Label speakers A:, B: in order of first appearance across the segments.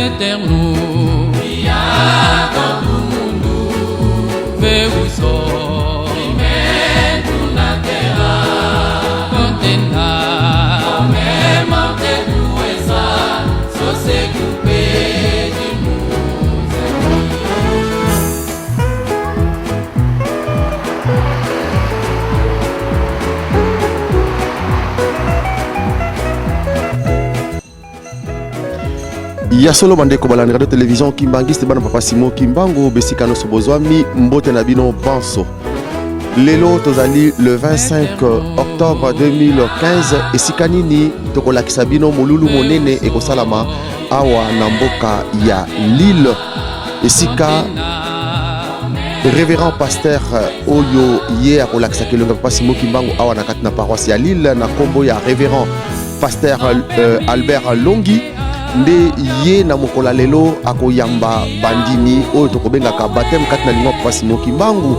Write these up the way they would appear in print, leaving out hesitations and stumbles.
A: Eterno Criador do mundo Vê o sofrimento na terra Contenta Come morte doença Sossego pedimos
B: Ya solo bandeko balandi radio television kimbangiste bana papa Simon Kimbangu besika nyonso bozwami mbote na bino banso. Lelo tozali le 25 octobre 2015 esika nini tokolakisa bino molulu monene ekosalama awa na mboka ya Lille esika révérend pasteur oyo ye akolakisaka elongi ya papa Simon Kimbangu awa na kati na paroisse ya Lille na nkombo ya révérend Pasteur euh, Albert Longi nde ye na mokolo ya lelo akoyamba bandimi oyo tokobengaka bateme kati na lingwa papa Simon Kimbangu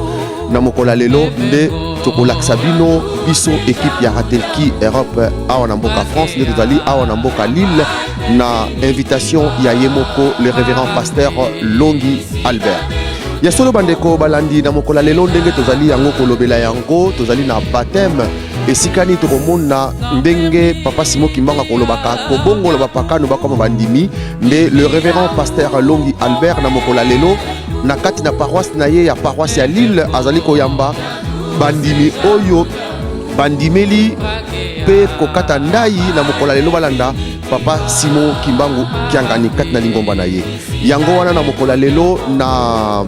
B: na mokolo ya lelo nde tokolakisa bino biso ekipe ya Ratelki Europe awa na mboka France nde tozali awa na mboka Lille na invitation ya ye moko le révérend pasteur Longi Albert. Ya solo bandeko balandi na mokolo ya lelo ndenge tozali yango kolobela yango tozali na bateme esika nini tokomona ndenge papa Simon Kimbangu akolobaka kobongola bapakano bakoma bandimi nde le révérend pasteur Longi Albert na mokolo ya lelo na kati na paroisse na ye ya paroisse ya Lille azali koyamba bandimi oyo bandimeli mpe kokata ndai na mokolo ya lelo balanda papa Simon Kimbangu Kiangani kati na lingomba na ye yango wana na mokolo ya lelo na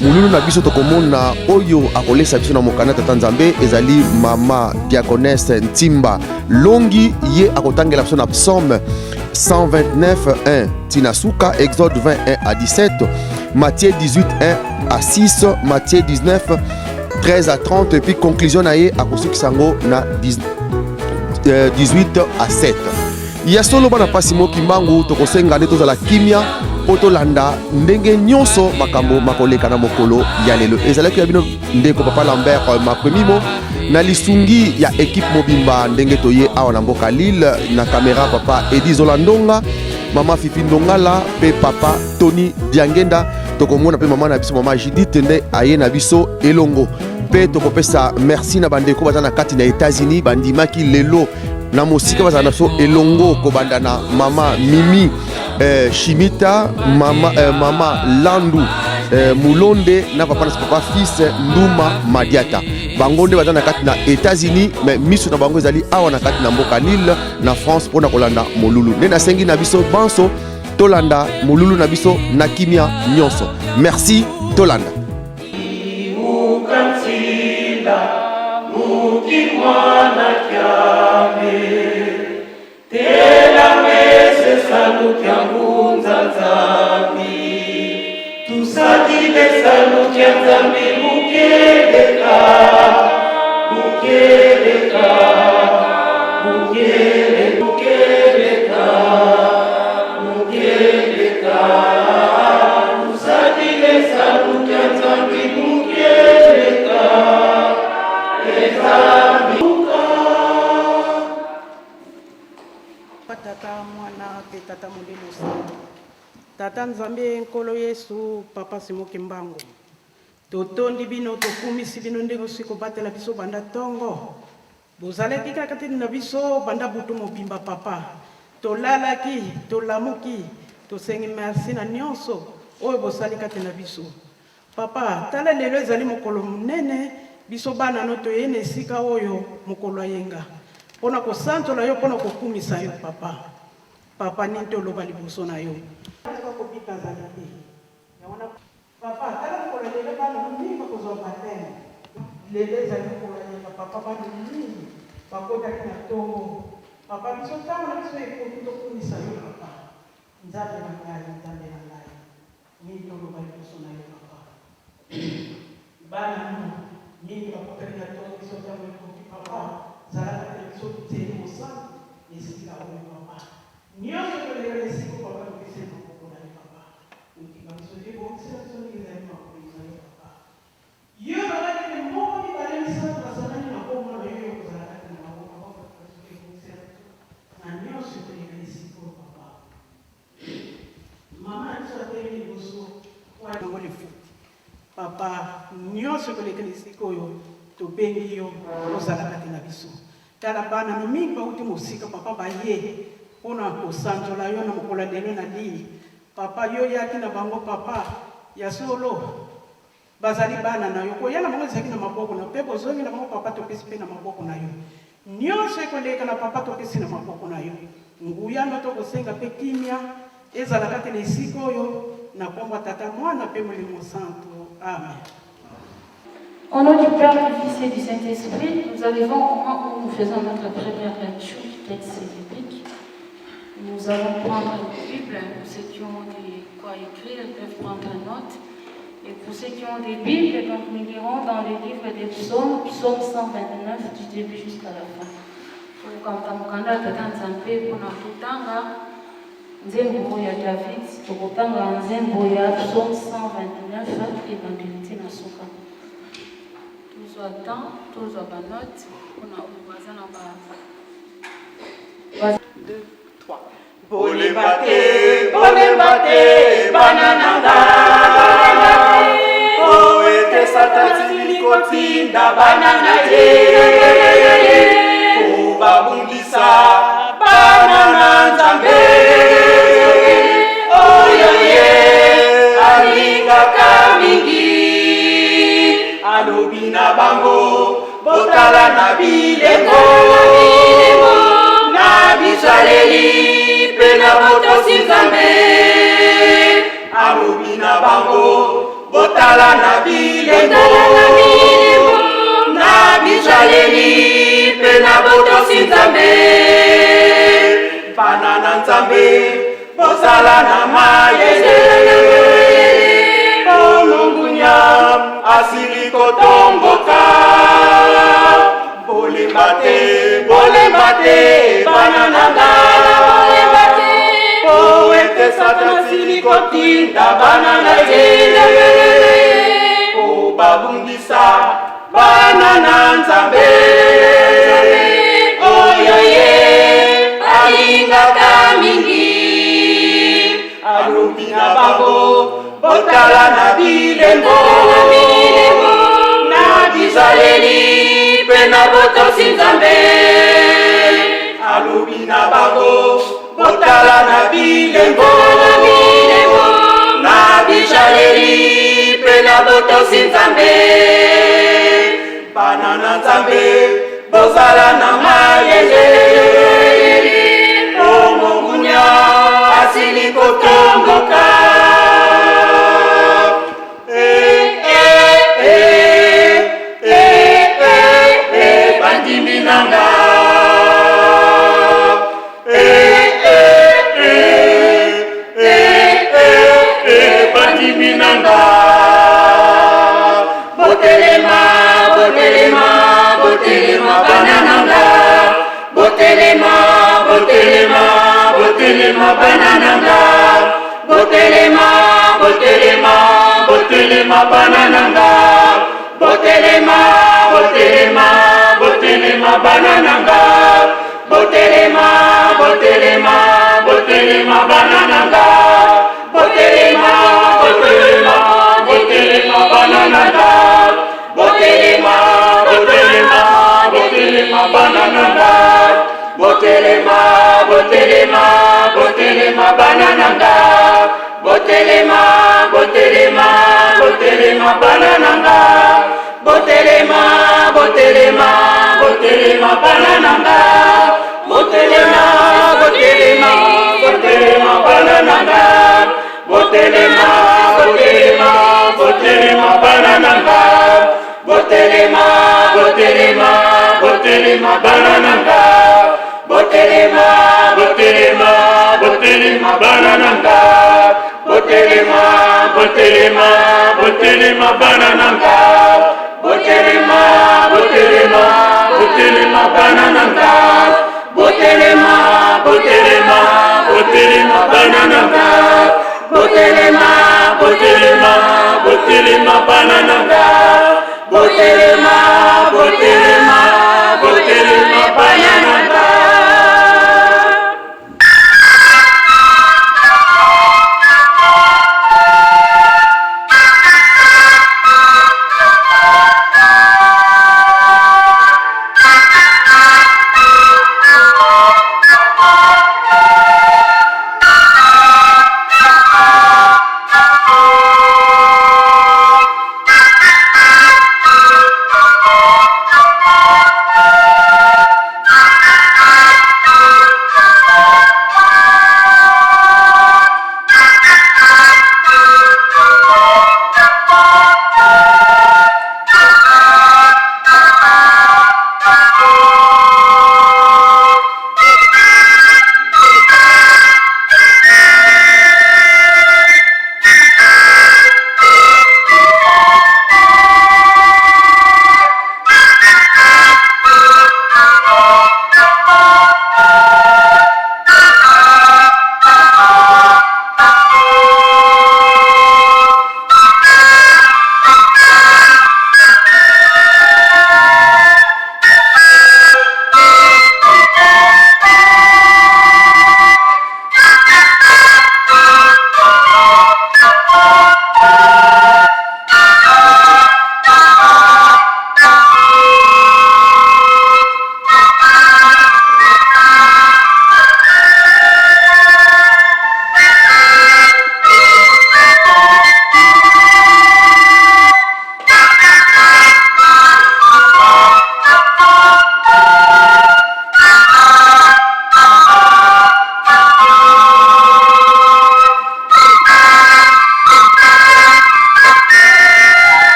B: molulu na biso tokomona oyo akolesa biso na mokanda tata nzambe ezali mama diaconesse ntimba longi ye akotangela biso na psaume 129 1 tina suka exode 21 à 17 matthieu 18 1 à 6 matthieu 19 13 à 30 et puis conclusion na ye akosukisa yango na 18 euh, à 7 Ya solo bana pasi mo kimbangu tokosenga nde tozala kimia mpo tolanda ndenge nyonso makambo makoleka na mokolo ya lelo. Ezalaki ya bino ndeko papa Lambert euh, Makwemimo na lisungi ya ekipe mobimba ndenge toye awa na mboka Lille na kamera papa Edi Zola Ndonga, mama Fifi Ndongala mpe papa Tony Diangenda. Tokomona mpe mama na biso mama Judith nde aye na biso elongo mpe tokopesa merci na bandeko baza na kati na Etats-Unis bandimaki lelo na mosika bazala na biso elongo kobanda na mama Mimi eh, Shimita mama, eh, mama Landu eh, Mulonde na papa na papa fils Nduma Madiata bango nde baza na kati na États-Unis mais miso na bango ezali awa na kati na mboka Lille na France mpo na kolanda molulu nde nasengi na biso banso tolanda molulu na biso na kimia nyonso merci tolanda
C: Tata mwana mpe tata molimo santo tata nzambe nkolo yesu papa simo kimbangu totondi bino tokumisi bino ndenge osi kobatela biso banda ntongo Bozalaki kaka te na biso banda butu mobimba papa. Tolalaki, tolamuki, tosengi merci na nionso oyo bosali kati na biso. Papa, tala lelo ezali mokolo monene, biso bana no toyei na esika oyo mokolo ya yenga mpo na kosanzola yo, mpo na kokumisa yo papa. Papa, nini toloba liboso na yo? Tika kobika azali te. Yango wana Papa, tala mokolo ya lelo bana no mingi bakozwa bapteme. Lelo ezali mokolo ya yenga papa, bana mingi bakotaki na tongo. Papa, biso tango na biso ekoki tokumisa yo papa. Nzambe na ngai, Nzambe na ngai, nini toloba liboso na yo papa. Bana no mingi bakotaki na tongo, biso tango ekoki papa, zala kati na biso nzelu mosantu na esika oyo papa. Nionso toleka na esika oyo papa topesi na maboko na yo papa. Kotika biso te, bongisela biso ndenge ezali makolo na yo, Papa. Yo olobaki ete moko, mibale, misato basangani na nkombo na yo, yo okozala kati na bango, Papa. Kotika biso te, bongisela biso na nyonso ekoleka na esika oyo, Papa. Totelemi liboso yango lifuti. Papa, nyonso ekoleka na esika oyo tobengi yo ozala kati na biso. Tala bana no mingi bauti mosika papa baye mpo na kosanzola yo na mokolo ya lelo na Lille. Papa, yo oyaki na bango papa, ya solo bazali bana na yo. Koya na bango ezalaki na maboko na yo mpe bozongi na bango papa topesi mpe na maboko na yo. Nyonso ekoleka na papa topesi na maboko na yo. Nguya no tokosenga mpe kimia ezala kati na esika oyo na kombo ya Tata, Mwana mpe Molimo Santu. Amen.
D: Au nom du Père, du Fils et du Saint-Esprit, nous arrivons au moment où nous faisons notre première lecture du texte biblique. Nous allons prendre une Bible, pour ceux qui ont de quoi écrire, ils peuvent prendre note. Et pour ceux qui ont des Bibles, donc nous lirons dans le livre des Psaumes, Psaume 129, du début jusqu'à la fin. Tokokamata mokanda ya Tata Nzambe mpona kotanga nzembo ya David, tokotanga nzembo ya Psaume 129 ebandeli ti na suka. Tozwa temps, tozwa ba notes mpona oyo baza na ba
C: 2, 3. Bolemba te, bolemba te, bana na nga. Po ete Satan atili kotinda bana na ye. Po babundisa bana na Nzambe. Oyo ye alingaka mingi. Alobi na bango, botala na bilembo na bizaleli mpe na botosi Nzambe. Alobi na bango, botala na bilembo na bizaleli mpe na botosi Nzambe. Bana na Nzambe, bozala na mayele, po mongunya asili kotomboka. Bolemba te, bolemba te, bana na nga, po ete Satana asili kotinda bana na ye po babundisa bana na Nzambe oyo ye alingaka mingi. Alobi na bango, botala na bilembo na bizaleli mpe na botosi Nzambe. Alobi na bango, botala na bilembo na bizaleli mpe na botosi Nzambe. Bana na Nzambe, bozala na mayele, po mongunya asili kotomboka. Eh, eh, eh, eh, eh, eh, bandimi na nga. Eh, eh, eh, eh, eh, eh, bandimi na nga. Botelema, botelema, botelema, bana na nga. Botelema, botelema, botelema, bana na nga. Botelema, botelema, botelema, bana na nga. Botelema, botelema, botelema, bana na nga. Botelema, botelema, botelema, bana na nga. Botelema, botelema, botelema, bana na nga. Botelema, botelema, botelema, bana na nga. Botelema, botelema, botelema, bana na nga. Botelema, botelema, botelema, bana na nga. Botelema, botelema, botelema, bana na nga. Botelema, botelema, botelema, bana na nga. Botelema, botelema, botelema, bana na nga. Botelema, botelema, botelema, bana na nga. Botelema, botelema, botelema, bana na nga. Botelema, botelema, botelema, bana na nga. Botelema, botelema, botelema, bana na nga. Botelema, botelema, botelema, bana na nga. Botelema, botelema, botelema, bana na nga. Botelema, botelema, botelema, bana na nga.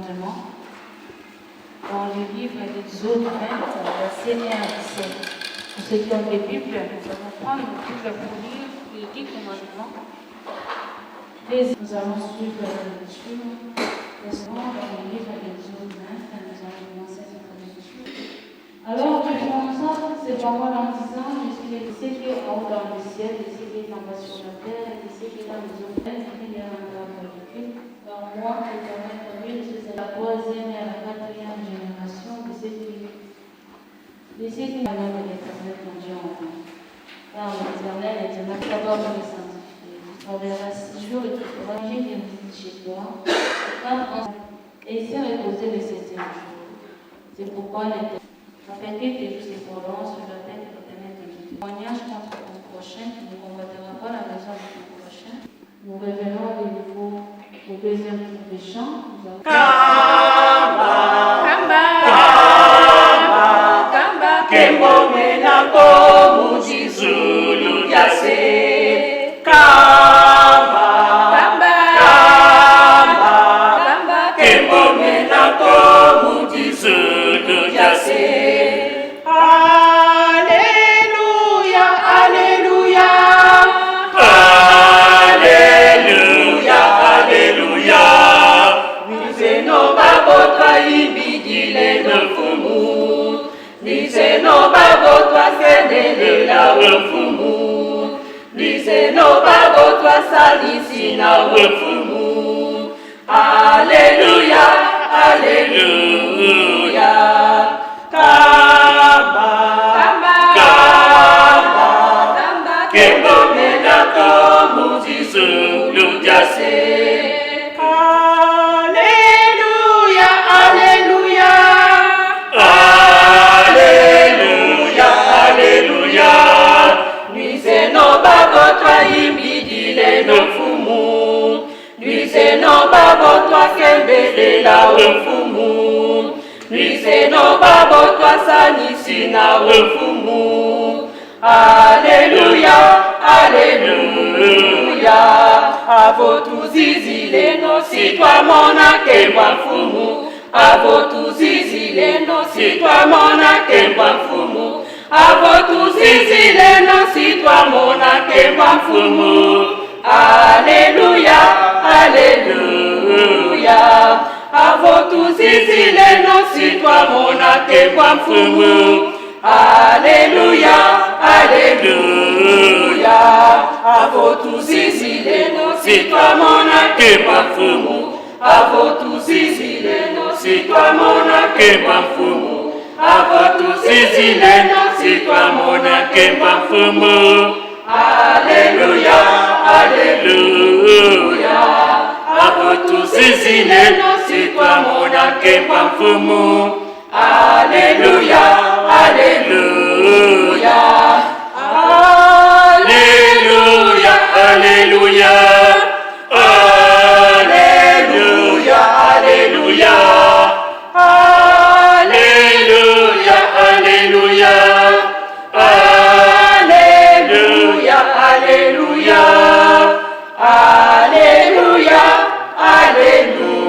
D: commandements dans le livre d'Exode 20, versets 1 à 17. Pour ceux qui ont des Bibles, nous allons prendre nos Bibles pour lire les 10 commandements. Et nous allons suivre la lecture. Dans le livre d'Exode 20, nous allons commencer notre lecture. Alors tu prononças ces paroles en disant, Je suis le qui est en haut dans le ciel, et ce qui est en bas sur la terre, et ce qui est dans les eaux. Car moi, l'Éternel, ton Dieu, je suis à la troisième et à la quatrième génération de ceux qui de ceux qui de l'Éternel, ton Dieu, en vain. Car l'Éternel est un d'abord de le sanctifier. Tu travailleras 6 jours et tu feras manger qui réside chez toi. Et s'est reposé le septième jour. C'est pourquoi l'Éternel afin que tes jours se prolongent sur la tête de l'Éternel ton Dieu. Témoignage contre ton prochain, tu ne combattras pas la maison de ton prochain. Nous revenons de nouveau au deuxième tour des chants. Nous avons-
E: Kamba. Kamba.
F: Kembomenako muzizulu yase Kamba.
E: Kamba.
F: Kamba.
E: Kamba.
F: Kembomenako muzizulu yase.
C: Alléluia, Alléluia.
F: Alléluia, Alléluia. Nizeno babotwa ibidile no fumu. Nizeno babotwa sendelela wefumu. Nizeno babotwa salisina wefumu. Alléluia, Alléluia. Kamba.
E: Kamba.
F: Kamba.
E: Kamba.
F: Kembomenako muzizulu jase.
C: Alléluia, Alléluia.
F: Alléluia, Alléluia. Nizeno babotwa imbidile no fumu. Nizeno babotwa kembelela wefumu. Nizeno babotwa sanisina wefumu. Alléluia, Alléluia. Avotuzizile no sitwa mona kembwa mfumu. Avotuzizile no sitwa mona kembwa mfumu. Avotuzizile no sitwa mona kembwa mfumu. Alléluia, Alléluia. Avotuzizile no sitwa mona kembwa mfumu. Alléluia, Alléluia. Avotuzizile no sitwa mona kembwa mfumu. Avotuzizile no sitwa mona kembwa mfumu. Avotuzizile no sitwa mona kembwa mfumu. Alléluia, Alléluia. Avotuzizile no sitwa mona kembwa mfumu. Alléluia, Alléluia. Alléluia, Alléluia. Alléluia, Alléluia. Alléluia, Alléluia. Alléluia, Alléluia. Alléluia, Alléluia.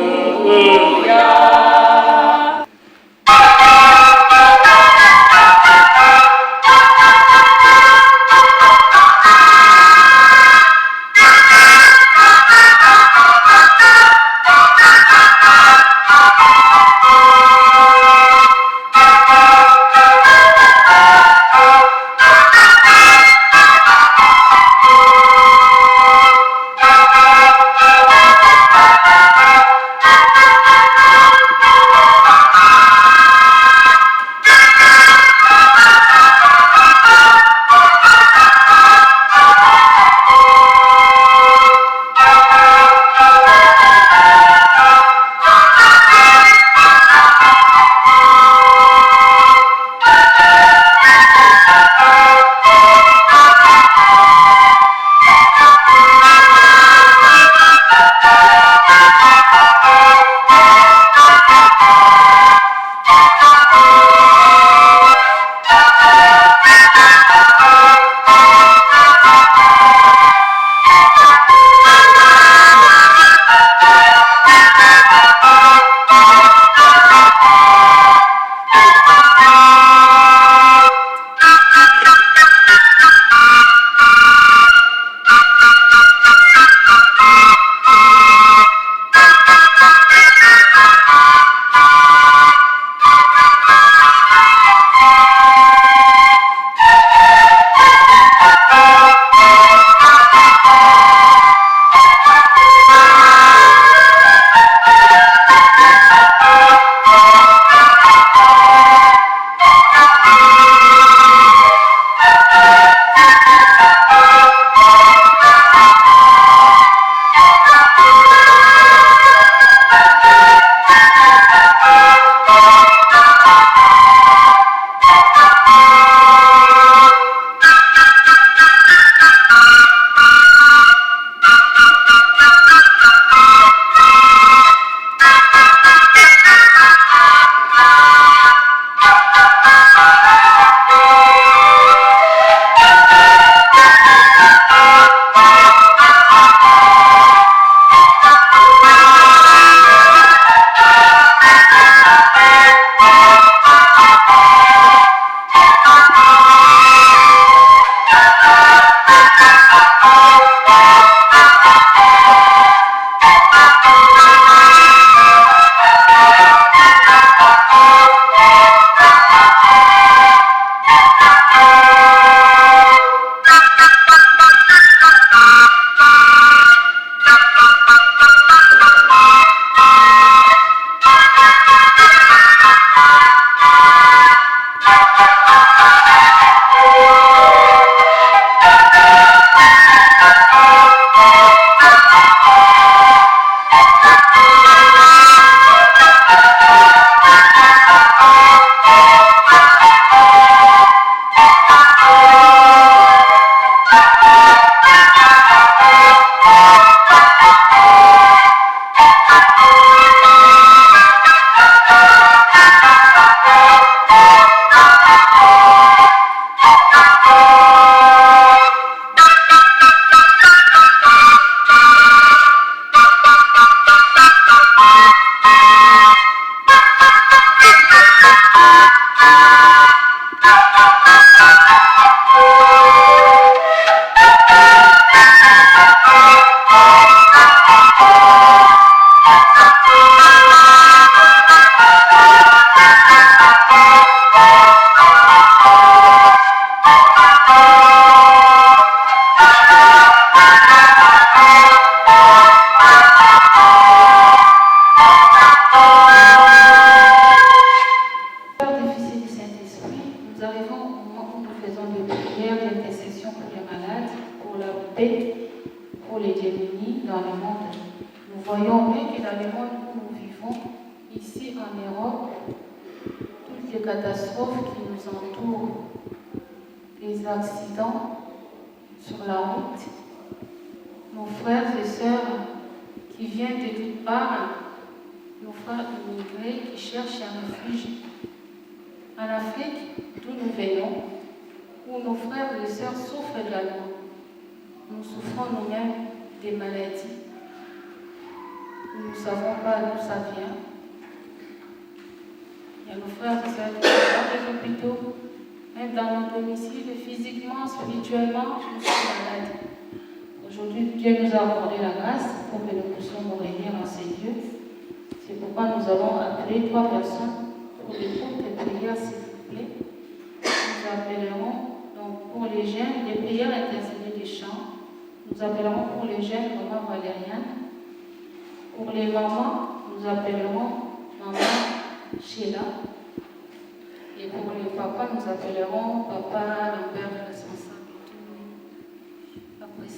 D: en Europe, toutes les catastrophes qui nous entourent, les accidents sur la route, nos frères et sœurs qui viennent de toutes parts, nos frères immigrés qui cherchent un refuge en Afrique, d'où nous venons, où nos frères et sœurs souffrent également. Nous souffrons nous-mêmes des maladies. Nous ne savons pas d'où ça vient. Il y a nos frères et sœurs qui sont dans les hôpitaux, même dans nos domiciles, physiquement, spirituellement, nous sommes malades. Aujourd'hui, Dieu nous a accordé la grâce pour que nous puissions nous réunir en ces lieux. C'est pourquoi nous allons appeler trois personnes pour des courtes prières, s'il vous plaît. Nous appellerons donc pour les jeunes des prières intercédées des chants. Nous appellerons pour les jeunes Maman Valériane. Pour les mamans, nous appellerons Maman Sheila. Et pour les papas, nous appellerons Papa Lambert, responsable de tout. Après.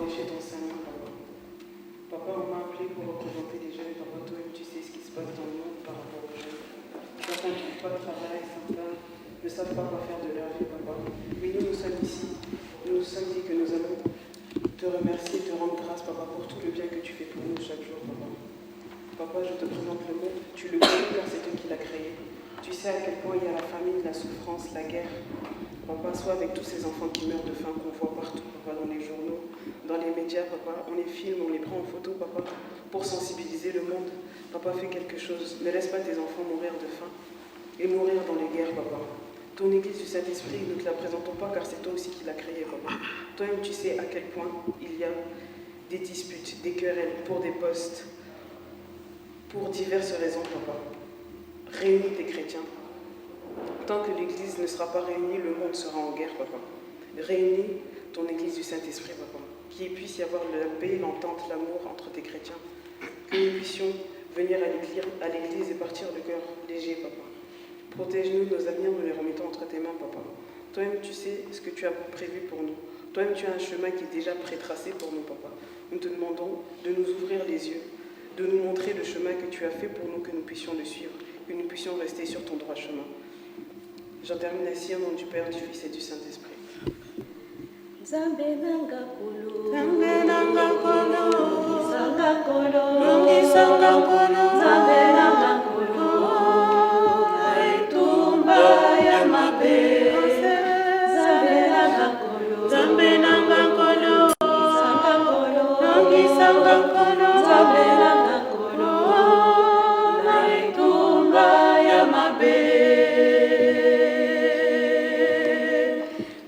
G: Chez ton Seigneur, papa. Papa, on m'a appelé pour représenter les jeunes. Papa, toi-même, tu sais ce qui se passe dans le monde par rapport aux jeunes. Certains ne trouvent pas de travail, certains ne savent pas quoi faire de leur vie, papa. Mais nous, nous sommes ici. Nous nous sommes dit que nous allons te remercier, te rendre grâce, papa, pour tout le bien que tu fais pour nous chaque jour, papa. Papa, je te présente le monde. Tu le connais car c'est toi qui l'as créé. Tu sais à quel point il y a la famine, la souffrance, la guerre. Papa, sois avec tous ces enfants qui meurent de faim qu'on voit partout, papa, dans les journaux, dans les médias, papa. On les filme, on les prend en photo, papa, pour sensibiliser le monde. Papa, fais quelque chose. Ne laisse pas tes enfants mourir de faim et mourir dans les guerres, papa. Ton église du Saint-Esprit, nous ne te la présentons pas car c'est toi aussi qui l'as créée, papa. Toi-même, tu sais à quel point il y a des disputes, des querelles pour des postes, pour diverses raisons, papa. Réunis tes chrétiens. Tant que l'Église ne sera pas réunie, le monde sera en guerre, papa. Réunis ton Église du Saint-Esprit, papa. Qu'il puisse y avoir la paix, l'entente, l'amour entre tes chrétiens. Que nous puissions venir à l'église et partir le cœur léger, papa. Protège-nous, nos avenirs, nous les remettons entre tes mains, papa. Toi-même, tu sais ce que tu as prévu pour nous. Toi-même, tu as un chemin qui est déjà pré-tracé pour nous, papa. Nous te demandons de nous ouvrir les yeux, de nous montrer le chemin que tu as fait pour nous, que nous puissions le suivre, que nous puissions rester sur ton droit chemin. J'en termine ainsi au nom du Père, du Fils et du Saint-Esprit.
H: Nzambe nanga kolo.
C: Nzambe nanga kolo.
H: Longisanga kolo.
C: Longisanga kolo.
H: Nzambe nanga kolo. Na etumba ya mabe. Nzambe nanga kolo.
C: Nzambe nanga kolo.
H: Longisanga kolo.
C: Longisanga kolo.
H: Nzambe nanga kolo. Na etumba ya mabe.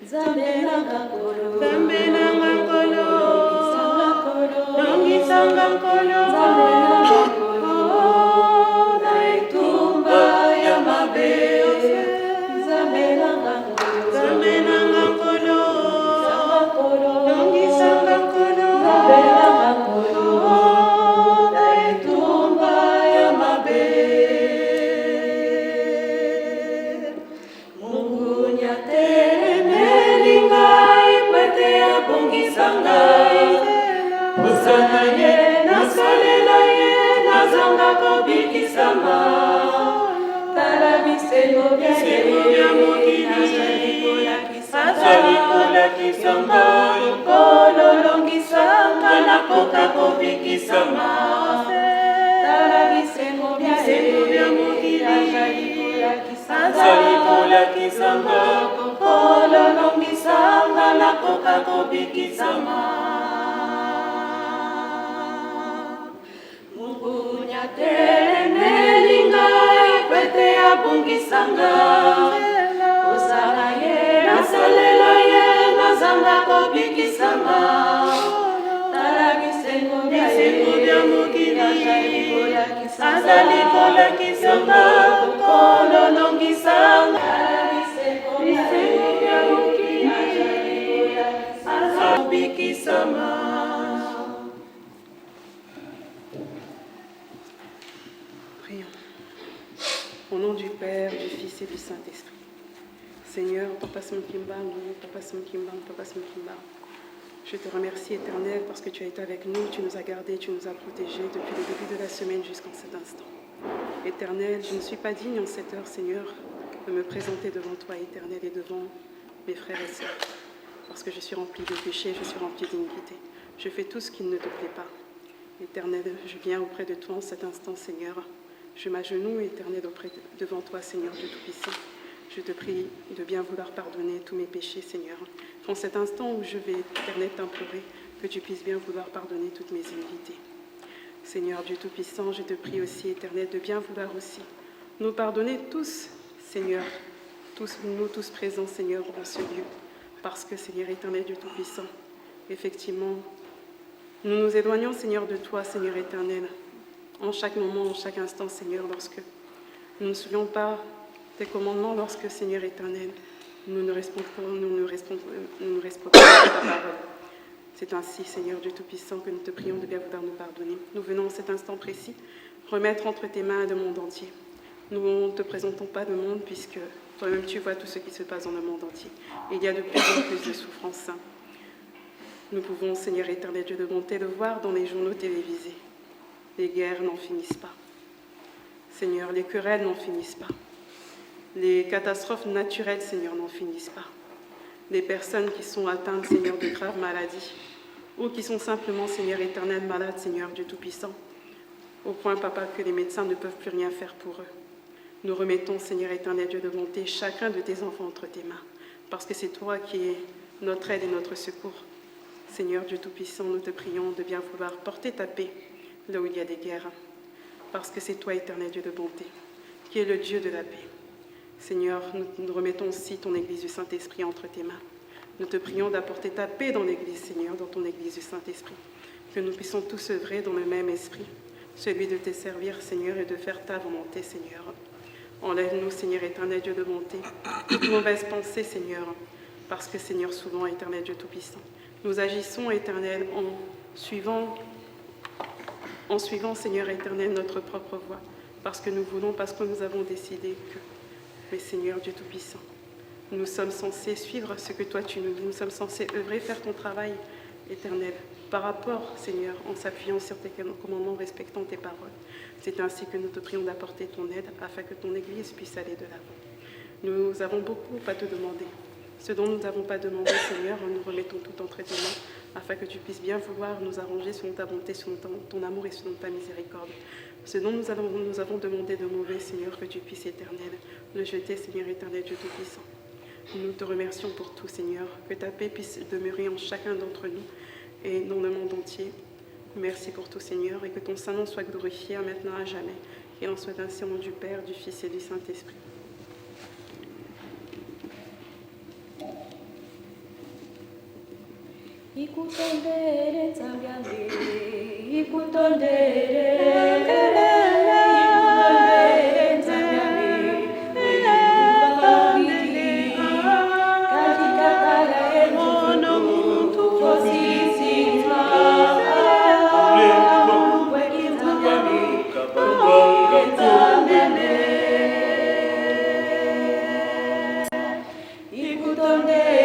H: Nzambe nanga kolo.
C: Nzambe nanga kolo.
H: Longisanga kolo.
C: Longisanga kolo.
H: Nzambe nanga kolo. bisengo bya mokili azali kolakisa ngai Nkolo longisanga nakoka kobikisama tala bisengo bya mokili azali kolakisa ngai Nkolo longisanga nakoka kobikisama Mukunya telemeli ngai pete abungisanga kozala ye nasalela ye nazanga kobikisama tala bisengo bya mokili azali kolakisa nga Nkolo longisanga bisengo bya mokili azobikisama.
G: Prions. Au nom du Père, du Fils et du Saint-Esprit. Seigneur, Papa Simon Kimbangu, Papa Simon Kimbangu, Papa Simon Kimbangu. Je te remercie, Éternel, parce que tu as été avec nous, tu nous as gardés, tu nous as protégés depuis le début de la semaine jusqu'en cet instant. Éternel, je ne suis pas digne en cette heure, Seigneur, de me présenter devant toi, Éternel, et devant mes frères et sœurs, parce que je suis rempli de péchés, je suis rempli d'iniquité. Je fais tout ce qui ne te plaît pas. Éternel, je viens auprès de toi en cet instant, Seigneur. Je m'agenouille, Éternel, devant toi, Seigneur Dieu Tout-Puissant. Je te prie de bien vouloir pardonner tous mes péchés, Seigneur. Qu'en cet instant où je vais, Éternel, t'implorer, que tu puisses bien vouloir pardonner toutes mes iniquités. Seigneur Dieu Tout-Puissant, je te prie aussi, Éternel, de bien vouloir aussi nous pardonner tous, Seigneur, tous, nous tous présents, Seigneur, en ce lieu. Parce que, Seigneur Éternel, Dieu Tout-Puissant, effectivement, nous nous éloignons, Seigneur, de toi, Seigneur éternel, en chaque moment, en chaque instant, Seigneur, lorsque nous ne suivons pas tes commandements, lorsque, Seigneur éternel, nous ne respectons, nous ne respectons, nous ne respectons pas ta parole. C'est ainsi, Seigneur Dieu Tout-Puissant, que nous te prions de bien vouloir nous pardonner. Nous venons en cet instant précis remettre entre tes mains le monde entier. Nous ne te présentons pas le monde puisque toi-même tu vois tout ce qui se passe dans le monde entier. Il y a de plus en plus de souffrances. Nous pouvons, Seigneur éternel, Dieu de bonté, le voir dans les journaux télévisés. Les guerres n'en finissent pas. Seigneur, les querelles n'en finissent pas. Les catastrophes naturelles, Seigneur, n'en finissent pas. Les personnes qui sont atteintes, Seigneur, de graves maladies, ou qui sont simplement, Seigneur éternel, malades, Seigneur Dieu Tout-Puissant, au point, Papa, que les médecins ne peuvent plus rien faire pour eux. Nous remettons, Seigneur éternel, Dieu de bonté, chacun de tes enfants entre tes mains, parce que c'est toi qui es notre aide et notre secours. Seigneur Dieu Tout-Puissant, nous te prions de bien vouloir porter ta paix là où il y a des guerres, parce que c'est toi, éternel Dieu de bonté, qui est le Dieu de la paix. Seigneur, nous, nous remettons aussi ton Église du Saint-Esprit entre tes mains. Nous te prions d'apporter ta paix dans l'Église, Seigneur, dans ton Église du Saint-Esprit, que nous puissions tous œuvrer dans le même esprit, celui de te servir, Seigneur, et de faire ta volonté, Seigneur. Enlève-nous, Seigneur éternel, Dieu de bonté, toute mauvaise pensée, Seigneur, parce que, Seigneur, souvent, éternel Dieu Tout-Puissant, nous agissons, éternel, en suivant, Seigneur éternel, notre propre voie, parce que nous voulons, parce que nous avons décidé que. Mais Seigneur Dieu Tout-Puissant, nous sommes censés suivre ce que toi tu nous dis, nous sommes censés œuvrer, faire ton travail éternel, par rapport, Seigneur, en s'appuyant sur tes commandements, respectant tes paroles. C'est ainsi que nous te prions d'apporter ton aide afin que ton Église puisse aller de l'avant. Nous avons beaucoup à te demander. Ce dont nous n'avons pas demandé, Seigneur, nous remettons tout entre tes mains afin que tu puisses bien vouloir nous arranger selon ta bonté, selon ton amour et selon ta miséricorde. Ce dont nous avons demandé de mauvais, Seigneur, que tu puisses, éternel, le jeter, Seigneur éternel, Dieu Tout-Puissant. Nous te remercions pour tout, Seigneur, que ta paix puisse demeurer en chacun d'entre nous et dans le monde entier. Merci pour tout, Seigneur, et que ton Saint-Nom soit glorifié maintenant à jamais. Qu'il en soit ainsi au nom du Père, du Fils et du Saint-Esprit.
H: Ikutondere nzambi ikutondere ikutondere nzambi katika kala emono muntu osisitwa ikutondere nzambi ikutondere.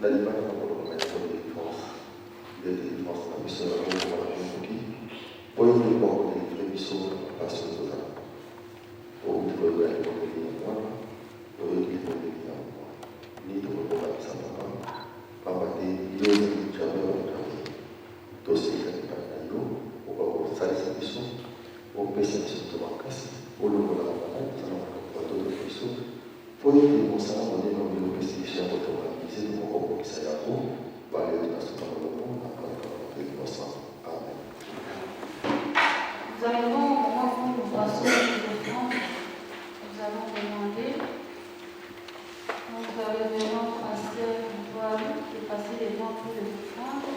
I: Na libanda na kolobaka yango delivrance nde delivrance na biso na loboko na yo ekoki mpo yo nde okoka kodelivre biso na bapasi oyo tozala. Outi koyoka libondeli ya mwana, oyoki libondeli ya mwana. Nini tokoki kobakisa papa? Pamba te yo ozali Nzambe wa Nzambe. Toseka epai na yo, okoka kosalisa biso, opesa biso moto makasi, olongola bamaladi toza na bandoto na biso. Mpo ete mosala monene oyo opesi biso ya kotonga musee tokoka kokokisa yango bala ete na suka molongo na palaka na Molimo Santu. Amen.
D: Nous arrivons au moment où nous passons aux offrandes. Nous allons demander notre révérend pasteur Moutoua de passer devant pour les offrandes.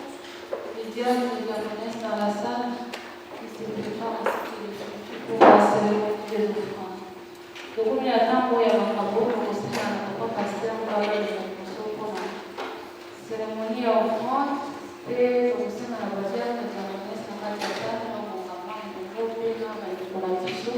D: Les diacres et diaconesses dans la salle qui se préparent ainsi que les structures pour la cérémonie des offrandes. Tokomi na ntango ya makabo, tokosenga na papa pasteur Moutoua aleka liboso mpona cérémonie ya offrande mpe tokosenga na badiacre diaconesse na kati ya salle babongama elongo mpe na bandeko na biso.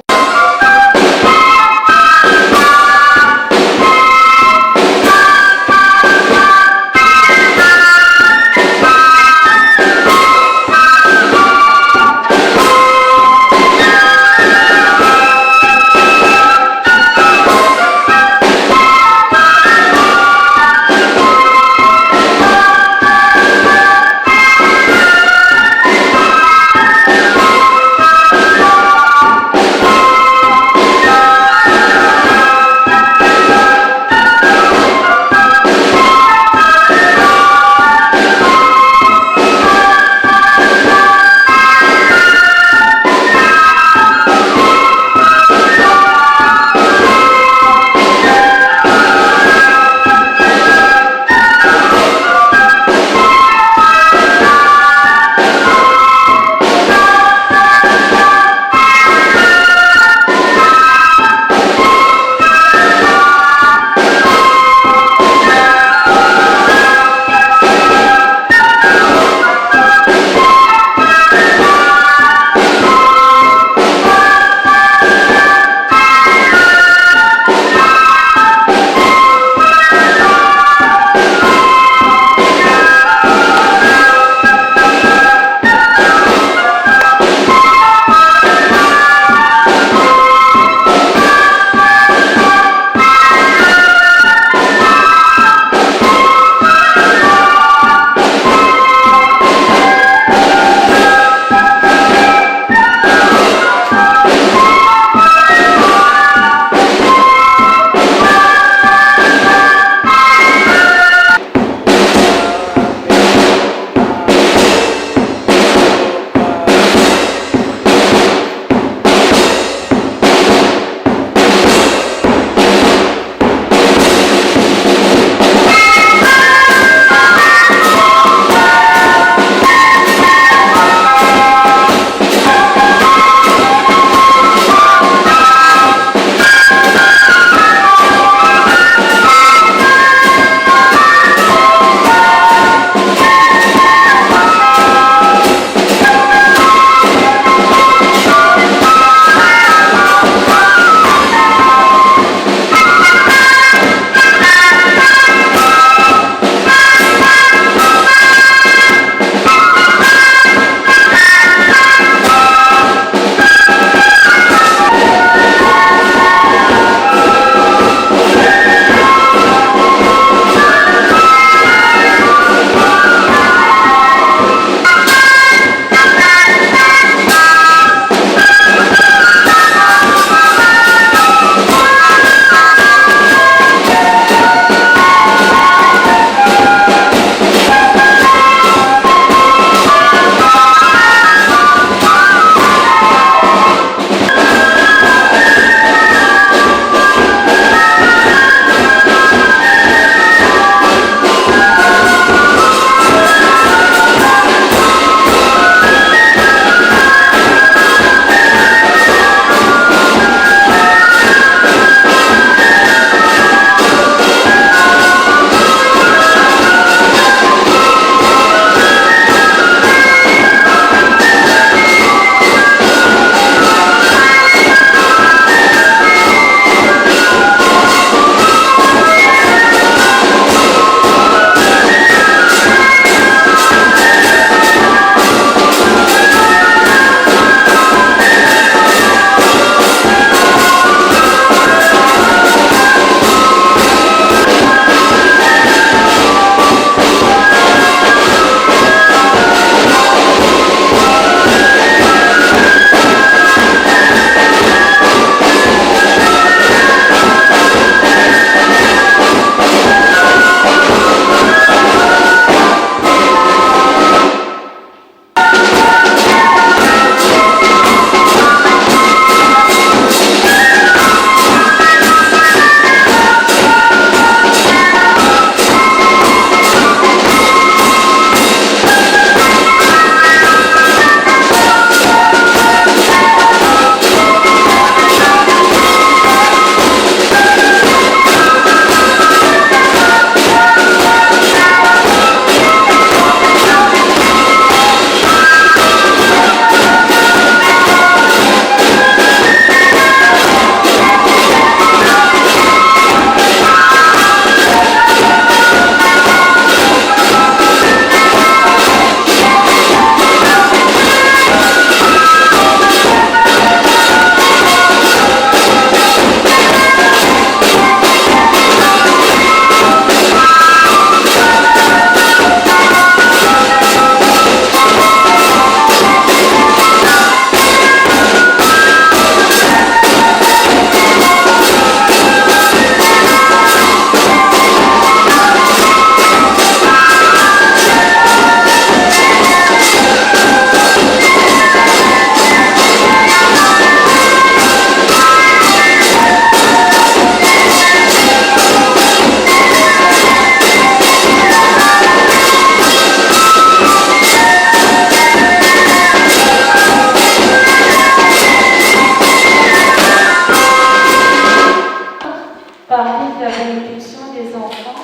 D: des enfants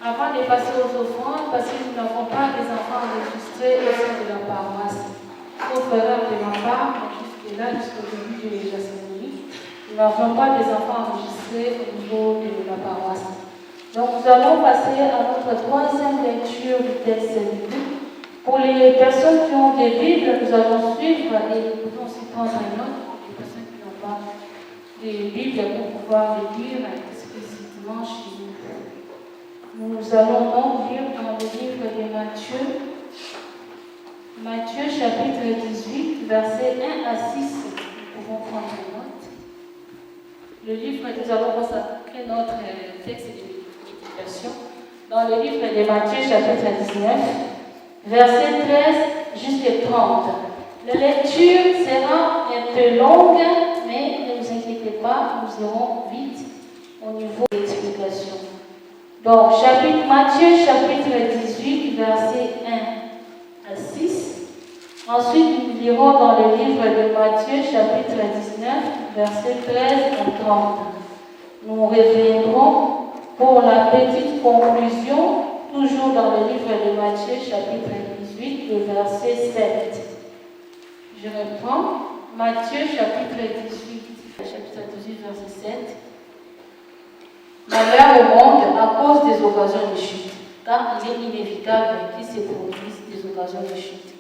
D: avant de passer aux offrandes parce que nous n'avons pas des enfants enregistrés au sein de la paroisse. Sauf erreur de ma part, jusque-là, jusqu'au début de la cérémonie, nous n'avons pas des enfants enregistrés au niveau de la paroisse. Donc nous allons passer à notre troisième lecture du texte biblique. Pour les personnes qui ont des Bibles, nous allons suivre et nous pouvons aussi prendre une note pour les personnes qui n'ont pas des Bibles pour pouvoir les lire explicitement chez nous. Nous allons donc lire dans le livre de Matthieu, Matthieu chapitre 18, versets 1 à 6. Nous pouvons prendre note. Le livre, nous allons consacrer notre texte de méditation dans le livre de Matthieu chapitre 19, versets 13 jusqu'à 30. La lecture sera un peu longue, mais ne vous inquiétez pas, nous irons vite au niveau de l'explication. Donc, chapitre, Matthieu chapitre 18, versets 1 à 6. Ensuite, nous lirons dans le livre de Matthieu chapitre 19, versets 13 à 30. Nous reviendrons pour la petite conclusion, toujours dans le livre de Matthieu chapitre 18, le verset 7. Je reprends Matthieu chapitre 18, chapitre 18, verset 7. Malheur au monde à cause des occasions de chute, car il est inévitable qu'il se produise des occasions de chute.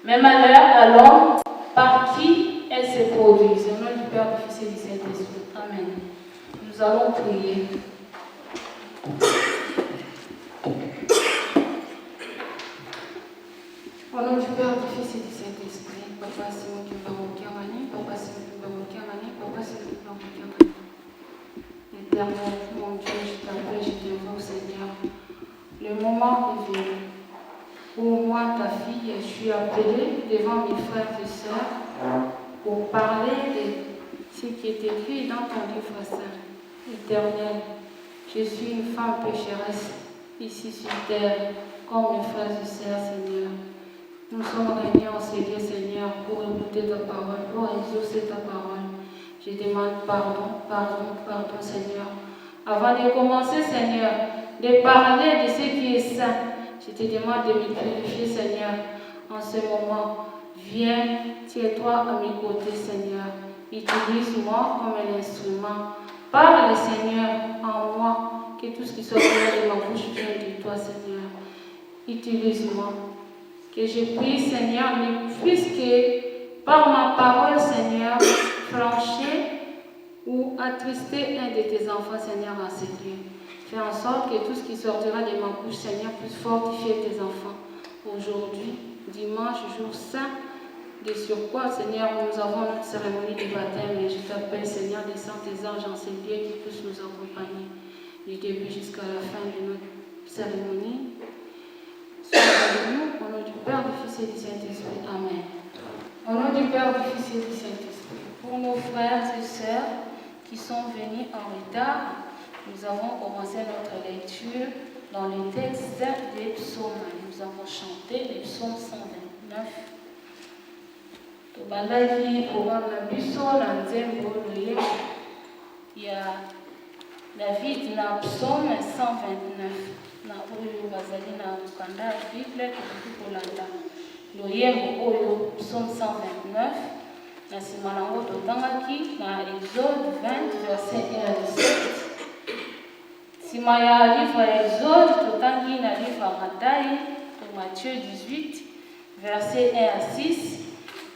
D: Mais malheur à l'homme par qui elles se produisent. Au nom du Père, du Fils et du Saint-Esprit. Amen. Nous allons prier. Au nom du Père, du Fils et du Saint-Esprit, Papa Simon Kimbangu Kiangani, Papa Simon Kimbangu Kiangani, Papa Simon Kimbangu Kiangani. Éternel, mon Dieu, je t'appelle, je t'invoque, Seigneur. Le moment est venu où moi, ta fille, je suis appelée devant mes frères et sœurs pour parler de ce qui est écrit dans ton livre saint. Éternel, je suis une femme pécheresse ici sur terre, comme mes frères et sœurs, Seigneur. Nous sommes réunis en ces lieux, Seigneur, pour écouter ta parole, pour exaucer ta parole. Je demande pardon, pardon, pardon, Seigneur. Avant de commencer, Seigneur, de parler de ce qui est saint, je te demande de me purifier, Seigneur, en ce moment. Viens, tiens-toi à mes côtés, Seigneur. Utilise-moi comme un instrument. Parle, Seigneur, en moi, que tout ce qui sort de ma bouche vienne de toi, Seigneur. Utilise-moi. Que je puisse, Seigneur, ne puisse que par ma parole, Seigneur, flancher ou attrister un de tes enfants, Seigneur, en ce lieu. Fais en sorte que tout ce qui sortira de ma bouche, Seigneur, puisse fortifier tes enfants. Aujourd'hui, dimanche, jour saint, de surcroît, Seigneur, nous avons notre cérémonie de baptême et je t'appelle, Seigneur, descends tes anges en ces lieux qui puissent nous accompagner du début jusqu'à la fin de notre cérémonie. Sois avec nous, au nom du Père, du Fils et du Saint-Esprit. Amen. Au nom du Père, du Fils et du Saint-Esprit, pour nos frères et sœurs qui sont venus en retard, nous avons commencé notre lecture dans le texte des psaumes. Nous avons chanté les psaumes 129. Tobandaki programme na biso na nzembo loyembo ya David na psaume 129. Na oyo bazali na mokanda ya Bible, tokoki kolanda loyembo oyo psaume 129. Na nsima nango totangaki na Exode 20 verset 1 à 17. Nsima ya livre ya Exode, totangi na livre ya Matai to Matthieu 18 verset 1 à 6.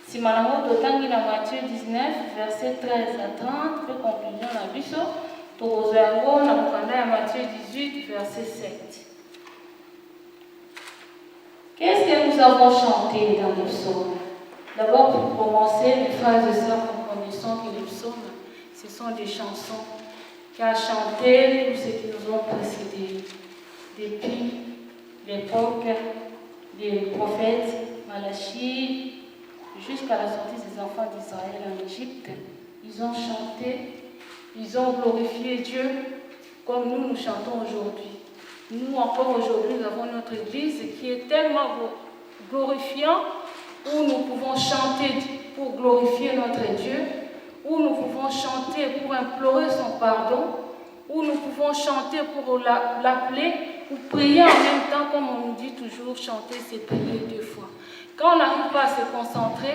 D: Nsima nango totangi na Matthieu 19 verset 13 à 30 mpe conclusion na biso tokozwa yango na mokanda ya Matthieu 18 verset 7. Qu'est-ce que nous avons chanté dans les psaumes? D'abord, pour commencer, mes frères et sœurs, nous connaissons que les psaumes, ce sont des chansons qu'a chanté tous ceux qui nous ont précédés depuis l'époque des prophètes Malachie jusqu'à la sortie des enfants d'Israël en Égypte. Ils ont chanté, ils ont glorifié Dieu comme nous, nous chantons aujourd'hui. Nous, encore aujourd'hui, nous avons notre église qui est tellement glorifiant, où nous pouvons chanter pour glorifier notre Dieu, où nous pouvons chanter pour implorer son pardon, où nous pouvons chanter pour l'appeler ou prier en même temps, comme on nous dit toujours, chanter, c'est prier deux fois. Quand on n'arrive pas à se concentrer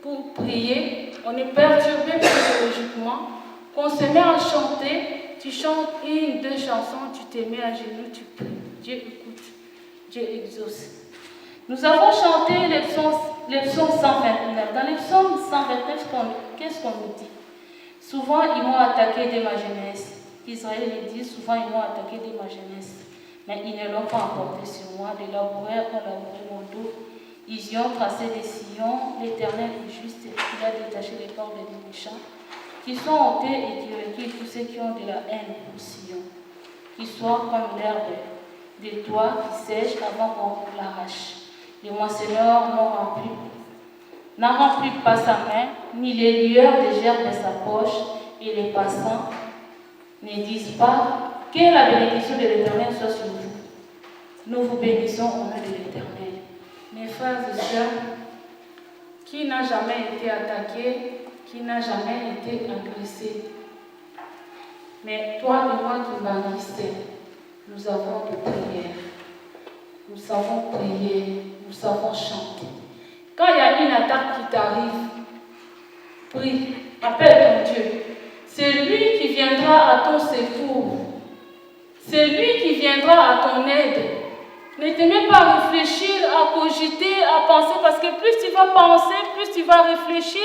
D: pour prier, on est perturbé psychologiquement. Qu'on se met à chanter, tu chantes une, deux chansons, tu te mets à genoux, tu pries. Dieu écoute, Dieu exauce. Nous avons chanté les psaumes, les psaumes 129. Dans les psaumes 129, qu'est-ce qu'on nous dit? Souvent, ils m'ont attaqué dès ma jeunesse. Israël le dit, souvent ils m'ont attaqué dès ma jeunesse. Mais ils ne l'ont pas emporté sur moi. Des laboureurs ont labouré mon dos. Ils y ont tracé des sillons. L'Éternel est juste. Il a détaché les cordes des méchants qui sont ôtés et qui reculent tous ceux qui ont de la haine pour Sion. Qui soient comme l'herbe des toits qui sèche avant qu'on l'arrache. Les moissonneurs n'en remplit pas sa main, ni les lueurs des gerbes de sa poche, et les passants ne disent pas que la bénédiction de l'Éternel soit sur vous. Nous vous bénissons au nom de l'Éternel. Mes frères et sœurs, qui n'a jamais été attaqué, qui n'a jamais été agressé? Mais toi et moi qui m'assistons, nous avons des prières. Nous savons prier, nous savons chanter. Quand il y a une attaque qui t'arrive, prie, appelle ton Dieu. C'est lui qui viendra à ton secours. C'est lui qui viendra à ton aide. Ne te mets pas à réfléchir, à cogiter, à penser, parce que plus tu vas penser, plus tu vas réfléchir,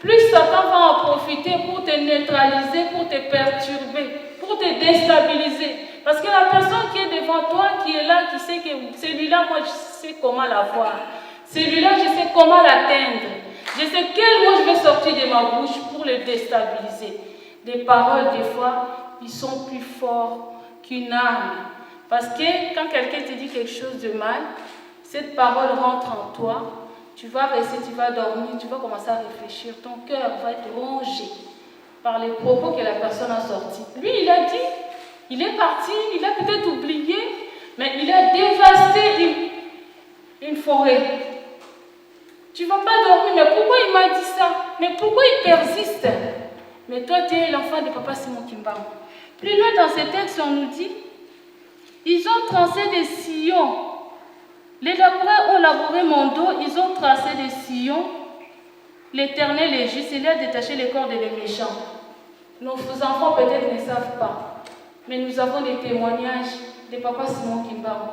D: plus Satan va en profiter pour te neutraliser, pour te perturber, pour te déstabiliser. Parce que la personne qui est devant toi, qui est là, qui sait que celui-là, moi, je sais comment l'avoir. Celui-là, je sais comment l'atteindre. Je sais quel mot je vais sortir de ma bouche pour le déstabiliser. Des paroles, des fois, ils sont plus forts qu'une arme. Parce que quand quelqu'un te dit quelque chose de mal, cette parole rentre en toi. Tu vas rester, tu vas dormir, tu vas commencer à réfléchir. Ton cœur va être rongé par les propos que la personne a sortis. Lui, il a dit, il est parti, il a peut-être oublié, mais il a dévasté une forêt. Tu ne vas pas dormir, mais pourquoi il m'a dit ça? Mais pourquoi il persiste? Mais toi, tu es l'enfant de Papa Simon Kimbangu. Plus loin dans ce texte, on nous dit, ils ont tracé des sillons. Les laboureurs ont labouré mon dos, ils ont tracé des sillons. L'Éternel est juste, il a détaché les corps des méchants. Nos enfants peut-être ne savent pas, mais nous avons des témoignages de Papa Simon Kimbangu.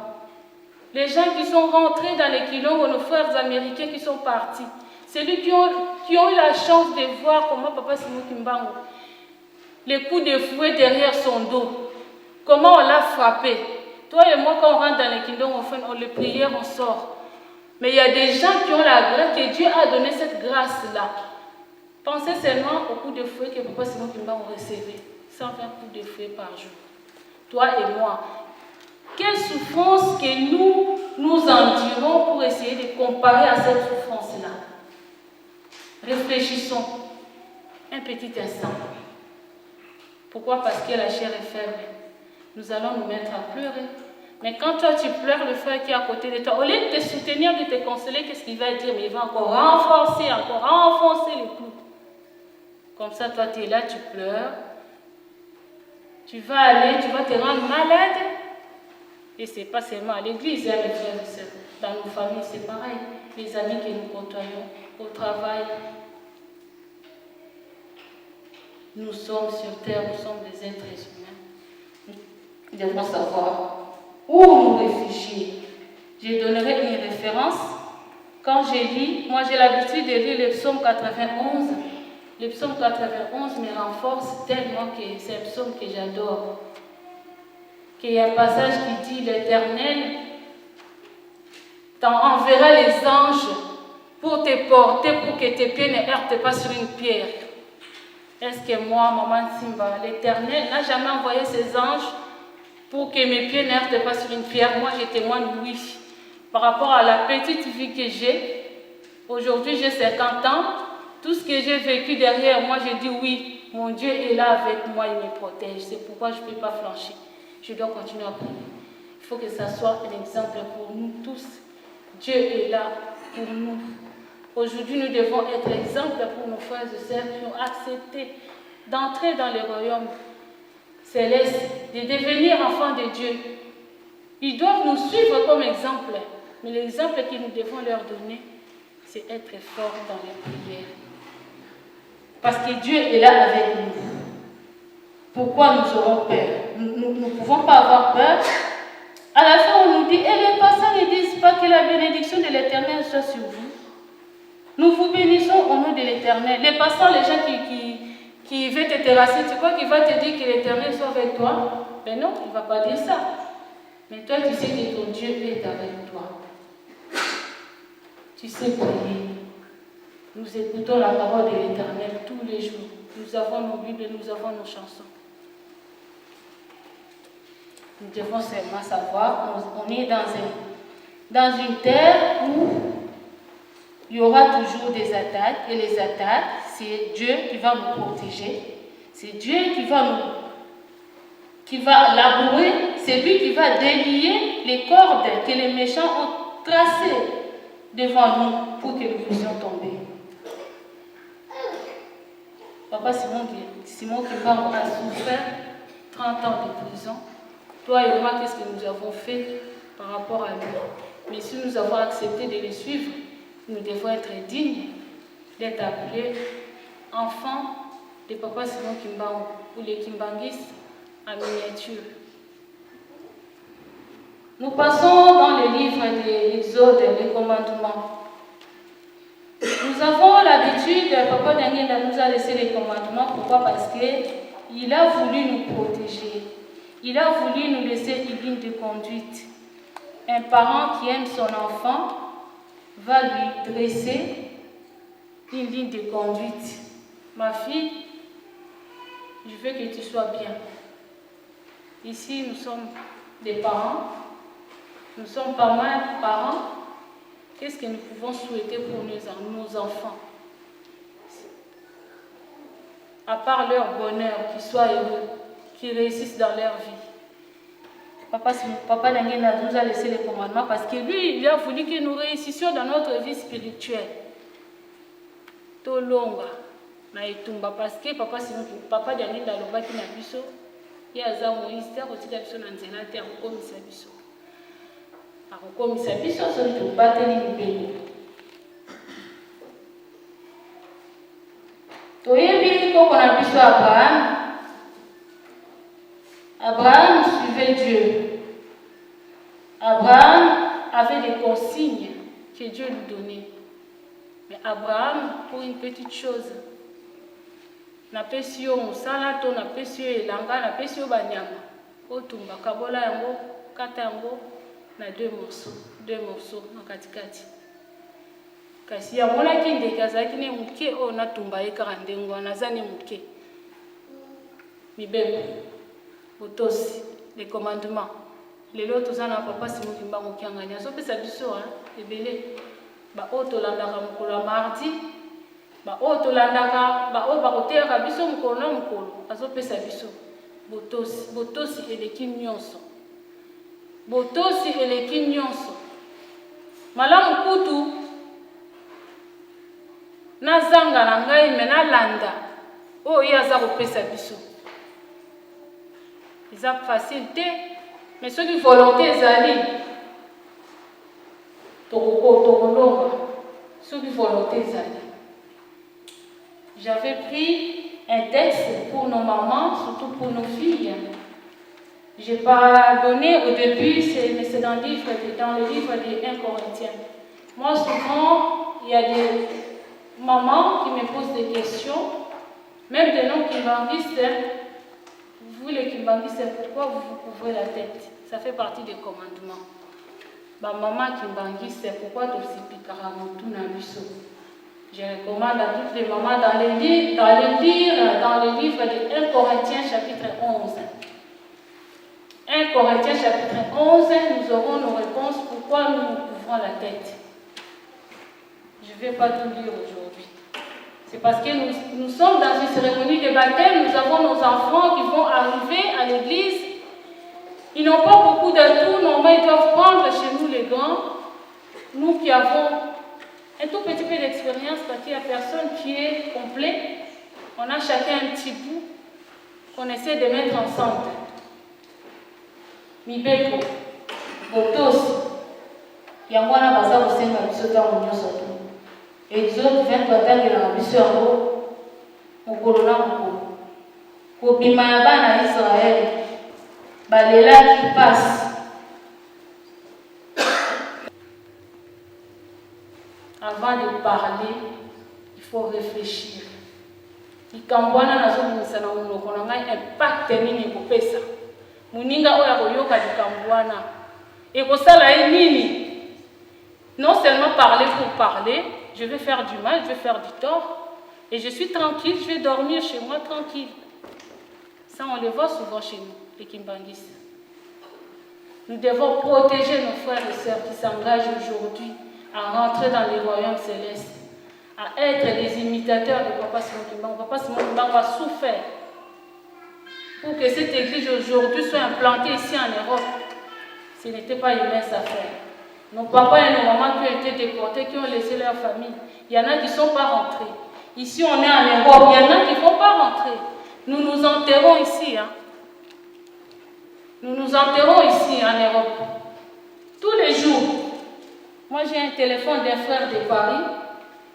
D: Les gens qui sont rentrés dans les Kilongo, nos frères américains qui sont partis, c'est lui qui ont eu la chance de voir comment Papa Simon Kimbangu, les coups de fouet derrière son dos, comment on l'a frappé. Toi et moi, quand on rentre dans les Kindongo, on fait les prières, on sort. Mais il y a des gens qui ont la grâce, que Dieu a donné cette grâce-là. Pensez seulement au coup de fouet que Papa Simon Kimbangu recevait. 120 coups de fouet par jour. Toi et moi. Quelle souffrance que nous, nous endurons pour essayer de comparer à cette souffrance-là. Réfléchissons un petit instant. Pourquoi? Parce que la chair est faible. Nous allons nous mettre à pleurer. Mais quand toi tu pleures, le frère qui est à côté de toi, au lieu de te soutenir, de te consoler, qu'est-ce qu'il va dire? Mais il va encore renforcer, encore renfoncer les coups. Comme ça, toi tu es là, tu pleures. Tu vas aller, tu vas te rendre malade. Et ce n'est pas seulement à l'église, hein, mes frères et sœurs. Dans nos familles, c'est pareil. Les amis que nous côtoyons, au travail. Nous sommes sur terre, nous sommes des êtres humains. Nous devons savoir où nous réfugier. Je donnerai une référence. Quand je lis, moi j'ai l'habitude de lire le psaume 91. Le psaume 91 me renforce tellement que c'est un psaume que j'adore. Qu'il y a un passage qui dit, l'Éternel t'enverra les anges pour te porter, pour que tes pieds ne heurtent pas sur une pierre. Est-ce que moi, Maman Simba, l'Éternel n'a jamais envoyé ses anges pour que mes pieds ne heurtent pas sur une pierre? Moi, je témoigne, oui. Par rapport à la petite vie que j'ai, aujourd'hui j'ai 50 ans, tout ce que j'ai vécu derrière moi, je dis oui, mon Dieu est là avec moi, il me protège. C'est pourquoi je ne peux pas flancher. Je dois continuer à prier. Il faut que ça soit un exemple pour nous tous. Dieu est là pour nous. Aujourd'hui, nous devons être exemple pour nos frères et sœurs qui ont accepté d'entrer dans le royaume. céleste, de devenir enfants de Dieu. Ils doivent nous suivre comme exemple. Mais l'exemple que nous devons leur donner, c'est être fort dans les prières. Parce que Dieu est là avec nous. Pourquoi nous aurons peur? Nous ne pouvons pas avoir peur. À la fin, on nous dit, et les passants ne disent pas que la bénédiction de l'Éternel soit sur vous. Nous vous bénissons au nom de l'Éternel. Les passants, les gens qui veulent te terrasser, tu crois qu'il va te dire que l'Éternel soit avec toi? Mais non, il ne va pas dire ça. Mais toi, tu sais que ton Dieu est avec toi. Tu sais prier. Nous écoutons la parole de l'Éternel tous les jours. Nous avons nos Bibles, nous avons nos chansons. Nous devons seulement savoir, on est dans une terre où il y aura toujours des attaques. Et les attaques, c'est Dieu qui va nous protéger. C'est Dieu qui va nous, qui va labourer. C'est lui qui va délier les cordes que les méchants ont tracées devant nous pour que nous puissions tomber. Papa Simon Kimbangu a souffert 30 ans de prison. Toi et moi, qu'est-ce que nous avons fait par rapport à lui? Mais si nous avons accepté de le suivre, nous devons être dignes d'être appelés enfants de Papa Simon Kimbangu ou les Kimbanguistes en miniature. Nous passons dans le livre de l'Exode, les commandements. Nous avons l'habitude, Papa Daniel nous a laissé les commandements. Pourquoi? Parce qu'il a voulu nous protéger. Il a voulu nous laisser une ligne de conduite. Un parent qui aime son enfant va lui dresser une ligne de conduite. Ma fille, je veux que tu sois bien. Ici, nous sommes des parents. Nous sommes pas mal de parents. Qu'est-ce que nous pouvons souhaiter pour nos enfants? À part leur bonheur, qu'ils soient heureux, qu'ils réussissent dans leur vie. Papa Daniel nous a laissé les commandements parce que lui, il a voulu que nous réussissions dans notre vie spirituelle. Tolonga na etumba parce que papa Simon, papa Daniel alobaki na biso, ye aza Moïse te, akotika biso na nzela te, akokomisa biso. Akokomisa biso soki tobateli mibeko. Toyebi koko na biso Abraham. Abraham suivait Dieu. Abraham avait des consignes que Dieu lui donnait. Mais Abraham, pour une petite chose, napesi yo mosala to napesi yo elanga, napesi yo banyama, otumba, kabola yango, kata yango na deux morceaux, deux morceaux na katikati. Kasi amonaki ndeke azalaki ne moke oyo natumba ye kaka ndenge wana, aza ne moke. Mibeko, botosi, les commandements. Lelo toza na Papa Simon Kimbangu Kiangani azopesa biso, hein, ebele. Ba oyo tolandaka mokolo ya mardi, ba oyo tolandaka, ba oyo bakoteyaka biso mokolo na mokolo, azopesa biso botosi. Botosi eleki nyonso. Botosi eleki nyonso. Malamu kutu nazanga na ngai me nalanda oyo ye aza kopesa biso. Eza facile te, mais soki volonté ezali, tokolonga. Soki volonté ezali. J'avais pris un texte pour nos mamans, surtout pour nos filles. J'ai pas donné au début, mais c'est dans le livre de 1 Corinthiens. Moi, souvent, il y a des mamans qui me posent des questions, même des non-kimbanguistes. Vous, les kimbanguistes, pourquoi vous vous couvrez la tête? Ça fait partie des commandements. Ma maman kimbanguiste, pourquoi tosipikaka motu na biso? Je recommande à toutes les mamans d'aller lire dans le livre de 1 Corinthiens chapitre 11. 1 Corinthiens chapitre 11, nous aurons nos réponses pourquoi nous nous couvrons la tête. Je ne vais pas tout lire aujourd'hui. C'est parce que nous sommes dans une cérémonie de baptême, nous avons nos enfants qui vont arriver à l'église. Ils n'ont pas beaucoup d'atouts, normalement ils doivent prendre chez nous les grands. Nous qui avons un tout petit peu d'expérience, parce qu'il n'y a personne qui est complet. On a chacun un petit bout. Qu'on essaie de mettre ensemble. Mibeko, botosi, yango wana baza kosenga biso ntango nyonso to. Exode 20 batangelaka biso yango mokolo na mokolo. Kobima ya bana ya Israele balelaki mpasi.
J: Avant de parler, il faut réfléchir. Likambo wana nazobimisa na monoko na ngai impact nini ekopesa moninga oyo akoyoka likambo wana, ekosala ye nini? Non seulement parler pour parler, je vais faire du mal, je vais faire du tort, et je suis tranquille, je vais dormir chez moi tranquille. Ça, on le voit souvent chez nous, les Kimbanguistes. Nous devons protéger nos frères et sœurs qui s'engagent aujourd'hui à rentrer dans les royaumes célestes, à être des imitateurs de Papa Simon Kimbangu. Papa Simon Kimbangu a souffert pour que cette église aujourd'hui soit implantée ici en Europe. Ce n'était pas une mince affaire. Nos papas et nos mamans qui ont été déportés, qui ont laissé leur famille, il y en a qui ne sont pas rentrés. Ici, on est en Europe, il y en a qui ne vont pas rentrer. Nous nous enterrons ici. Hein. Nous nous enterrons ici en Europe. Tous les jours. Moi, j'ai un téléphone d'un frère de Paris.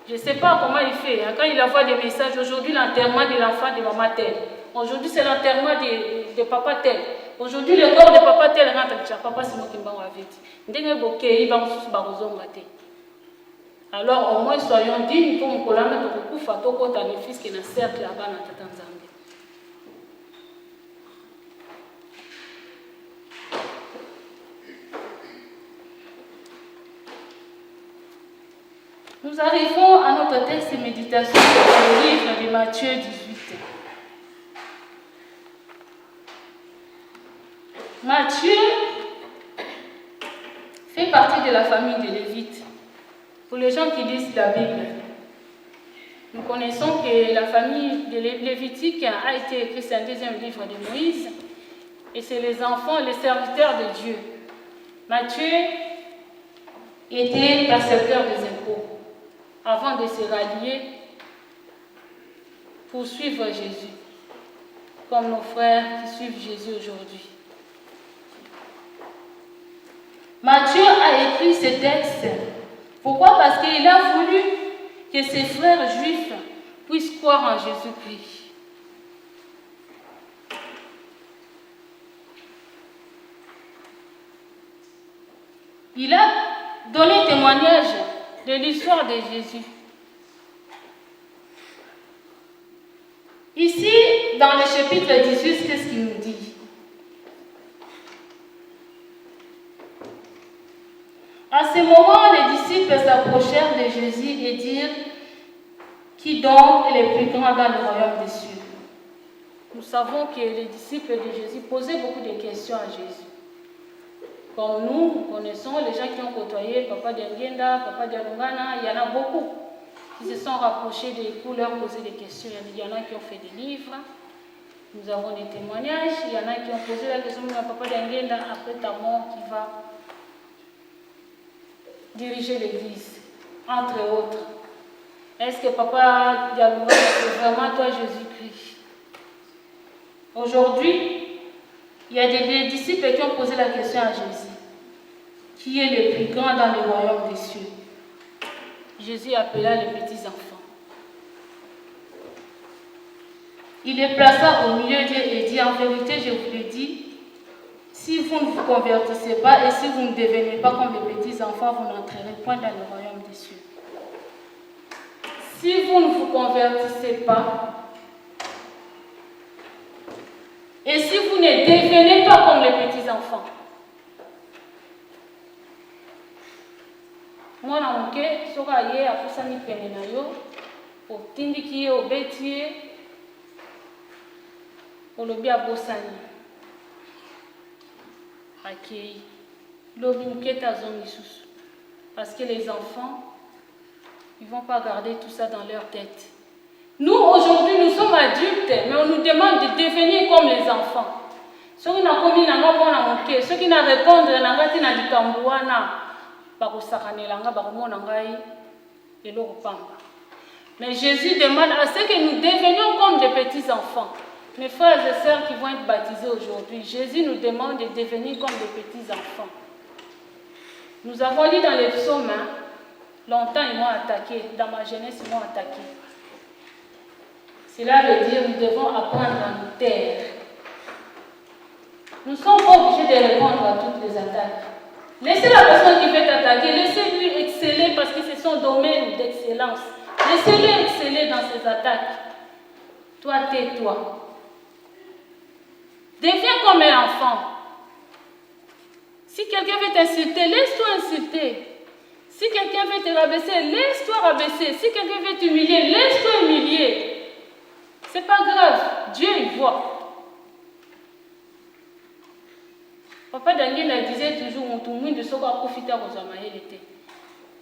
J: Je ne sais pas comment il fait. Hein. Quand il envoie des messages, aujourd'hui, l'enterrement de l'enfant de maman tel. Aujourd'hui, c'est l'enterrement de papa tel. Aujourd'hui, le corps de papa tel rentre. Papa Simon Kimbangu avait dit. Ndenge bokei, bamosusu bakozonga te. Alors, au moins, soyons dignes pour mokolo wana tokokufa, tokota ne fût-ce que na cercle ya bana Tata Nzambe.
D: Nous arrivons à notre texte de méditation dans le livre de Matthieu 18. Matthieu fait partie de la famille de Lévite.
J: Pour les gens qui lisent la Bible, nous connaissons que la famille de Lévitique a été écrite, c'est un deuxième livre de Moïse, et c'est les enfants, les serviteurs de Dieu. Matthieu était percepteur des impôts avant de se rallier pour suivre Jésus, comme nos frères qui suivent Jésus aujourd'hui.
D: Matthieu a écrit ce texte. Pourquoi? Parce qu'il a voulu que ses frères juifs puissent croire en Jésus-Christ. Il a donné témoignage de l'histoire de Jésus. Ici, dans le chapitre 18, qu'est-ce qu'il nous dit? À ce moment, les disciples s'approchèrent de Jésus et dirent, Qui donc est le plus grand dans le royaume des cieux?
J: Nous savons que les disciples de Jésus posaient beaucoup de questions à Jésus. Comme nous, nous connaissons les gens qui ont côtoyé Papa Diangienda, Papa Dialungana, il y en a beaucoup qui se sont rapprochés de pour leur poser des questions. Il y en a qui ont fait des livres, nous avons des témoignages, il y en a qui ont posé la question à Papa Diangienda, après ta mort, qui va diriger l'église, entre autres. Est-ce que Papa Dialungana, c'est vraiment toi Jésus-Christ?
D: Aujourd'hui, il y a des disciples qui ont posé la question à Jésus. Qui est le plus grand dans le royaume des cieux?
J: Jésus appela les petits-enfants.
D: Il les plaça au milieu d'eux et dit, en vérité, je vous le dis, si vous ne vous convertissez pas et si vous ne devenez pas comme les petits-enfants, vous n'entrerez point dans le royaume des cieux.
J: Si vous ne vous convertissez pas, et si vous ne devenez pas comme les petits-enfants, mwana moke soki aye apusani pene na yo, otindiki ye, obeti ye, olobi abosani, akei lobi moke te azongi lisusu. Parce que les enfants, ils vont pas garder tout ça dans leur tête.
D: Nous, aujourd'hui, nous sommes adultes, mais on nous demande de devenir comme les enfants.
J: Soki nakomi na nga mwana moke, soki na répondre na nga te na likambo wana, bakosakanela nga, bakomona ngai eloko pamba. Mais Jésus demande à ce que nous devenions comme des petits enfants. Mes frères et sœurs qui vont être baptisés aujourd'hui, Jésus nous demande de devenir comme des petits enfants. Nous avons lu dans les psaumes, hein, longtemps ils m'ont attaqué, dans ma jeunesse ils m'ont attaqué. Cela veut dire nous devons apprendre à nous taire. Nous ne sommes pas obligés de répondre à toutes les attaques. Laissez la personne qui veut t'attaquer, laissez-lui exceller parce que c'est son domaine d'excellence. Laissez-le exceller dans ses attaques. Toi, tais-toi. Deviens comme un enfant. Si quelqu'un veut t'insulter, laisse-toi insulter. Si quelqu'un veut te rabaisser, laisse-toi rabaisser. Si quelqu'un veut t'humilier, laisse-toi humilier. C'est pas grave, Dieu il voit. Papa Daniel disait toujours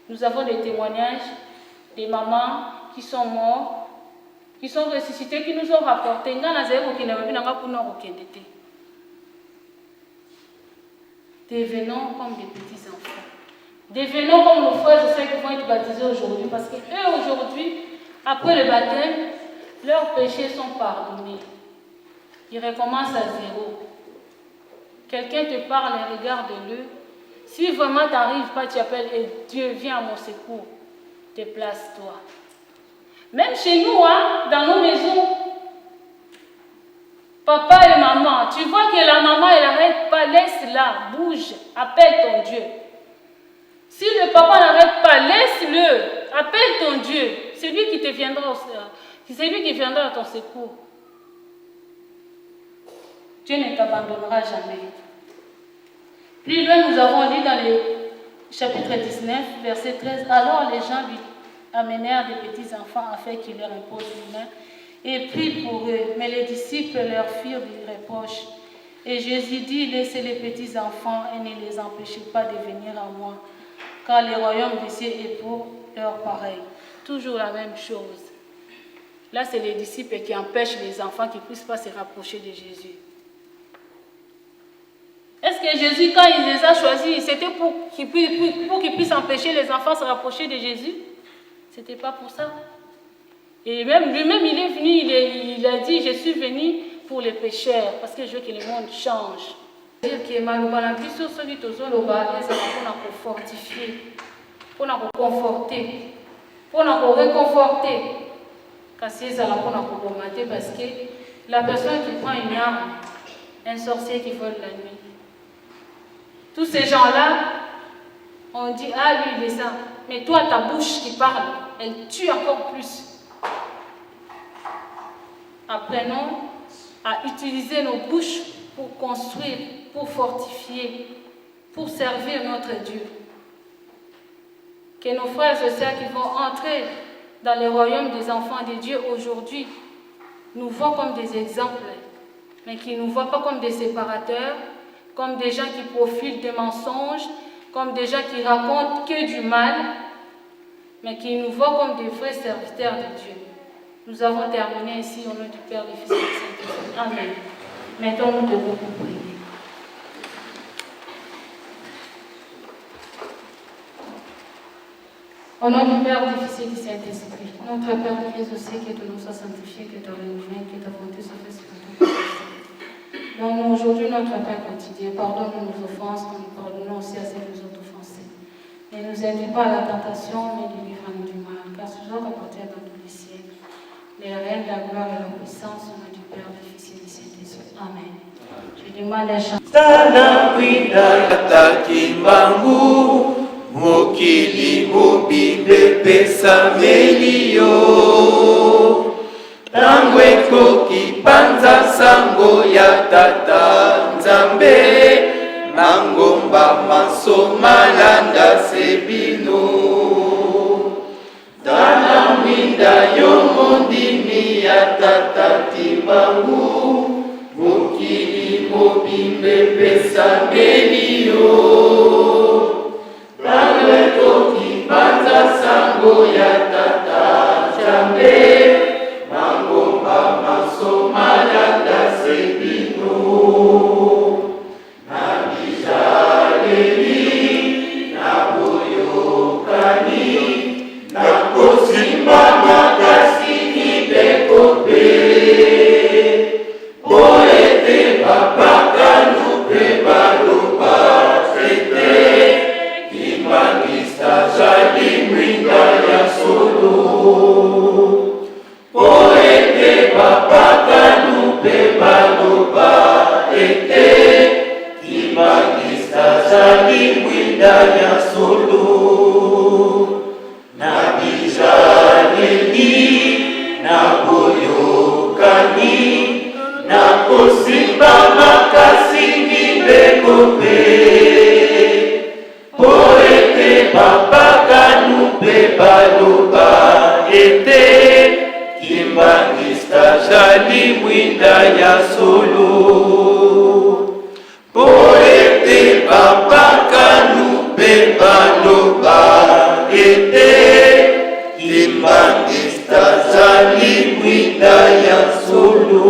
J: Nous avons des témoignages des mamans qui sont mortes, qui sont ressuscitées, qui nous ont rapporté. Devenons comme des petits enfants. Devenons comme nos frères et sœurs qui vont être baptisés aujourd'hui. Parce que eux, aujourd'hui, après le baptême, leurs péchés sont pardonnés. Ils recommencent à zéro. Quelqu'un te parle, regarde-le. Si vraiment tu n'arrives pas, tu appelles et Dieu vient à mon secours. Déplace-toi. Même chez nous, hein, dans nos maisons, papa et maman, tu vois que la maman, elle n'arrête pas, laisse-la, bouge, appelle ton Dieu. Si le papa n'arrête pas, laisse-le, appelle ton Dieu. C'est lui qui te viendra, c'est lui qui viendra à ton secours. Dieu ne t'abandonnera jamais. Plus loin, nous avons lu dans le chapitre 19, verset 13, Alors les gens lui amenèrent des petits-enfants afin qu'il leur impose une main et prie pour eux. Mais les disciples leur firent des reproches. Et Jésus dit, laissez les petits-enfants et ne les empêchez pas de venir à moi, car le royaume des cieux est pour leur pareil. Toujours la même chose. Là, c'est les disciples qui empêchent les enfants qu'ils ne puissent pas se rapprocher de Jésus. Est-ce que Jésus, quand il les a choisis, c'était pour qu'ils puissent, puissent empêcher les enfants de se rapprocher de Jésus? Ce n'était pas pour ça. Et même lui-même, il est venu, il, il, a dit, je suis venu pour les pécheurs, parce que je veux que le monde change. Dire que maloba na biso soki tozoloba ezala mpona kofortifie, mpona koconforte, mpona koreconforte, kasi ezala mpona koboma te, parce que la personne qui prend une arme, un sorcier qui vole la nuit, tous ces gens-là, on dit, ah lui il est ça, mais toi ta bouche qui parle, elle tue encore plus. Apprenons à utiliser nos bouches pour construire, pour fortifier, pour servir notre Dieu. Que nos frères et sœurs qui vont entrer dans le royaume des enfants de Dieu aujourd'hui nous voient comme des exemples, mais qui ne nous voient pas comme des séparateurs, comme des gens qui profitent des mensonges, comme des gens qui racontent que du mal, mais qui nous voient comme des vrais serviteurs de Dieu. Nous avons terminé ici au nom du Père, du Fils et du Saint-Esprit. Amen. Mettons-nous debout pour prier. Au nom du Père, du Fils et du Saint-Esprit, notre Père qui es aux cieux, que ton nom soit sanctifié, que ton règne vienne, que ta volonté soit faite sur la terre. Donne-nous aujourd'hui notre pain quotidien. Pardonne-nous nos offenses, comme nous pardonnons aussi à ceux qui nous ont offensés. Ne nous induis pas à la tentation, mais délivre-nous du mal, car ce jour appartient dans tous les siècles. Les règnes, la gloire et la puissance au nom du Père, du Fils et du Saint-Esprit. Amen. Je demande à chanter.
K: Kimbangu mokili mobimba epesameli yo ntango ekoki panza sango ya tata nzambe mangomba manso malanda se bino tala mwinda yo mondimi ya tata Kimbangu mokili mobimba epesameli yo ntango ekoki panza sango ya tata nzambe mangomba manso malanda se bino na bizaleli na boyokani na kosimba makasi mibeko mpe. azali mwinda ya solo na bizaleli na boyokani na kosimba makasi mibeko mpe mpo ete bapakanu mpe baloba ete Kimbanguiste azali mwinda ya solo mpo ete bapakanu mpe baloba ete Kimbanguiste azali mwinda ya solo.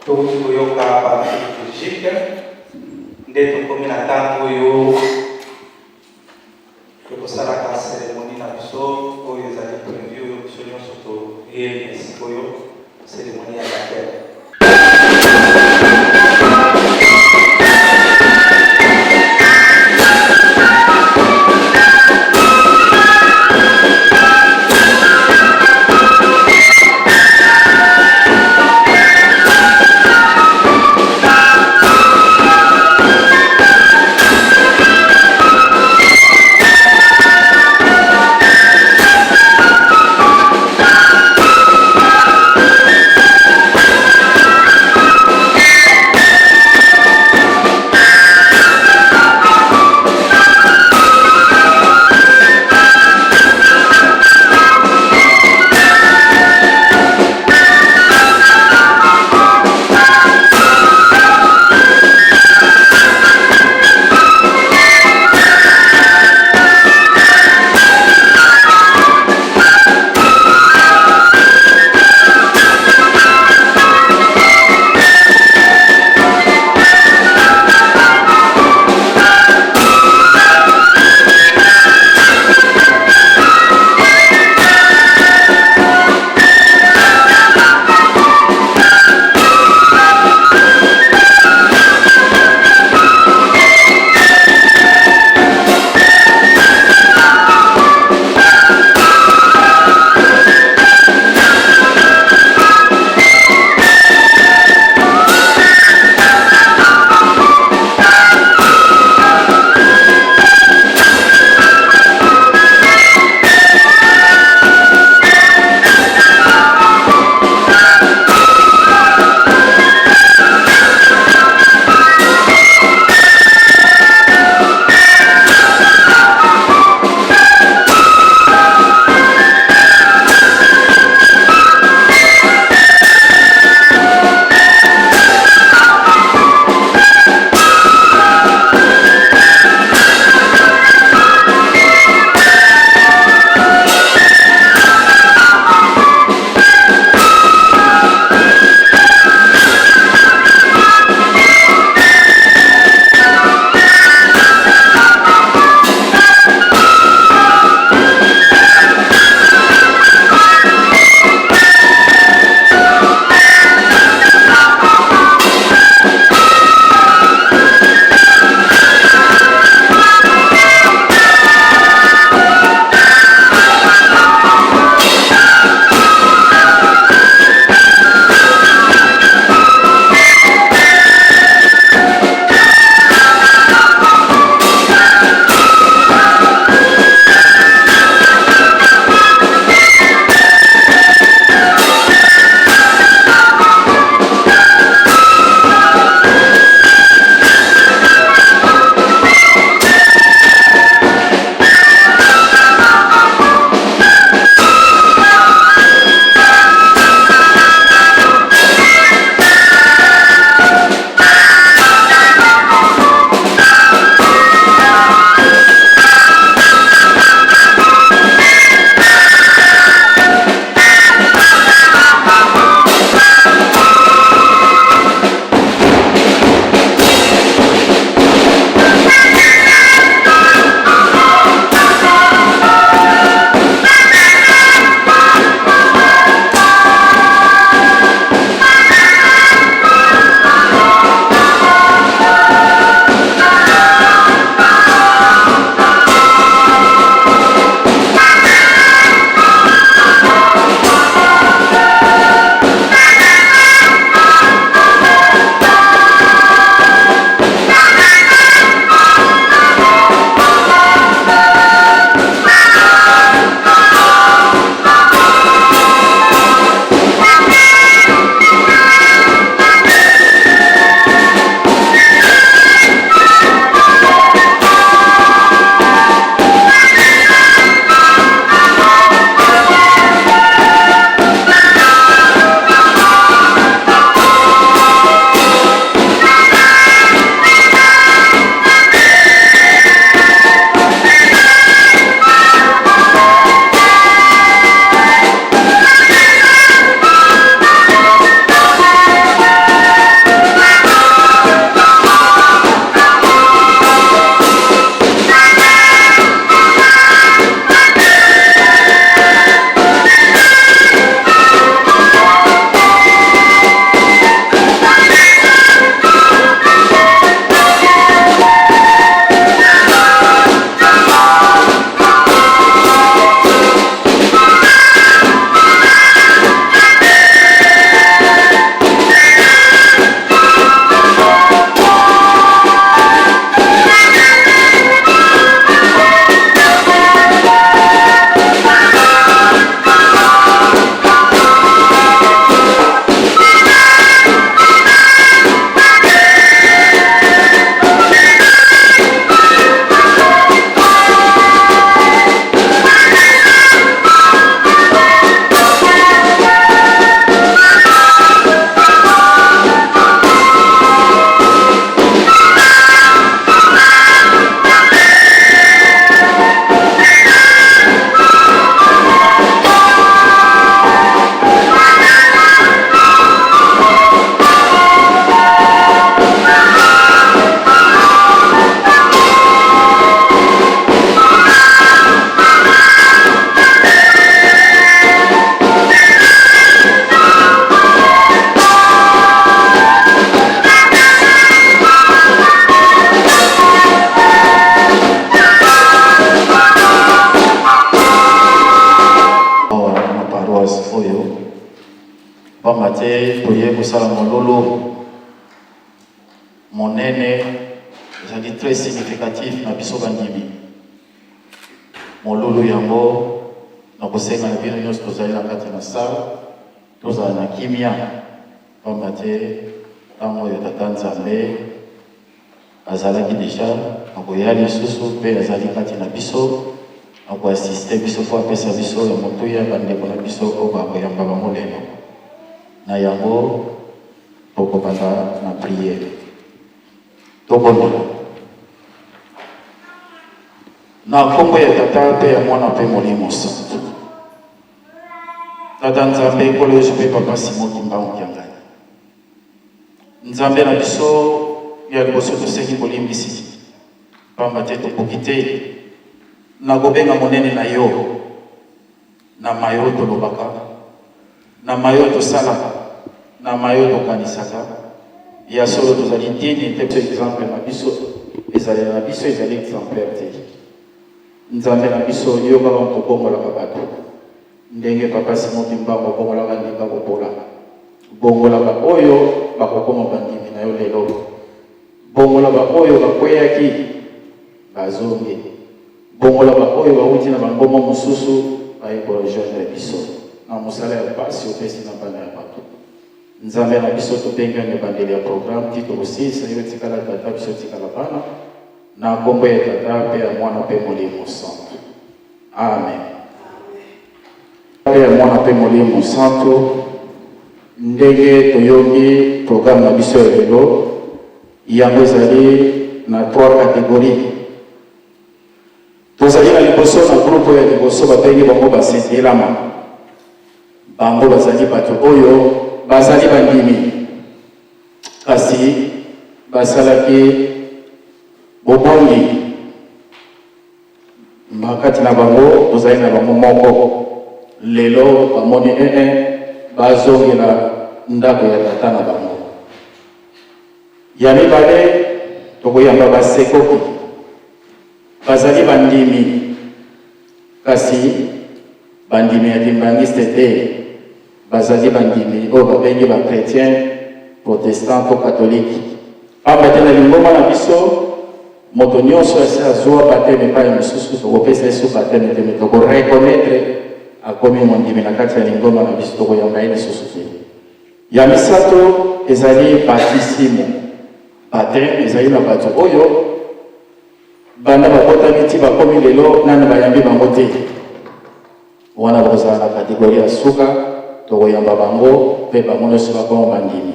L: Touti koyoka partie liturgique, nde tokomi na ntango oyo tokosalaka cérémonie na biso oyo ezali prévu, oyo biso nyonso toyeli na esika oyo, cérémonie ya baptême.
M: monene, ezali très significatif na biso bandimi. Molulu yango nakosenga na bino nyonso tozali na kati na salle tozala na kimia, pamba te ntango oyo Tata Nzambe azalaki deja akoya lisusu mpe azali kati na biso, ako assister biso mpo apesa biso ya motuya bandeko na biso oyo bakoyamba bango lelo. Na yango tokobanda na priere. Tobondela. Na nkombo ya Tata mpe ya Mwana mpe Molimo Santu. Tata Nzambe, Nkolo Yesu mpe Papa Simon Kimbangu Kiangani. Nzambe na biso ya liboso tosengi bolimbisi pamba te tokoki te na kobenga monene na yo na maye oyo tolobaka, na maye oyo tosalaka, na maye oyo tokanisaka. Ya solo tozali digne te, biso exemple na biso ezalela na biso ezali exemplaire te. Nzambe na biso, yo kaka moto obongolaka bato. Ndenge Papa Simon Kimbangu abongolaka ndinga kopola. Bongola ba oyo bakokoma bandimi na yo lelo. Bongola ba oyo bakweyaki bazongi. Bongola ba oyo bawuti na bangomba mosusu baye ko rejoindre biso na mosala ya pasi opesi na bana ya bato. Nzambe na biso tobengi yo na ebandeli ya programme ti tokosilisa yo tikala tata biso tikala bana na kombo ya tata pe ya mwana pe molimo santu. Amen. Mpe ya Mwana mpe Molimo Santu, ndenge toyoki programme na biso ya lelo, yango ezali na trois categories. Tozali na liboso na groupe ya liboso babengi bango basengelama. Bango bazali bato oyo bazali bandimi kasi basalaki bobongi Na kati na bango tozali na bango moko lelo bamoni ee bazongela ndako ya tata na bango. Ya mibale tokoyamba basekoki bazali bandimi kasi bandimi ya kimbanguiste te, bazali bandimi oyo babengi ba chretien, protestant to catholique. Pamba te na lingomba na biso moto nyonso asi azua bapteme epai mosusu, tokopesa ye su bapteme te, mais toko reconnaitre akomi mondimi na kati ya lingomba na biso, tokoyamba ye lisusu te. Ya misato ezali batisimo. Bapteme ezali na bato oyo banda babotami ti bakomi lelo nanu bayambi bango te. Wana bakozala na categorie ya suka, tokoyamba bango mpe bango nyonso bakoma bandimi.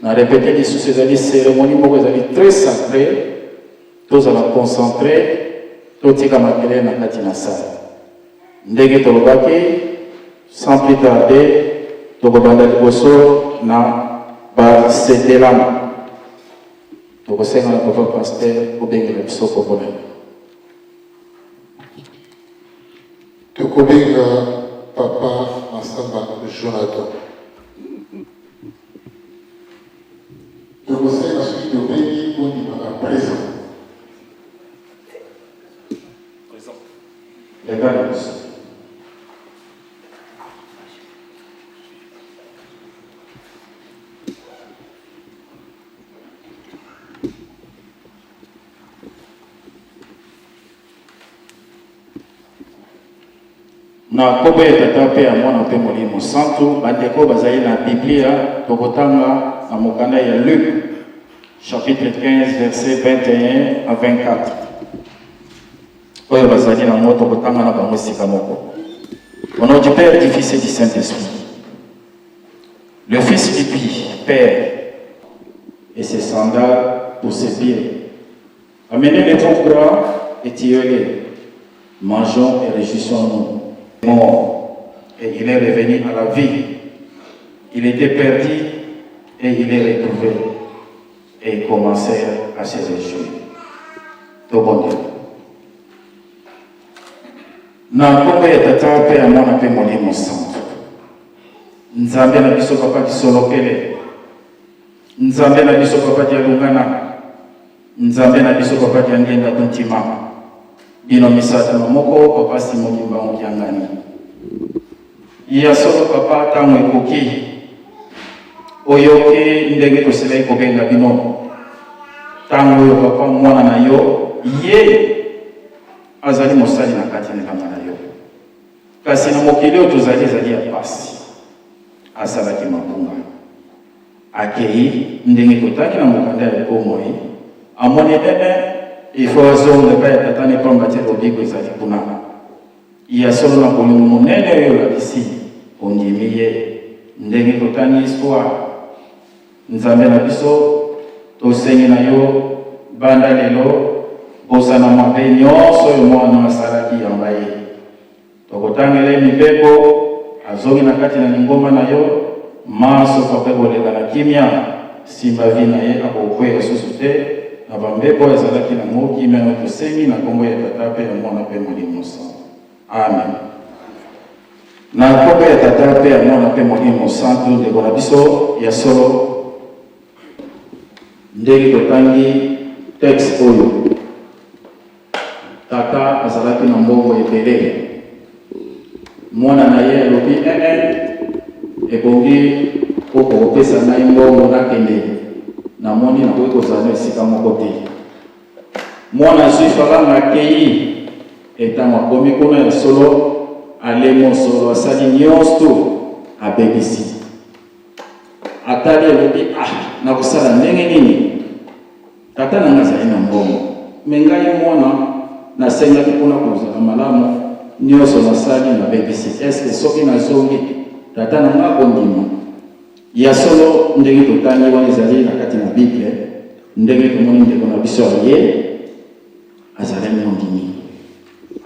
M: Na repete lisusu, ezali ceremonie moko ezali très sacré, tozala concentre, totika makelele na kati na salle. Ndenge tolobaki, sans plus tarder, tokobanda liboso na basetelama. Tokosenga na papa pasteur obengela biso kombo na ye.
N: Tokobenga papa Massamba Jonathan. Tokosenga soki tobengi bondimaka present.
M: Present. Leka na biso. Na nkombo ya Tata mpe ya Mwana mpe Molimo Santu, bandeko bazali na Biblia, tokotanga na mokanda ya Luc chapitre 15 verset 21 à 24. Oyo bazali nango tokotanga na bango esika moko. Au nom du Père, du Fils et du Saint-Esprit. Le fils lui dit, Père, et ses sandales pour ses pieds. Amenez les bons gras et tuez-les. Mangeons et réjouissons-nous. Mort, et il est revenu à la vie. Il était perdu et il est retrouvé. Et ils commencèrent à se réjouir. Tobondela. Na nkombo ya Tata mpe ya Mwana mpe Molimo Santu. Nzambe na biso Papa Kisolokele. Nzambe na biso Papa Dialungana. Nzambe na biso Papa Diangienda Tuntima. Bino misato na moko Papa Simon Kimbangu Kiangani. Ya solo Papa, ntango ekoki oyoki ndenge tosilaki kobenga bino. Ntango oyo papa mwana na yo ye azali mosali na kati na elanga na yo, kasi na mokili oyo tozali ezali ya pasi. Asalaki mabunga, akei ndenge totangi na mokanda ya bomoi, amoni ee il faut azonga epai ya tata ne pamba te lobiko ezali kuna. Ya solo na bolingo monene oyo olakisi, ondimi ye. Ndenge totangi histoire, Nzambe na biso, tosengi na yo banda lelo bosana mabe nyonso oyo mwana asalaki, yamba ye. Tokotangela ye mibeko, azongi na kati na lingomba na yo, manso papa ekoleka na kimia, simba vie na ye akokweya susu te na ba mbeba oyo azalaki na ngo, kimia na yo tosengi na kombo ya Tata pe ya Mwana pe Molimo Santu. Amen. Na kombo ya Tata pe ya Mwana pe Molimo Santu, ndeko na biso ya solo ndenge totangi texte oyo Tata azalaki na mbongo ebele. Mwana na ye alobi, Ee, ebongi koko opesa ngai mbongo nakende, namoni nakoki kozala no esika moko te. Mwana azwi falanga akei. Etango akomi kuna, ya solo ale mosolo, asali nyonso, abebisi. Atali alobi, Ah, nakosala ndenge nini? Tata na ngai azali na mbongo, mais ngai mwana nasengaki mpona kozala malamu, nionso nasali nabebisi. Est ce que soki nazongi tata na ngai akondima? Ya solo, ndenge totangi wana ezali na kati na Bible, ndenge tomoni ndeko na biso aye azalaki mondimi,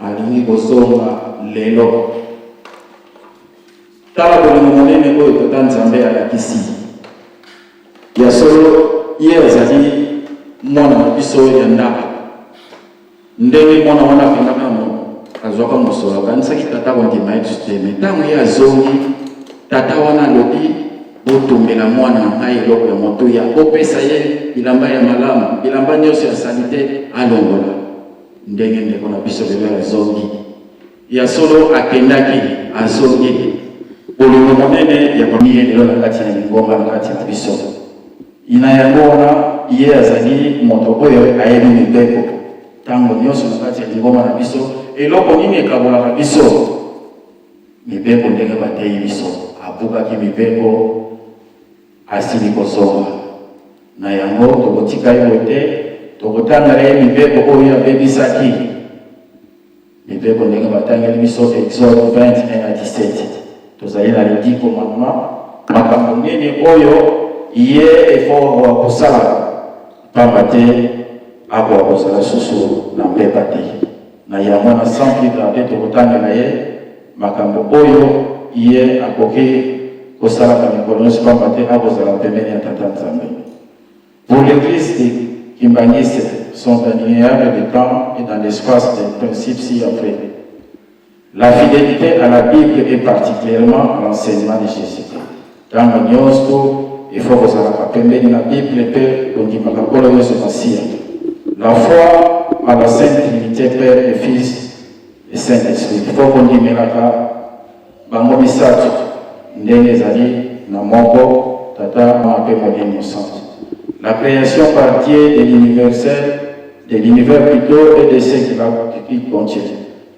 M: alingi kozonga lelo. Tala bolingo monene oyo Tata Nzambe alakisi. Ya solo, ye azali mwana na biso ya ndako. Ndenge mwana wana akendaka na azwaka mosolo, akanisaki tata akondima ye lisusu te. Me ntango ye azongi, tata wana alobi, botumbela mwana na ngai eloko ya motuya, bopesa ye bilamba ya malamu, bilamba nyonso ya salite alongola. Ndenge ndeko na biso lelo azongi, Ya solo, akendaki, azongi. Bolingo monene ya ye lelo na kati na lingomba na kati na biso. Na yango wana, ye azali moto oyo ayebi mibeko. Ntango nyonso na kati ya lingomba na biso, eloko nini ekabolaka biso? Mibeko ndenge bateyi biso. Abukaki mibeko, asili kozonga. Na yango, tokotika ye boye te, tokotangela ye mibeko oyo abebisaki. Mibeko ndenge batangeli biso Exode 20, 1 à 17. Tozali na les 10 commandements. Makambo nini oyo ye efo akoka kosala pamba te akoka kozala susu na mbeba te. Na yango na sans plus tarder tokotangela ye makambo oyo ye akoki kosalaka mikolo nyonso pamba te akozala pembeni ya Tata Nzambe. Pour l'Eglise des Kimbanguistes sont indéniables de temps et dans l'espace des principes ci-après. La fidélité à la Bible et particulièrement à l'enseignement de Jésus-Christ. Ntango nyonso il faut kozalaka pembeni na Bible mpe kondimaka Nkolo Yesu Masiya. La foi à la Sainte Trinité, Père et Fils et Saint-Esprit. Il faut kondimelaka Bango misato, ndenge ezali na moko, Tata, Mwana mpe Molimo Mosantu. La creation par Dieu de l'universel, de l'univers plutot et de ce qui la qui contient.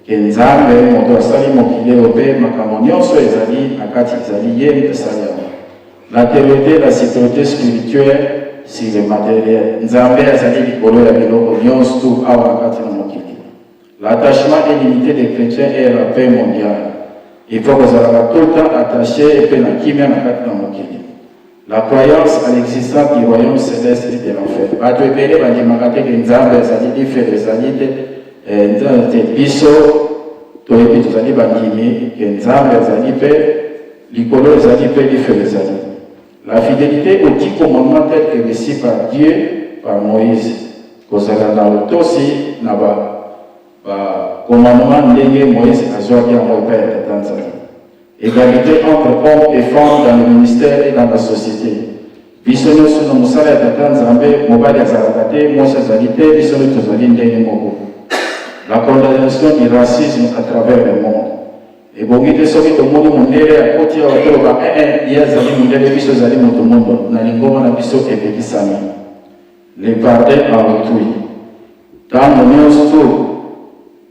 M: Ke Nzambe moto asali mokili oyo mpe makambo nyonso ezali na kati ezali ye moto asali yango. La théorie, la sécurité spirituelle sur le matériel. Nzambe azali likolo ya biloko nyonso tu awa na kati na mokili. L'attachement et l'unité des chretiens et la paix mondiale. Il faut kozalaka tout le temps attaché mpe na kimia na kati na mokili. La croyance à l'existence du royaume céleste et de l'enfer. Bato ebele bandimaka te ke Nzambe azali, lifelo ezali te, eh, Nzambe te. Biso toyebi tozali bandimi ke Nzambe azali mpe likolo ezali mpe lifelo ezali. La fidelite aux dix commandements tels que reçus par Dieu par Moïse, kozala na botosi na ba ba commandements ndenge Moïse azwaki yango epai ya Tata Nzambe. Egalite entre hommes et femmes dans le ministère et dans la societe. Biso nionso na mosala ya Tata Nzambe, mobali azalaka te, mwasi azali te, biso nionso tozali ndenge moko. La condamnation du racisme à travers le monde. Ebongi te soki tomoni mondele akoti awa toloba ee eh, ye azali mondele biso ezali moto mondo na lingomba na biso epekisami. Le pardon à autrui. Tango nionso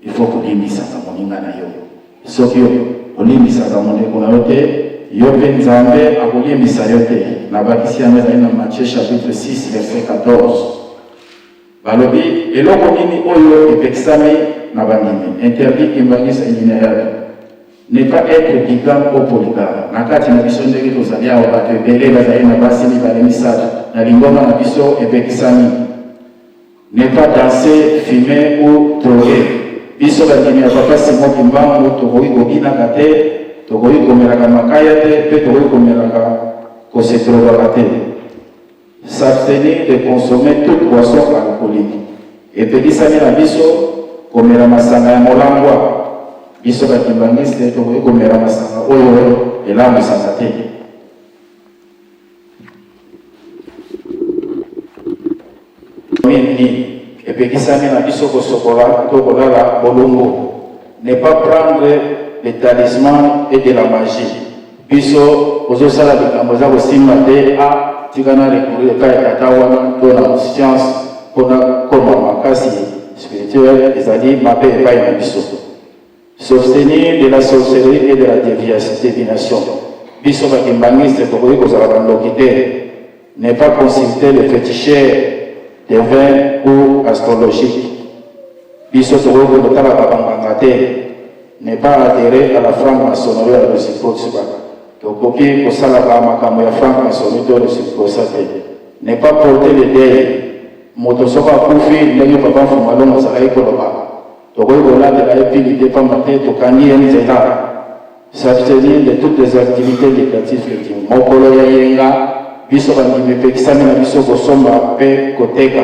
M: il faut kolimbisaka moninga na yo. Soki olimbisaka mondeko na yo te, yo mpe Nzambe akolimbisa yo te. Nabakisi yango ezali na Matthieu chapitre 6 verset 14. Balobi eloko nini oyo epekisami na bandimi? Interdit kimbanguiste ilinéaire. Ne pas etre bigame ou polygame. Na kati na biso ndenge tozali awa bato ebele bazali na basi mibale misato na lingomba na biso epekisami. Ne pas danser, fumer ou droguer. Biso bandimi ya Papa Simon Kimbangu tokoki kobinaka te, tokoki komelaka makaya te mpe tokoki komelaka ko se drogaka te. S'abstenir de consommer toute boisson alcoolique. Epekisami na biso komela masanga ya molangwa. Biso ba kimbanguiste tokoki komela masanga oyo elangwisaka te. Nini epekisami na biso kosokola to kolala bolumbu. Ne pas prendre des talismans et de la magie. Biso ozo sala likambo eza kosimba te ah tika na recourir epai ya tata wana to na science mpo na koma makasi spirituel ezali mabe epai na biso. S'obstenir de la sorcellerie et de la divination. Biso ba kimbanguiste tokoki kozala ba ndoki te. Ne pas consulter le feticheur, devin ou astrologique. Biso tokoki kotalaka ba nganga te. Ne pas adherer à la franc-maçonnerie ya Lucifer. Tokoki kosalaka makambo ya franc-maçonnerie to Lucifer te. Ne pas porter le deuil. Moto soko akufi ndenge papa Mfumualongo azalaki koloba, tokoki kolatela ye pili te pamba te tokangi ye nzela. S'abstenir de toutes les activites lucratives que Mokolo ya yenga, biso bandimi epekisami na biso kosomba mpe koteka.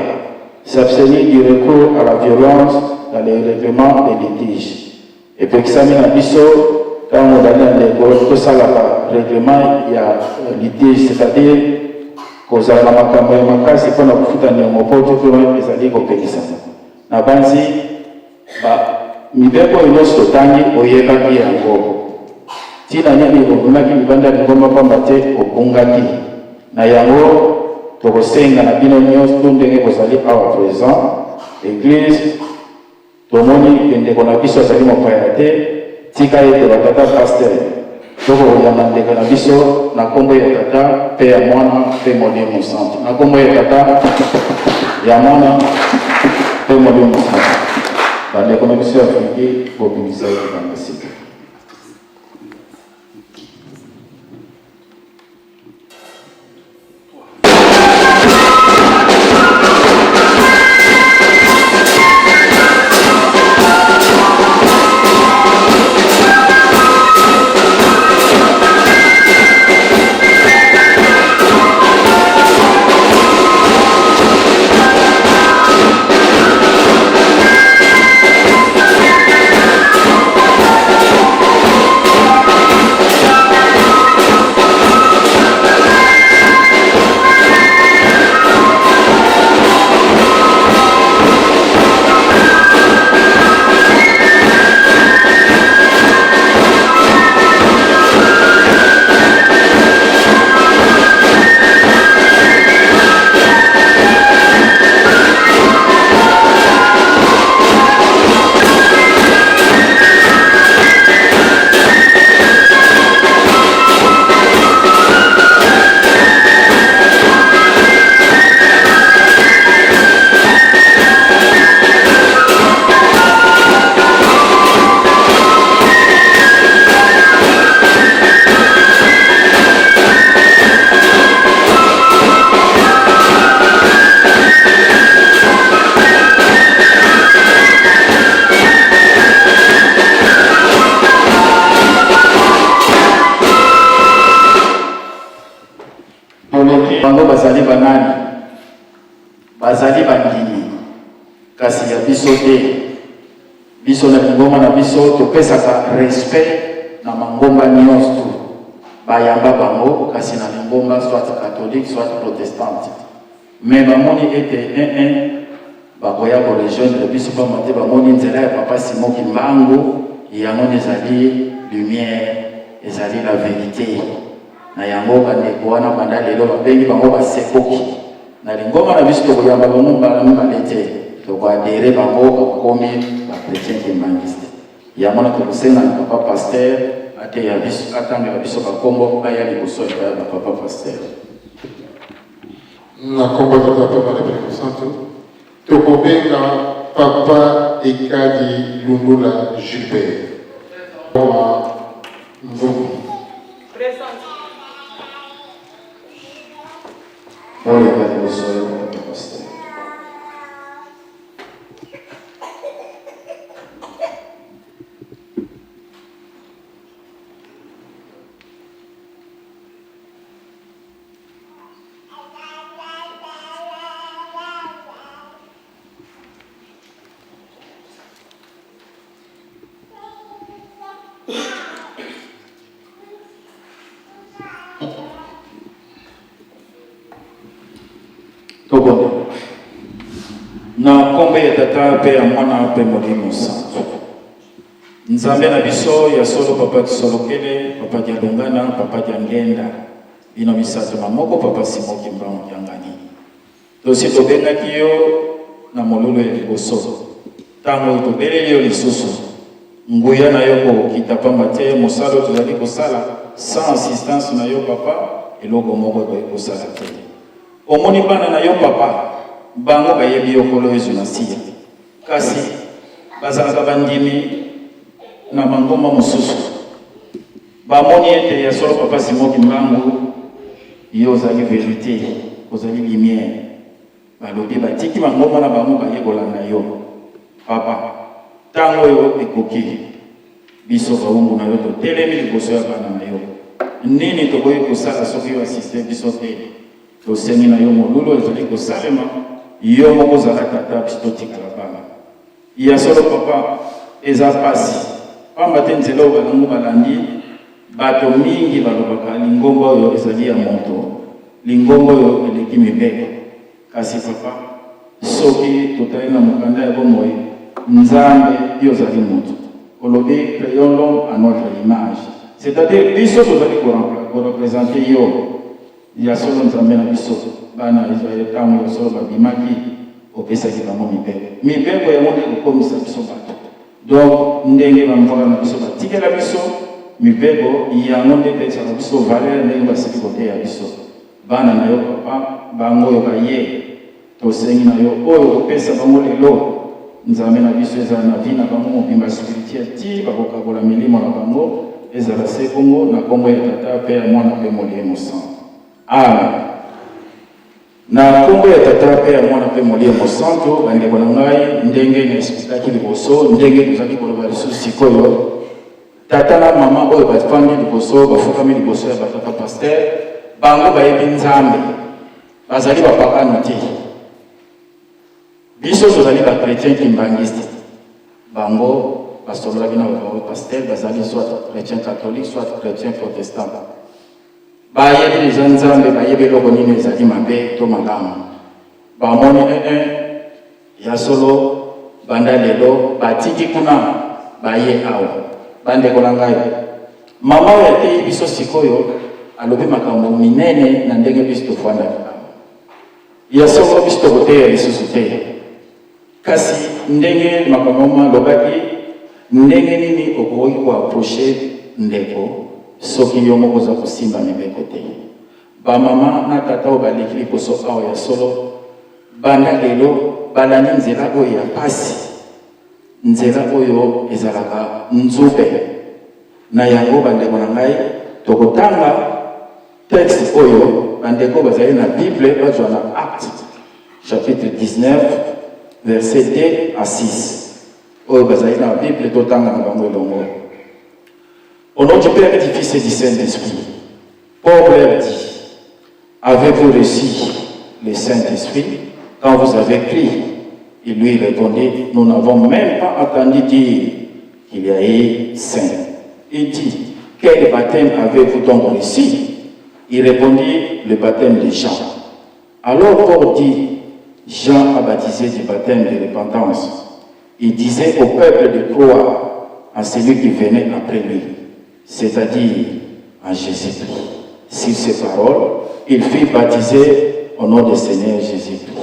M: S'abstenir du recours à la violence dans le règlement des litiges. Epekisami na biso ntango ozali na ndeko tosalaka règlement ya litige, c'est-à-dire kozala na makambo ya makasi mpo na kofuta niongo mpo tutu ezali kopekisama. Nabanzi ba mibeko oyo nyonso totangi oyebaki yango. Ntina nini obimaki libanda ya lingomba mpamba te obungaki? Na yango tokosenga na bino nyonso ndenge bozali awa present eglise tomoni ke ndeko na biso azali mopaya te, tika ete ba tata pasteur tokoyamba ndeko na biso na nkombo ya Tata mpe ya Mwana mpe Molimo Santu. Na nkombo ya Tata, ya Mwana mpe Molimo Santu. Bandeko na biso ya Afriki bobimisa ye libanda sika. Tolobi bango bazali banani? Bazali bandimi, kasi ya biso te. Biso na lingomba na biso topesaka respect na mangomba nionso bayamba bango, kasi na lingomba soit catholique soit protestante. Mais bamoni ete eh eh bakoya ko rejoindre biso pamba te bamoni nzela ya papa Simon Kimbangu yango nde ezali lumière, ezali la verite. Na yango bandeko wana banda lelo babengi bango basekoki. Na lingomba na biso tokoyamba bango mbala mibale te, toko adherer bango bakomi ba chretiens kimbanguistes. Yango wana tokosenga na papa pasteur ateya biso, atangela biso ba kombo baya liboso epai ya ba papa pasteur.
N: Na kombo ya Tata mpe Mwana mpe Molimo Santu, tokobenga Papa Ekadi Lundula Gilbert. Wa Mvumbi.
E: Present.
M: Boleka liboso ya papa pasteur. Tobondela. Na nkombo ya Tata mpe ya Mwana mpe Molimo Santu. Nzambe na biso ya solo, Papa Kisolokele, Papa Dialungana, Papa Diangenda, bino misato na moko, Papa Simon Kimbangu Kiangani. Tosi tobengaki yo na molulu ya liboso. Ntango oyo tobeleli yo lisusu, nguya na yo kokita pamba te mosala oyo tozali kosala sans assistance na yo papa, eloko moko ekoki kosala te. Omoni bana na yo papa, bango bayebi yo Nkolo Yezu Masiya, kasi bazalaka bandimi na mangomba mosusu. Bamoni ete ya solo papa Simon Kimbangu yo ozali verite, ozali lumière. Balobi batiki mangomba na bango baye kolanda yo. Papa, tango oyo ekoki. Biso bawumbu na yo totelemi liboso ya bana na yo. Nini tokoki kosala soki yo assiste biso te? Tosengi na yo molulu ezali kosalema, yo moko ozala tata biso totikala bana. Ya solo papa, eza pasi pamba te nzela oyo balangu balandi, bato mingi balobaka lingomba oyo ezali ya moto, lingomba oyo eleki mibeko. Kasi papa, soki totali na mokanda ya bomoi, Nzambe yo ozali moto, olobi creons l'homme à notre image, c'est-à-dire biso tozali ko representer yo. Ya solo Nzambe na biso, bana ya Israel tango ya solo babimaki, opesaki bango mibeko. Mibeko yango nde ekokomisa biso bato. Donc ndenge ba mvwala na biso batikela biso mibeko yango nde epesaka biso valeur ndenge basili koteya biso. Bana na yo papa, bango oyo baye, tosengi na yo oyo okopesa bango lelo, Nzambe na biso, ezala na vie na bango mobimba spirituel ti bakokabola milimo na bango, ezala se bongo na kombo ya Tata pe ya Mwana pe Molimo Santu. Amen. Na kombo ya Tata pe ya Mwana pe Molimo Santu, bandeko na ngai, ndenge na explikaki liboso, ndenge tozali koloba lisusu sikoyo, tata na mama oyo bafandi liboso, bafukami liboso ya batata pasteur, bango bayebi Nzambe, bazali bapakano te. Biso tozali ba chretiens kimbanguistes, bango basololaki na ba pasteur, bazali soit chretien catholique, soit chretien protestant. Bayebi deja Nzambe, bayebi eloko nini ezali mabe to malamu. Bamoni eh eh ya solo banda lelo batiki kuna baye awa. Bandeko na ngai, mama oyo ateyi biso sikoyo alobi makambo minene na ndenge biso tofandaki awa. Ya solo biso tokoteya lisusu te, kasi ndenge makambo malobaki, ndenge nini okoki ko approcher ndeko soki yo moko oza kosimba mibeko te? Ba mama na tata oyo baleki liboso awa, ya solo banda lelo balandi nzela oyo ya pasi, nzela oyo ezalaka nzube. Na yango bandeko na ngai, tokotanga Texte oyo ba ndeko bazali na bible bazwa na Actes chapitre 19 verset 2 à 6. Oyo bazali na bible totanga na bango elongo. Au nom du Père et du Fils et du Saint-Esprit, Paul leur dit, avez-vous reçu le Saint-Esprit quand vous avez cru? Il lui répondit, nous n'avons même pas entendu dire qu'il y a eu saint. Il dit, quel baptême avez-vous donc reçu? Il répondit, le baptême de Jean. Alors Paul dit, Jean a baptisé du baptême de repentance. Il disait au peuple de croire en celui qui venait après lui, c'est-à-dire en Jésus-Christ. Sur ces paroles, il fut baptisé. Au nom du Seigneur Jésus-Christ.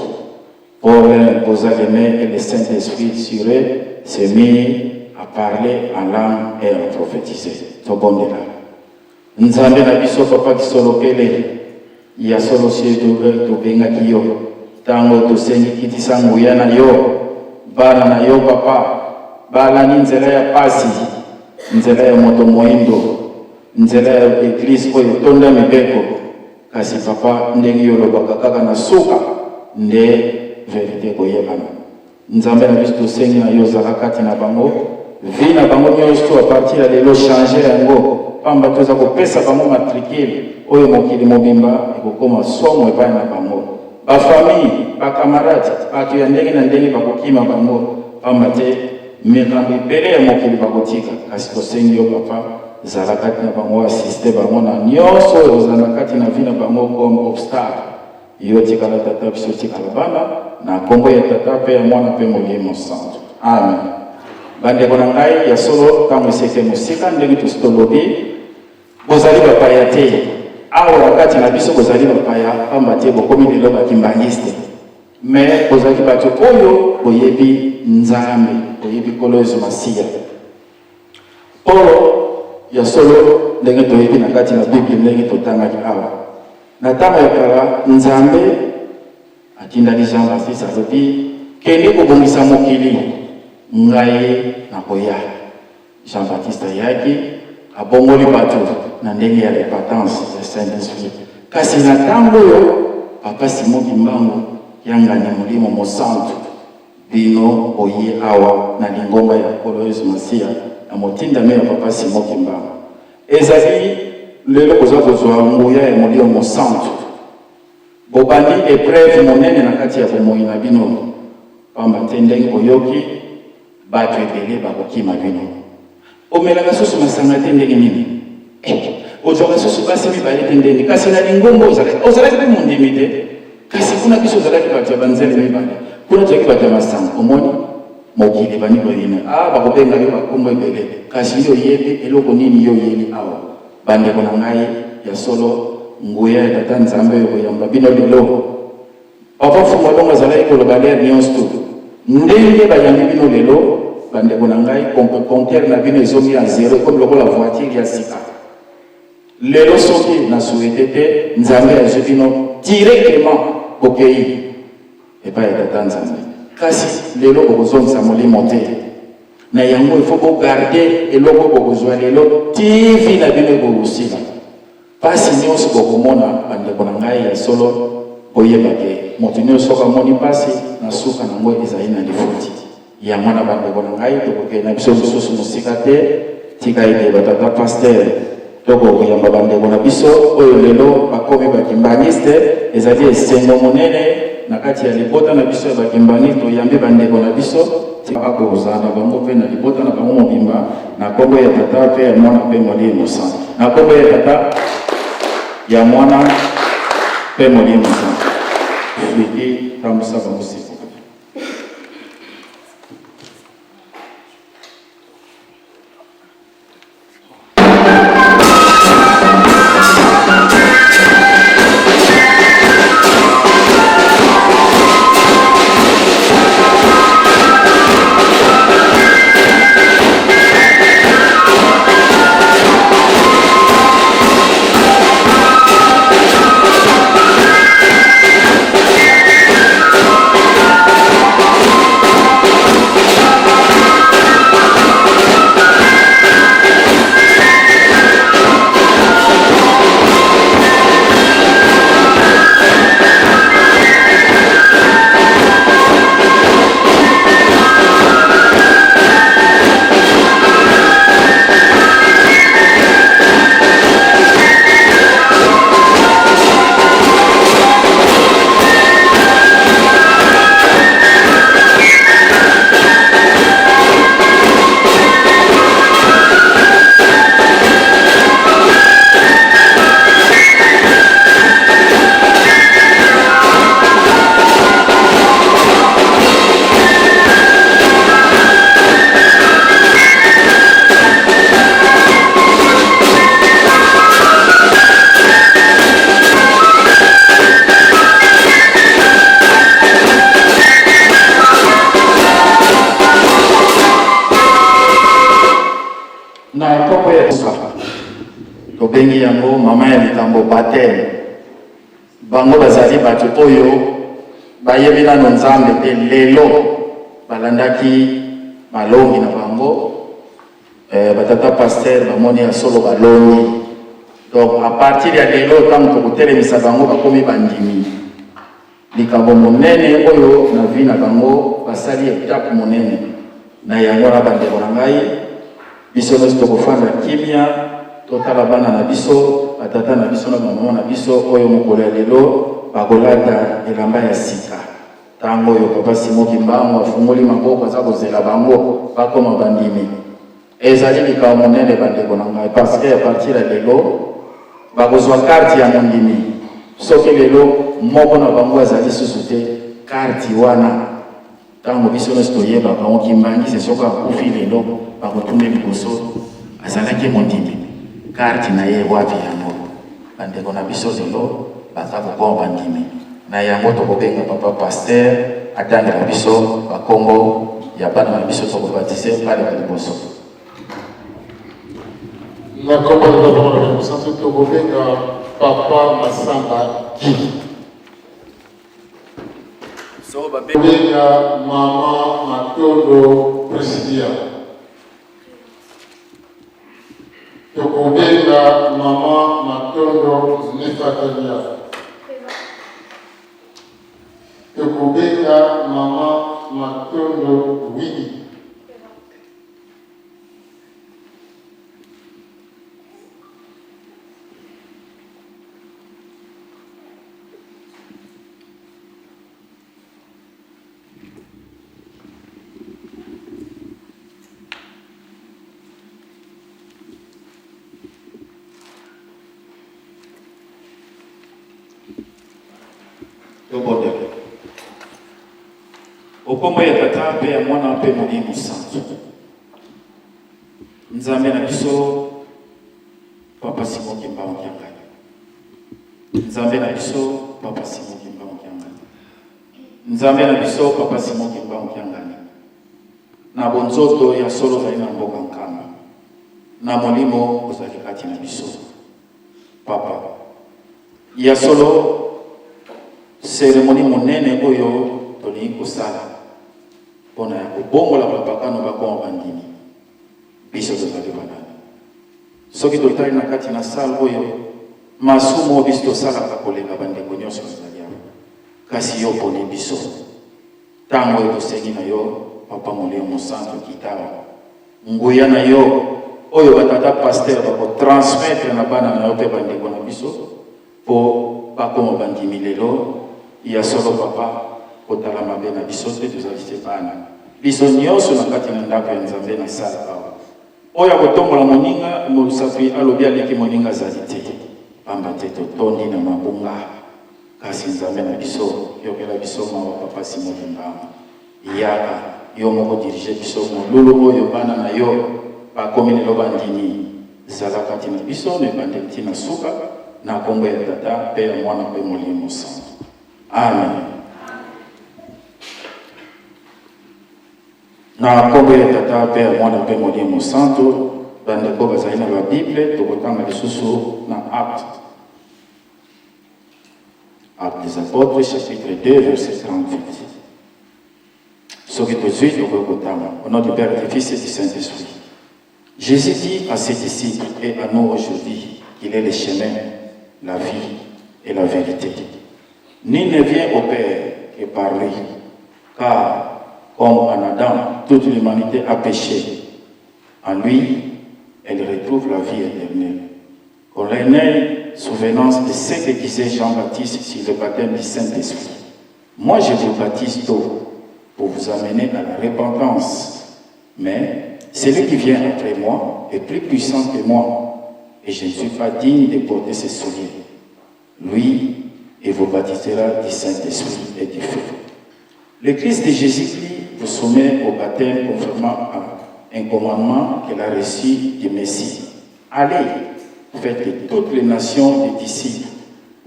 M: Paul imposa les mains et le Saint-Esprit sur eux se mit à parler en langue et à prophétiser. Tobondela. Nzambe na biso papa kisolokele ya solo sie tobengaki yo ntango tosengi kitisa nguya na yo bana na yo papa balani nzela ya pasi nzela ya moto moindo nzela ya eglise oyo etonda mibeko Kasi papa ndenge yo olobaka kaka na suka nde verite ekoyebana. Nzambe na biso tosengi na yo zala kati na bango vie na bango nionso a partir ya lelo changer yango pamba te oza kopesa bango matricule oyo mokili mobimba ekokoma somo epai na bango ba famille ba camarade bato ya ndenge na ndenge bakokima bango pamba te Mikambo ebele ya mokili bakotika, kasi tosengi yo papa, zala kati na bango, assiste bango na nionso oyo ozala na kati na vie na bango comme obstacle. Yo tikala tata, biso tikala bana, na kombo ya tata pe ya mwana pe molimo santu. Amen. Bandeko na ngai, ya solo ntango eseke mosika, ndenge tosi tolobi, bozali bapaya te awa na kati na biso, bozali bapaya pamba te bokomi lelo ba kimbanguiste. Mais bozalaki bato oyo boyebi Nzambe, boyebi Nkolo Yesu Masiya. Polo, ya solo, ndenge toyebi na kati na Bible, ndenge totangaki awa, na ntango ya kala, Nzambe atindaki Jean Baptiste, alobi, kende kobongisa mokili, ngai nakoya. Jean Baptiste ayaki, abongoli bato na ndenge ya repentance ya Saint-Esprit. Kasi na tango oyo Papa Simon Kimbangu Kiangani Molimo Mosantu, bino boye awa na lingomba ya Nkolo Yesu Masiya na motindami ya Papa Simon Kimbangu, ezali lelo boza kozwa nguya ya Molimo Mosantu. Bobandi epreuve monene na kati ya bomoyi na bino, pamba te ndenge boyoki Batu ebele bakokima bino. Omelaka susu masanga te ndenge nini? Eh, ozwaka susu basi mibale te ndenge kasi na lingomba ozalaki ozalaki mpe mondimi te kasi kuna biso ozalaki bato ya banzele mibale kuna tozalaki bato ya masanga omoni mokili ebandi koyina ah bakobenga yo bakombo ebele kasi yo oyebi eloko nini yo oyeli awa bandeko na ngai ya solo nguya ya tata nzambe oyo koyamba bino lelo Papa Mfumu Alongo azalaki koloba l'heure nionsto ndenge bayambi bino lelo ba ndeko na ngai compteur na bino ezongi à zero ekomi lokola voiture ya sika lelo soki na souhaite te Nzambe azwi bino directement bokeyi epai ya tata Nzambe kasi lelo bokozongisa molimo te na yango il faut bo garder eloko bokozwa lelo ti vie na bino ekosila. Pasi nionso bokomona bandeko na ngai ya solo boyeba ke moto nionso soki amoni pasi na suka na ngo ezali na lifuti yango wana bandeko na ngai tokokende na biso lisusu mosika te tika ete ba tata pasteur tokokoyamba bandeko na biso oyo lelo bakomi ba kimbanguiste ezali esengo monene na kati ya libota na biso ya ba kimbanguiste toyambi bandeko na biso akozala na bango mpe na libota na bango mobimba na kombo ya tata mpe ya mwana mpe molimo santu na kombo ya tata ya mwana mpe molimo santu fiki tambusa bango siko Tobengi yango mama ya likambo bapteme. Bango bazali bato oyo bayebi nano Nzambe te, lelo balandaki malongi na bango. Eh, batata pasteur bamoni ya solo balongi. Donc à partir ya lelo ntango tokotelemisa bango bakomi bandimi. Likambo monene oyo na vie na bango basali etape monene na yango wana bandeko na ngai biso nyonso tokofanda kimia totala bana na biso batata na biso na bamama na biso oyo mokolo ya lelo bakolata elamba ya sika ntango oyo papa Simon Kimbangu afungoli maboko aza kozela bango bakoma bandimi Ezali likambo monene bandeko na ngai parce que à partir ya lelo bakozwa carte ya mondimi. Soki lelo moko na bango azali susu te, carte wana ntango biso nyonso toyebaka yango, Kimbanguiste soki akufi lelo bakotuna liboso azalaki mondimi, carte na ye wapi yango? Bandeko na biso lelo baza kokoma bandimi na yango, tokobenga papa pasteur atangela biso bakombo ya bana na biso tokobatize baleka liboso.
N: Na kombo ya Tata Mwana mpe Mosantu, tokobenga papa Masamba Guy. Tokobenga mama Matondo Priscilla. Tokobenga mama Matondo Nefatalia. Tokobenga mama Matondo Winnie.
M: Tobondela. Okombo ya Tata mpe ya Mwana mpe Molimo Santu. Nzambe na biso Papa Simon Kimbangu Kiangani. Nzambe na biso Papa Simon Kimbangu Kiangani. Nzambe na biso Papa Simon Kimbangu Kiangani. Na bonzoto ya solo ozali na mboka Nkamba. Na molimo ozali kati na biso. Papa, ya solo cérémonie monene oyo tolingi kosala mpona ya kobongola bapakano bakoma bandimi, biso tozali banani? Soki totali na kati na salle oyo, masumu oyo biso tosalaka koleka bandeko nyonso bazali awa, kasi yo oponi biso. Ntango oyo tosengi na yo, Papa Molimo Mosantu, kita awa. Nguya na yo oyo batata pasteur bakotransmettre na bana na yo mpe bandeko na biso mpo bakoma bandimi lelo. Ya solo Papa, kotala mabe na biso te, tozali se bana. Biso nyonso na kati na ndako ya Nzambe na sala awa. Oyo akotombola moninga mosapi alobi aleki moninga azali te, pamba te totondi na mabunga. Kasi Nzambe na biso, yokela biso mawa Papa Simon Kimbangu. Yaka yo moko dirige biso molulu oyo bana na yo bakomi lelo bandimi. Zala kati na biso na ebandeli ti na suka, na kombo ya Tata pe ya Mwana pe Molimo Santu. Amen. Na nkombo ya Tata mpe ya Mwana mpe Molimo Santu, bandeko bazali na ba Bible, tokotanga lisusu na Acte Actes des Apôtres chapitre 2 verset 38. Soki tozwi tokoki kotanga. Au nom du Père, du Fils et du Saint-Esprit. Jésus dit à ses disciples et à nous aujourd'hui qu'il est le chemin, la vie et la vérité. Nul ne vient au Père que par lui, car comme en Adam, toute l'humanité a péché. En lui, elle retrouve la vie éternelle. Qu'on ait souvenance de ce que disait Jean-Baptiste sur le baptême du Saint-Esprit. Moi, je vous baptise d'eau pour vous amener à la repentance. Mais celui qui vient après moi est plus puissant que moi, et je ne suis pas digne de porter ses souliers. Lui, il vous baptisera du Saint-Esprit et du feu. Le Christ de Jésus-Christ vous soumet au baptême conformément à un commandement qu'il a reçu du Messie. Allez, faites de toutes les nations des disciples,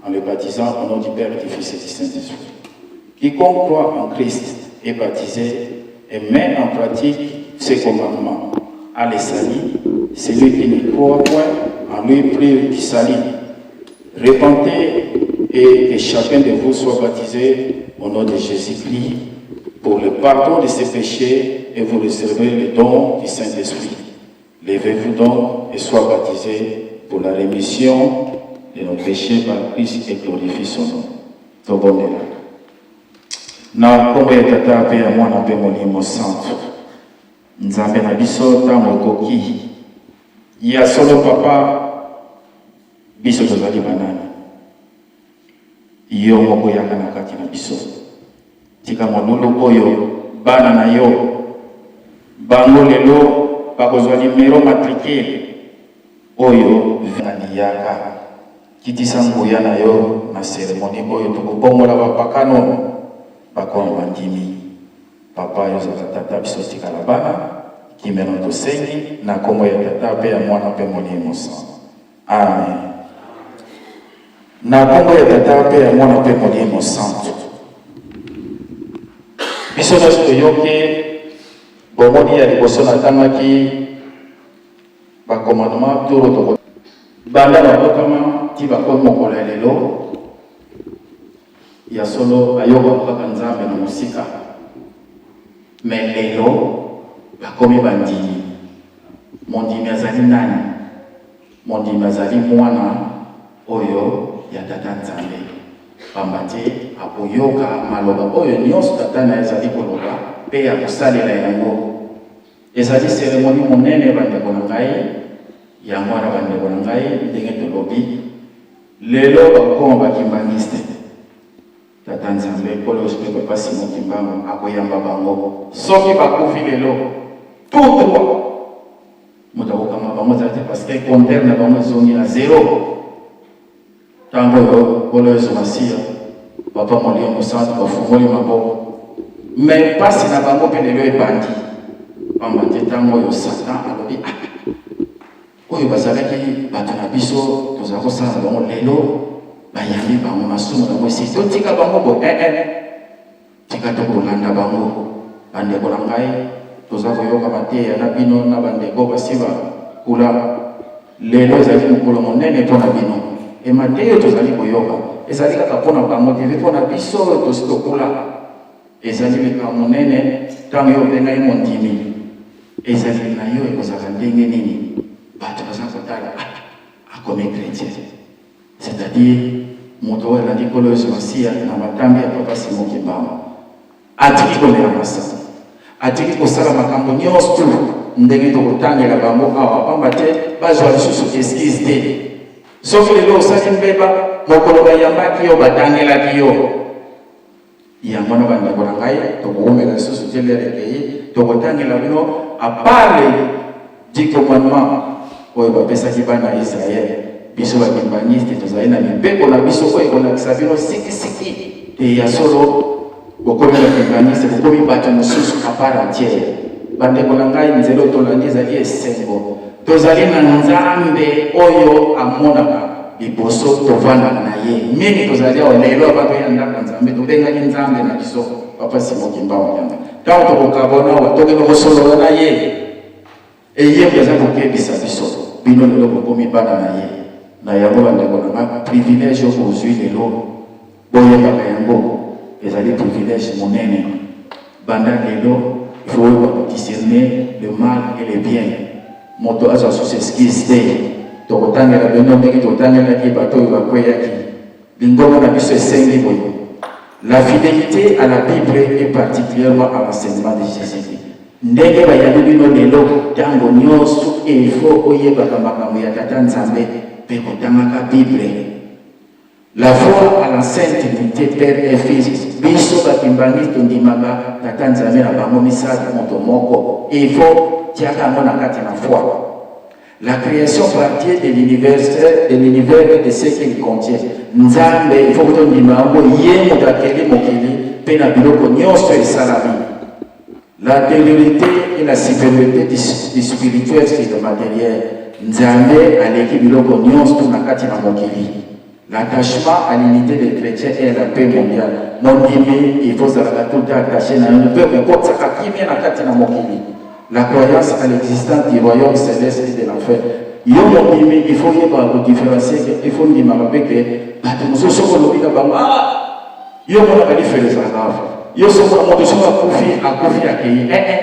M: en les baptisant au nom du Père, du Fils et du Saint-Esprit. Quiconque croit en Christ est baptisé et met en pratique ses commandements. a le salut, celui qui ne croit point en lui prive du salut. Repentez et que chacun de vous soit baptisé au nom de Jésus-Christ pour le pardon de ses péchés et vous recevrez le don du Saint-Esprit. Levez-vous donc et soyez baptisés pour la rémission de nos péchés par Christ et glorifie son nom. Tobondela. Na nkombo ya Tata mpe ya Mwana mpe Molimo Santu. Nzambe na biso, ntango ekoki. Ya solo Papa, biso tozali banani? Yo moko yaka na kati na biso. Tika molulu oyo bana na yo bango lelo bakozwa nimero matricule oyo nani yaka kitisa nguya na yo na cérémonie oyo tokobongola bapakano bakoma bandimi. Papa yo ozalaka tata biso tikala bana kimia no tosengi na kombo ya Tata pe ya Mwana pe Molimo Santu. Amen. Na kombo ya Tata pe ya Mwana pe Molimo Santu. Biso nyonso toyoki bomoni ya liboso natangaki ba commandement toro toko banda babotama ti bakomi mokolo ya lelo. Ya solo bayokaka kaka Nzambe na mosika mais lelo bakomi bandimi. Mondimi azali nani? Mondimi azali mwana oyo ya Tata Nzambe, pamba te akoyoka maloba oyo nionso Tata na ye azali koloba pe akosalela yango. Ezali ceremonie monene bandeko na ngai, yango wana bandeko na ngai ndenge tolobi lelo bakoma ba kimbanguiste. Tata Nzambe Nkolo Yesu mpe Papa Simon Kimbangu akoyamba bango soki bakufi lelo tout droit, moto akokanga bango ezali te parce que compteur na bango ezongi na zero. Tango oyo Nkolo Yesu Masiya, Papa Molimo Mosantu bafungoli maboko, mais pasi na bango mpe lelo ebandi, pamba te tango oyo Satan alobi ah, oyo bazalaki bato na biso tozala kosala na bango lelo bayambi bango masumu na bango esili, totika bango bo eh eh, tika tokolanda bango. Bandeko na ngai, toza koyoka mateya na bino na bandeko basi bakula. Lelo ezali mokolo monene mpo na bino. E mateya oyo tozali koyoka ezali kaka mpo na bango te, mpe mpo na biso oyo tosi tokula. Ezali likambo monene ntango yo obengaki mondimi. Ezaleli na yo ekozala ndenge nini? Bato baza kotala, ah, akomi chretien. C'est-à-dire moto oyo alandi Nkolo Yesu Masiya na matambe ya Papa Simon Kimbangu. Atiki komela masanga, atiki kosala makambo nyonso ndenge tokotangela bango awa, pamba te bazwa lisusu excuse te. Soki lelo osali mbeba, mokolo bayambaki yo, batangelaki yo. Yango wana bandeko na ngai, tokowumela lisusu te, lere ekei, tokotangela bino à part les dix commandements oyo bapesaki bana ya Israël. Biso ba kimbanguiste tozali na mibeko na biso oyo ekolakisa bino sikisiki te ya solo bokomi ba kimbanguiste, bokomi bato mosusu à part entière. Bandeko na ngai, nzela oyo tolandi ezali esengo. Tozali na Nzambe oyo amonaka liboso, tovandaka na ye mingi. Tozali awa lelo avant toya ndako ya Nzambe, tobengaki Nzambe na biso Papa Simon Kimbangu Kiangani. Ntango tokokabwana awa, tokende kosolola na ye. Eyembi aza kokebisa biso, bino lelo bokomi bana na ye. Na yango bandeko na nga, privilège oyo bozwi lelo, boyebaka yango, ezali privilège monene. Banda lelo, il faut oyeba ko discerner le mal et le bien. Moto azwa susu excuse te. Tokotangela bino ndenge totangelaki bato oyo bakweyaki. Lingomba na biso esengi boye. La fidelite à la Bible et particulièrement à l'enseignement de Jésus-Christ. Ndenge bayambi bino lelo, tango nionso il faut oyebaka makambo ya Tata Nzambe pe kotangaka Bible. La foi à la sainte Trinite Père et Fils, biso ba kimbanguiste tondimaka Tata Nzambe na bango misato moto moko, il faut tiaka yango na kati na foi. La creation par Dieu de l'univers de l'univers et de ce qu'il contient. Nzambe il faut tondima yango ye moto akeli mokili pe na biloko nyonso esalami. L'antériorité et la supériorité du spirituel sur le matériel. Nzambe aleki biloko nyonso na kati na mokili. L'attachement à l'unité des chrétiens et à la paix mondiale. Mondimi, il faut ozalaka tout le temps attaché na yo mpe kokotisaka kimia na kati na mokili. La croyance à l'existence du royaume céleste et de l'enfer. Yo mondimi, il faut yeba ko différencier que il faut ndimaka mpe ke bato mosusu soki olobi na bango ah yo omonaka lifelo ezalaka awa yo soki moto soki akufi akufi akei eh eh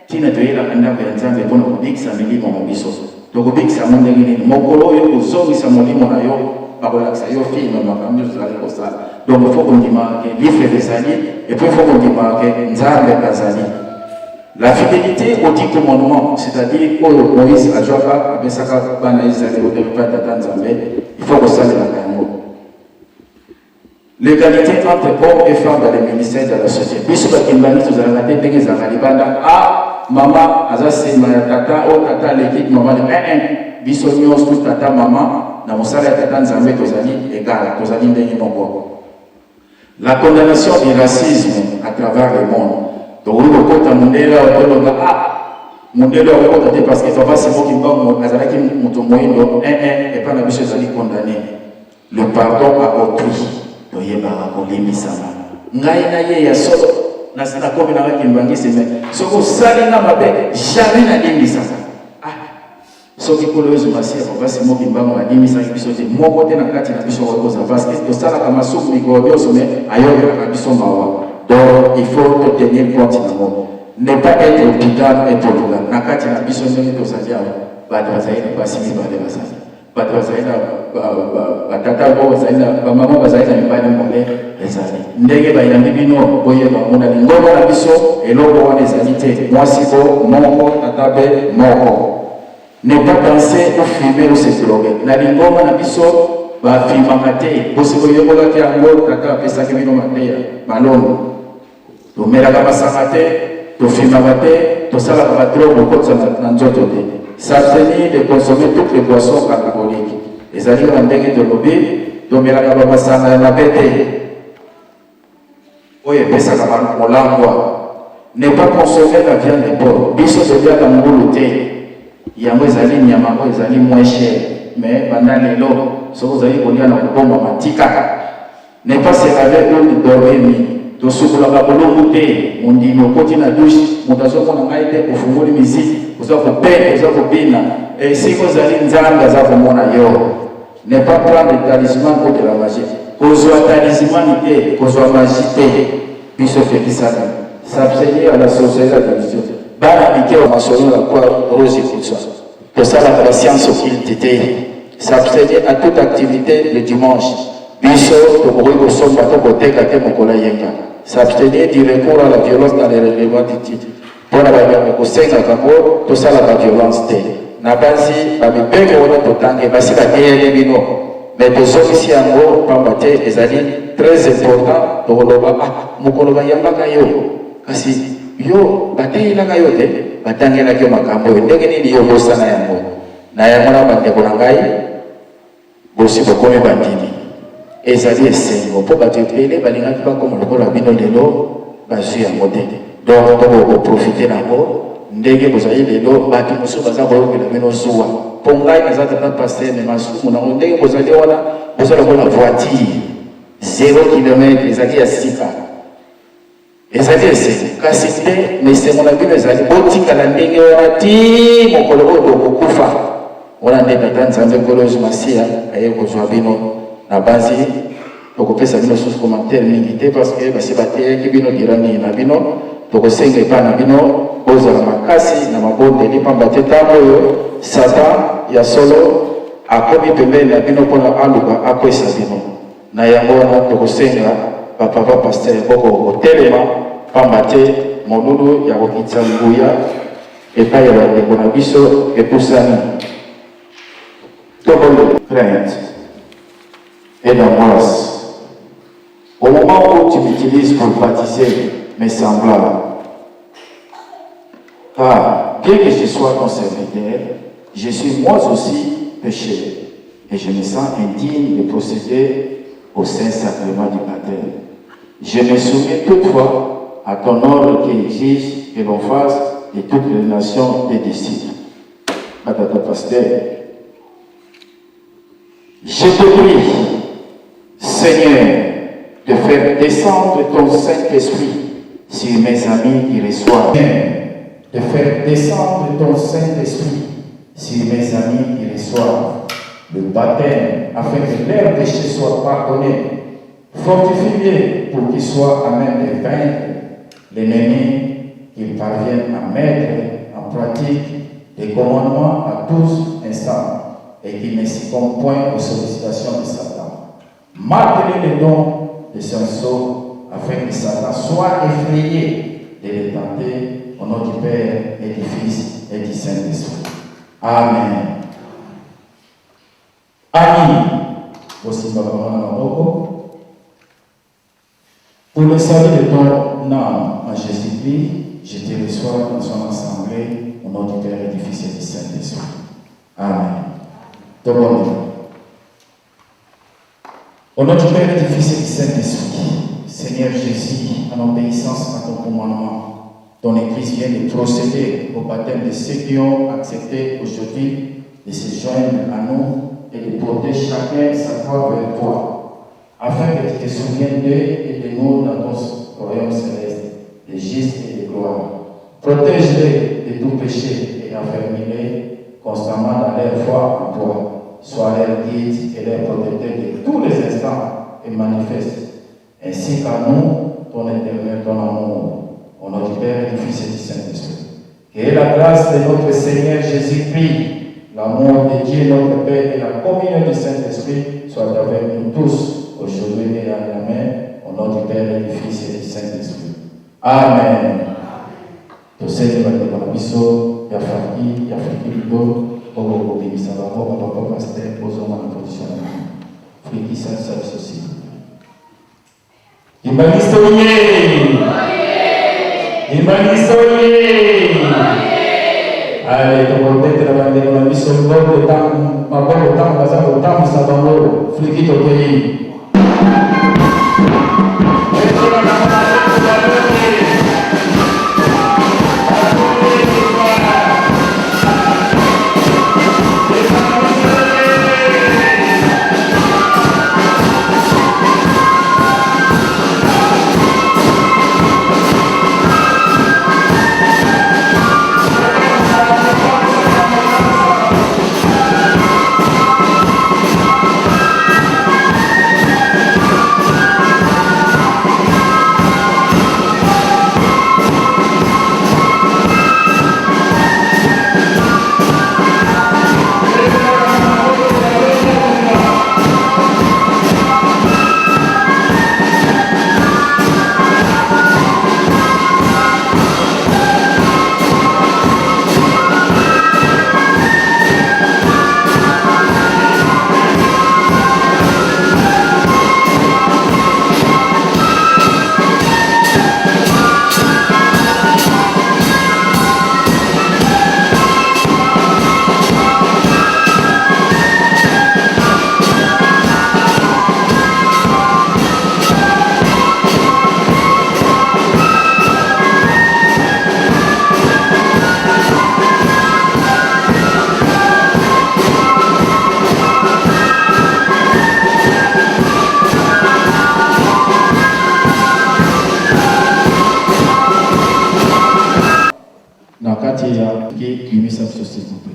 M: ntina toyelaka ndako ya Nzambe mpo na kobikisa milimo na biso. Tokobikisa yango ndenge nini? Mokolo oyo okozongisa molimo na yo, bakolakisa yo film ya makambo nyonso ozalaki kosala. Donc il faut kondimaka ke lifelo ezali et puis il faut kondimaka ke Nzambe azali. La fidelité aux dix commandements, c'est-à-dire oyo Moïse azwaka apesaka bana Israël oyo epai Tata Nzambe, il faut kosalelaka yango. L'egalite entre homme et femme dans le ministère de la société. Biso ba kimbanguiste tozalaka te ndenge ezalaka libanda. Ah mama aza sima ya tata o oh, tata aleki mama le eh eh biso nyonso tout tata mama na mosala ya tata Nzambe tozali egal, tozali ndenge moko. La condamnation du racisme à travers le monde. Tokoki kokota mondele awa toloba ah mondele akokota te parce que papa Simon Kimbangu azalaki moto moindo eh eh epai na biso ezali condamné. Le pardon à autrui, toyebaka kolimbisana. Ngai na ye ya solo, nasi nakomi nanga kimbanguiste mais soki osali nga mabe jamais nalimbisaka. Ah, soki Nkolo Yesu Masiya Papa Simon Kimbangu alimbisaki biso te, moko te na kati na biso akoki kozala parce que tosalaka masumu mikolo nyonso mais ayokelaka biso mawa. Donc il faut to tenir compte nango. Ne pas être bigame et polygame. Na kati na biso ndenge tozali awa, bato bazali na basi mibale bazali. Bato bazali na batata bo bazali na bamama bazali na mibali mibale ezali ndenge bayambi bino boyeba yango na lingomba na biso eloko wana ezali te mwasi bo moko tata be moko ne pas danser ou fumer ou se droguer na lingomba na biso bafimaka te bosi boyekolaki yango tata apesaki bino mateya malongo Tomelaka masanga te, tofimaka te, tosalaka ba drogue kokotisa na nzoto te. S'abstenir de consommer toutes les boissons alcooliques. Ezali kaka ndenge tolobi, tomelaka ba masanga ya mabe te oyo epesaka molangwa. Ne pas consommer la viande de porc. Biso toliaka ngulu te. Yango ezali nyama oyo ezali moins cher. Mais banda lelo soki ozali kolia na kobombama tika. Ne pas se laver ou dormir nu. Tosukolaka bolumbu te. Mondimi okoti na douche, moto azomona ngai te, ofungoli miziki, oza kopeta, oza kobina. Esika ozali Nzambe aza komona yo. Ne pas prendre talisman ou de la magie. Kozwa talisman te, kozwa magie te. Biso epekisami. S'abstenir à la sorcellerie à la tradition. Bana mike wa masolo na kwa Rose Kutswa. Tosalaka ba sciences occultes te. S'abstenir à toute activite le dimanche. Biso tokoki kosomba to koteka te mokolo ya yenga. S'abstenir du recours à la violence dans les règlements du titre. Mpo na banyongo kosengaka ngo tosalaka violence te. Nabanzi ba mibeko wana totangi basi bateyeli bino mais tozongisi yango pamba te ezali très important. Tokoloba ah mokolo bayambaka yo Kasi yo, bateyelaka yo te? Batangelaki yo makambo oyo, ndenge nini yo obosana yango? Na yango na bandeko na ngai, bosi bokomi bandimi. Ezali esengo mpo bato ebele balingaki bakoma lokola bino lelo bazwi yango te. Donc tokoki koprofite na yango ndenge bozali lelo. Bato mosusu baza koyokela bino zuwa mpo ngai naza tata pasteur, mais masumu nango ndenge bozali wana, boza lokola voiture zero kilomètre ezali ya sika. Ezali esengo, kasi nde na esengo na bino ezali botikala ndenge wana tii mokolo oyo bokokufa. Wana nde Tata Nzambe Nkolo Yesu Masiya aye kozwa bino. Nabanzi tokopesa bino susu commentaire mingi te parce que basi bateyaki bino dira mingi na bino. Tokosenga epai na bino bozala makasi na mabondeli, pamba te ntango oyo Satan ya solo akomi pembeni na bino mpo na aluka akwesa bino. Na yango wana tokosenga ba papa pasteur bokoka kotelema pamba te molulu ya kokitisa nguya epai ya bandeko na biso epusani. Tobondela. Crainte et d'angoisse au moment où tu m'utilises pour baptiser mes semblables car bien que je sois ton serviteur je suis moi aussi pécheur et je me sens indigne de procéder au saint sacrement du baptême. Je me soumets toutefois à ton ordre qui exige que l'on fasse de toutes les nations des disciples. Batata pasteur, je te prie, Seigneur, de faire descendre ton Saint-Esprit sur mes amis qui reçoivent. de faire descendre ton Saint-Esprit sur mes amis qui reçoivent le baptême, afin que leurs péchés soient pardonnés. Fortifie-les pour qu'ils soient à même de vaincre l'ennemi, qu'ils parviennent à mettre en pratique les commandements à tous instants et qu'ils ne succombent point aux sollicitations de Satan. Marque-les le don de son sceau afin que Satan soit effrayé de les tenter au nom du Père et du Fils et du Saint-Esprit. Amen. Amis, bosimba bango na maboko. Pour le salut de ton âme en Jésus-Christ, je te reçois dans son assemblée au nom du Père et du Fils et du Saint-Esprit. Amen. Tobondela. Au nom du Père et du Fils et du Saint-Esprit, Seigneur Jésus, en obéissance à ton commandement, ton Église vient de procéder au baptême de ceux qui ont accepté aujourd'hui de se joindre à nous et de porter chacun sa croix vers toi, afin que tu te souviennes d'eux et de nous dans ton royaume céleste, de juste et de gloire. Protège-les de tout péché et affermis-les constamment dans leur foi en toi. Sois leur guide et leur protecteur de tous les instants et manifeste ainsi qu'à nous ton éternel, ton amour. Au nom du Père et du Fils et du Saint-Esprit. Que la grâce de notre Seigneur Jésus-Christ, l'amour de Dieu notre Père et la communion du Saint-Esprit soient avec nous tous, aujourd'hui et à jamais, au nom du Père et du Fils et du Saint-Esprit. Amen. Tosengi bandeko na biso ya Faki, ya Friki Lido, oyo kobimisa bango ba papa pasteur bozonga na position na bino. Friki salisa biso s'il vous plaît. Kimbanguiste oye! Kimbanguiste oye! Allez, tokobetela bandeko na biso mbote ntango maboko ntango baza kotambwisa bango Friki tokei. Na kati ya ke bimisa biso s'il vous plaît.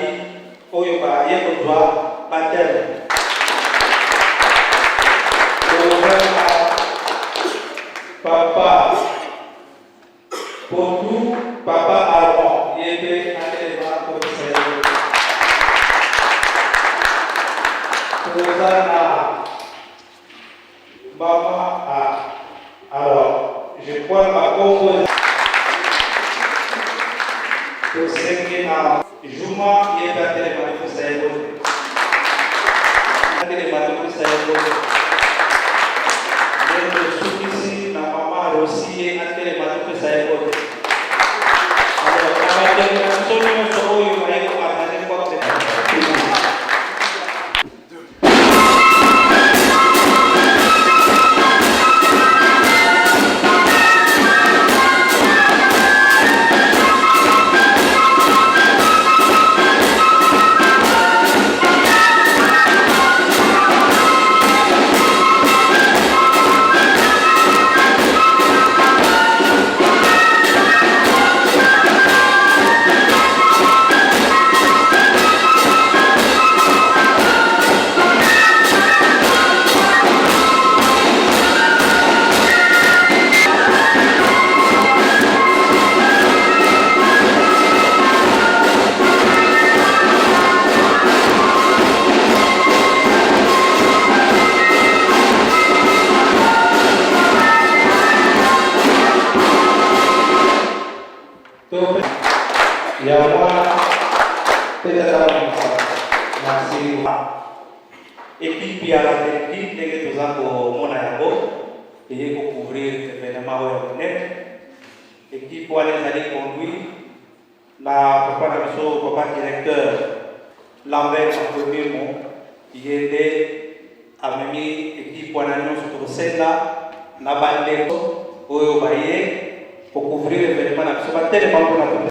L: bazali oyo baye kozwa baptême. Toza na papa Pondu, papa Aaron, ye mpe atelema akotisa ye. Toza na mama a alors je crois bakombo tosengi na Juma, ye mpe atelema topesa ye mbote, atelema topesa ye mbote. Nde tosukisi na mama Rosi, ye atelema topesa ye mbote. Alors na bandeko na biso nyonso oyo baye kopartage quoi. Ya mwana mpe tata mosantu. Merci. Ekipe ya Laterki, ndenge toza komona yango, eye kocouvrir événement oyo ya monene. Ekipe wana ezali conduit na papa na biso, papa directeur Lambert Antonimo. Ye nde amemi ekipe wana nyonso. Tokosenga na bandeko oyo baye kocouvrir événement na biso batelema mpona.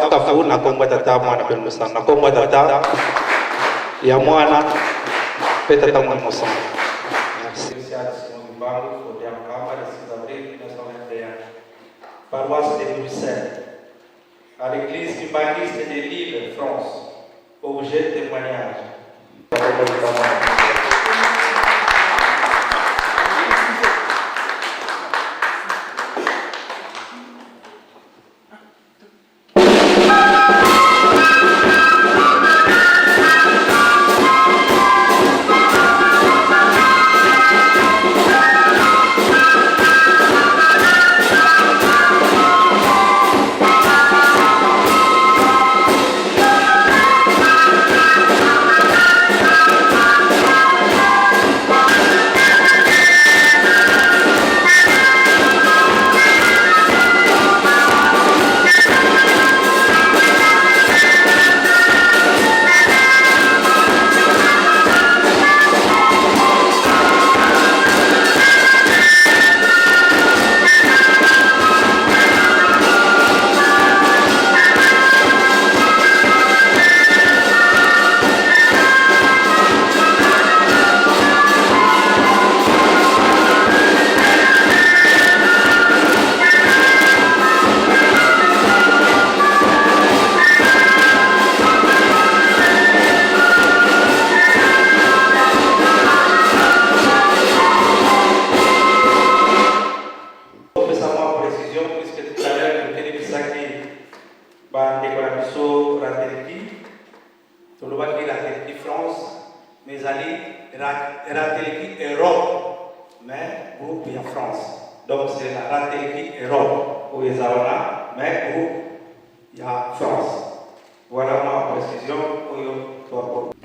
L: Kafu na kombo ya Tata, Mwana mpe Mosantu. Na kombo ya Tata, ya Mwana mpe Tata mwana Mosantu. Merci. Social Simon Kimbangu, fondé à Nkamba le 6 avril 1921, paroisse de Bruxelles, à l'église kimbanguiste de Lille, France. Objet témoignage. Ezali Rateleki Europe mais groupe ya France. Donc c'est la Rateleki Europe oyo eza wana mais groupe ya France. Voilà ma précision oyo to apporter.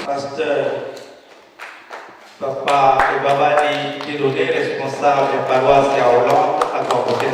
L: Pasteur Papa Ebabani Dieudonné, responsable ya paroisse ya Hollande, akoakote.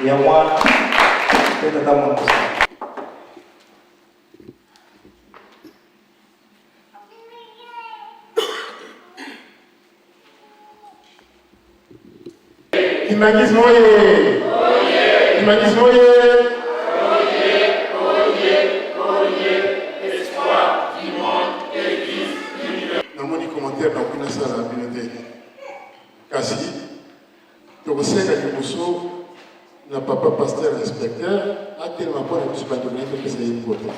L: Ya mwana mpe tata mwana mosantu.
N: Kimbanguisme oye! Kimbanguisme oye! Namoni commentaire. Commentaire nakoki nasala na bino te. Kasi tokosenga liboso na papa pasteur inspecteur atelema mpo na biso bato na ye topesa ye mbote.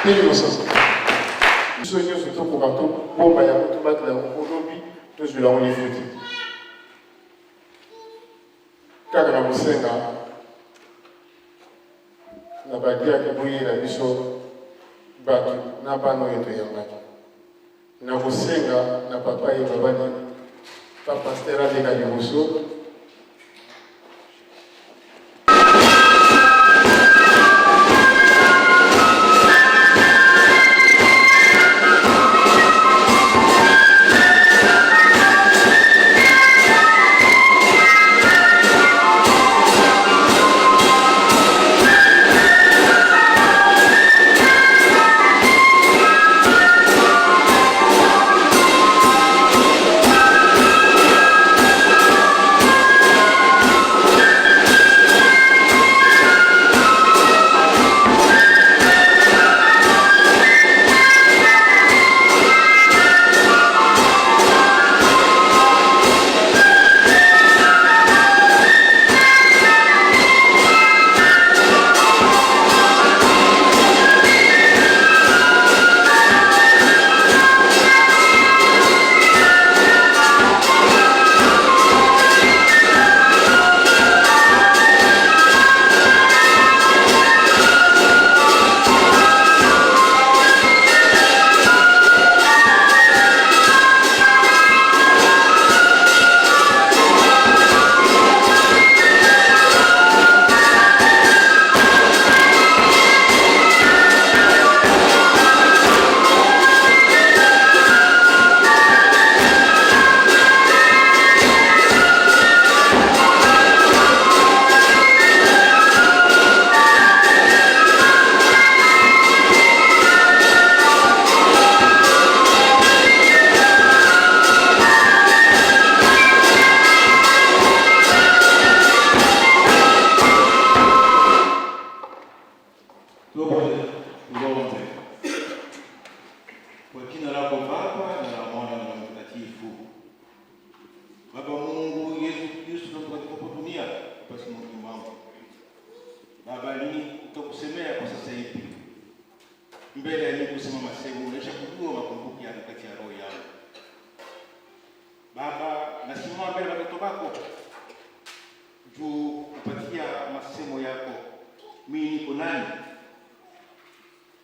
N: Ndenge mosusu, biso nyonso tokoka tobomba yango, tobatela yango mpo lobi tozwela yango lifuti. Kaka na kosenga na badiake boyela biso bato na bana oyo toyambaki. Na kosenga na papa ye babani pa pasteur aleka liboso.
O: Tuombe. Kwa jina lako Baba na la Mwana na la Mtakatifu. Baba Mungu Yesu Kristo katika dunia basi Mungu wangu. Baba ni utakusemea kwa sasa hivi. Mbele ya mimi kusema masemo unaisha kujua makumbuki yangu kati ya roho yangu. Baba nasimama mbele ya watoto wako juu kupatia masemo yako. Mimi niko nani?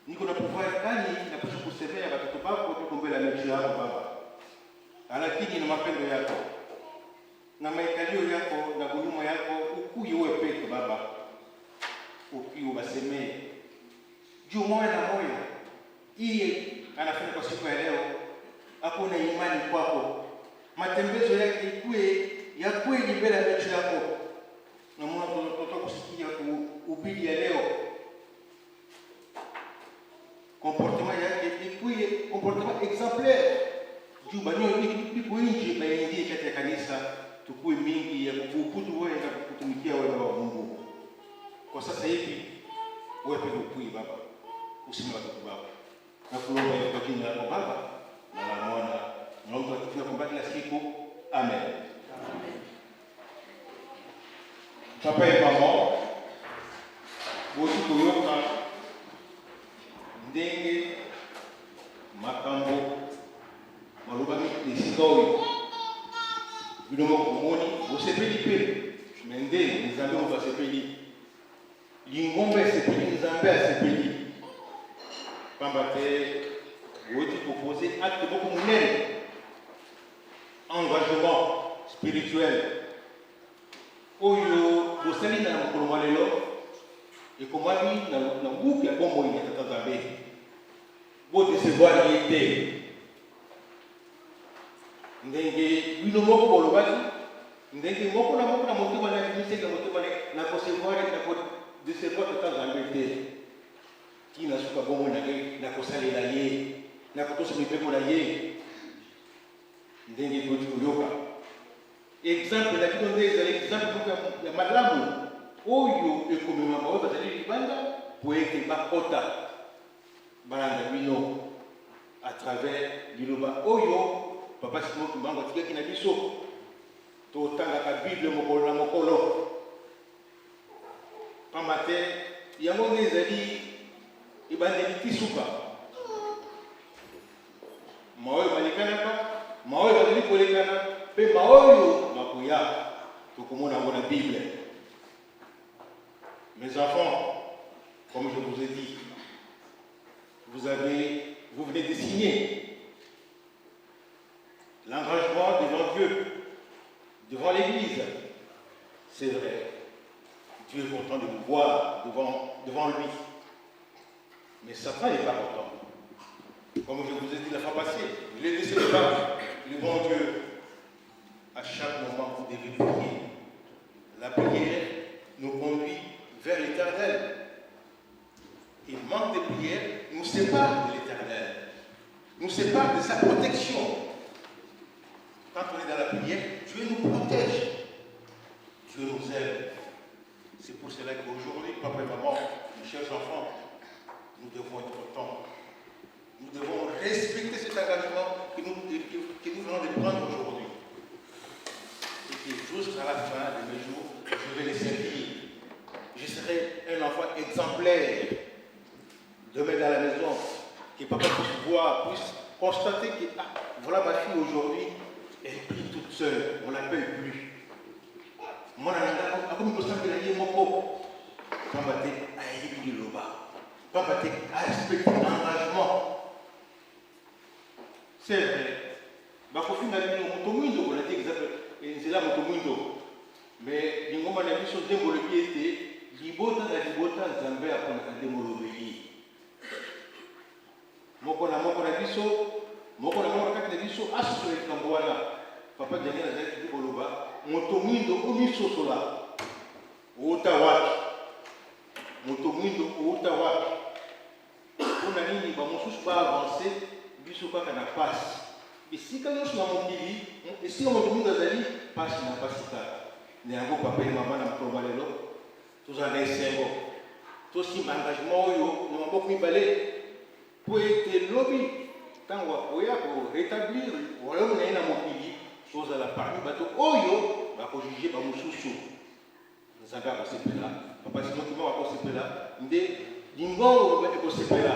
O: Niko na pouvoir gani napasha kusemea watoto bako tuko mbele ya macho yako Baba, lakini na mapendo yako na maikalio yako na guluma yako ukuyi wewe peke Baba, ukuyi ubasemee juu moya na moya iye anafanya kwa siku ya leo, hakuna imani kwako, matembezo yake ikuwe ya kweli mbele ya macho yako, na Mungu kusikia kuhubiri ya leo comportement yake ikuye comportement exemplaire juu banyo iko nje baingie kati ya kanisa, tukue mingi ya kukubudu wewe na kukutumikia wewe Baba Mungu. Kwa sasa hivi wewe peke ukui Baba, usime watoto wako na kuomba kwa jina lako Baba na la Mwana na Roho Mtakatifu kwa kila siku. Amen. Amen. Papa et maman, bosi koyoka ndenge makambo malobami na esika oyo bino moko bomoni bosepeli mpe me nde nzambe moko asepeli lingomba esepeli nzambe asepeli pamba te boweti kopose acte moko monene engagement spirituel oyo bosali na mokolo mwa lelo. Ekomami na, na buku ya bomoi ya Tata Nzambe. Bo decevoir ye te. Ndenge bino moko bolobaki, ndenge moko na moko na motema na ye abimisaki na motema na ye, nakosevoir, nako decevoir Tata Nzambe te. Tii na suka bomoi na ngai, nakosalela ye, nakotosa mibeko na ye. Ndenge touti koyoka exemple na bino nde ezali exemple moko ya malamu oyo ekomema baoyo bazali libanda mpo ete bakota balanda bino à travers liloba oyo Papa Simon Kimbangu atikaki na biso. Totangaka Bible mokolo na mokolo, pamba te yango nde ezali ebandeli ti suka. Maoyo malekanaka, maoyo mazali kolekana, mpe maoyo makoya, tokomona yango na Bible. Mes enfants, comme je vous ai dit, vous avez, vous venez de signer l'engagement devant Dieu, devant l'Église. C'est vrai, Dieu est content de vous voir devant, devant lui. Mais Satan n'est pas content. Comme je vous ai dit la fois passée, je l'ai laissé pas. Le bon Dieu, à chaque moment, vous devez prier. La prière nous conduit vers l'éternel. Et manque de prière nous sépare de l'éternel, nous sépare de sa protection. Quand on est dans la prière, Dieu nous protège. Dieu nous aime. C'est pour cela qu'aujourd'hui, papa et maman, mes chers enfants, nous devons être contents. Nous devons respecter cet engagement que nous, que, nous venons de prendre aujourd'hui. Et que jusqu'à la fin de mes jours, je vais les servir. Je serai un enfant exemplaire. Demain dans la maison, que papa puisse voir, puisse constater que ah, voilà ma fille aujourd'hui, elle prie toute seule, on ne l'appelle plus. Mwana na ndako akomi kosambela ye moko pamba te ayebi liloba, pamba te arespecte engagement. C'est vrai, bakofinga bino moto mwindo, kolandi exemple nzela moto mwindo, mais lingomba na biso nde molobi ete libota na libota Nzambe aponaka nde molobeli. Moko na moko na biso, moko na moko na kati na biso asosola likambo wana. Papa Daniel azalaki toujours koloba, moto mwindo omisosola, owuta wapi? Moto mwindo owuta wapi? Mpo na nini ba mosusu ba avancer, biso kaka na pasi? Bisika nyonso na mokili, esika moto mwindo azali, pasi na pasi kaka. Na yango papa et mama na mokolo mwa lelo, Tozala na esengo, tosimba engagement oyo na maboko mibale mpo ete lobi ntango akoya ko retablir royaume na ye na mokili, tozala parmi bato oyo bako juger ba mosusu. Nzambe akosepela, Papa Simon Kimbangu akosepela, nde lingongo ekosepela.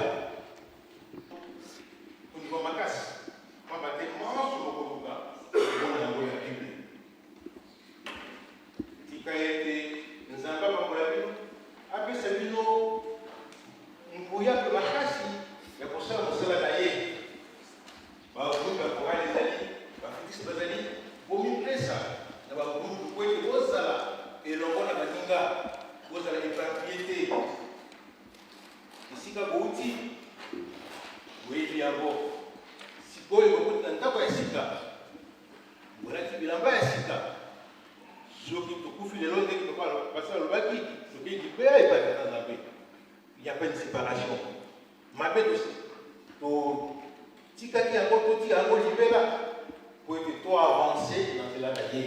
O: Kondima makasi, pamba te manso bokoluka, bokomona yango ya Bible. Tika ete Nzambe apambola bino, apesa bino nguya mpe makasi ya kosala mosala na ye. Ba groupe ya chorale ezali, ba flûtiste bazali, bomipesa na ba groupe mpo ete bozala elongo na baninga, bozala eparpille te. Esika bouti, boyebi yango. Sikoyo bokoti na ndako ya sika. Bolati bilamba ya sika. Soki tokufi lelo ndenge papa pasteur alobaki, tokei libela epai ya Tata Nzambe. Il n'y a pas une séparation. Mabe totikaki yango, totika yango libela po ete to avancer na nzela na ye.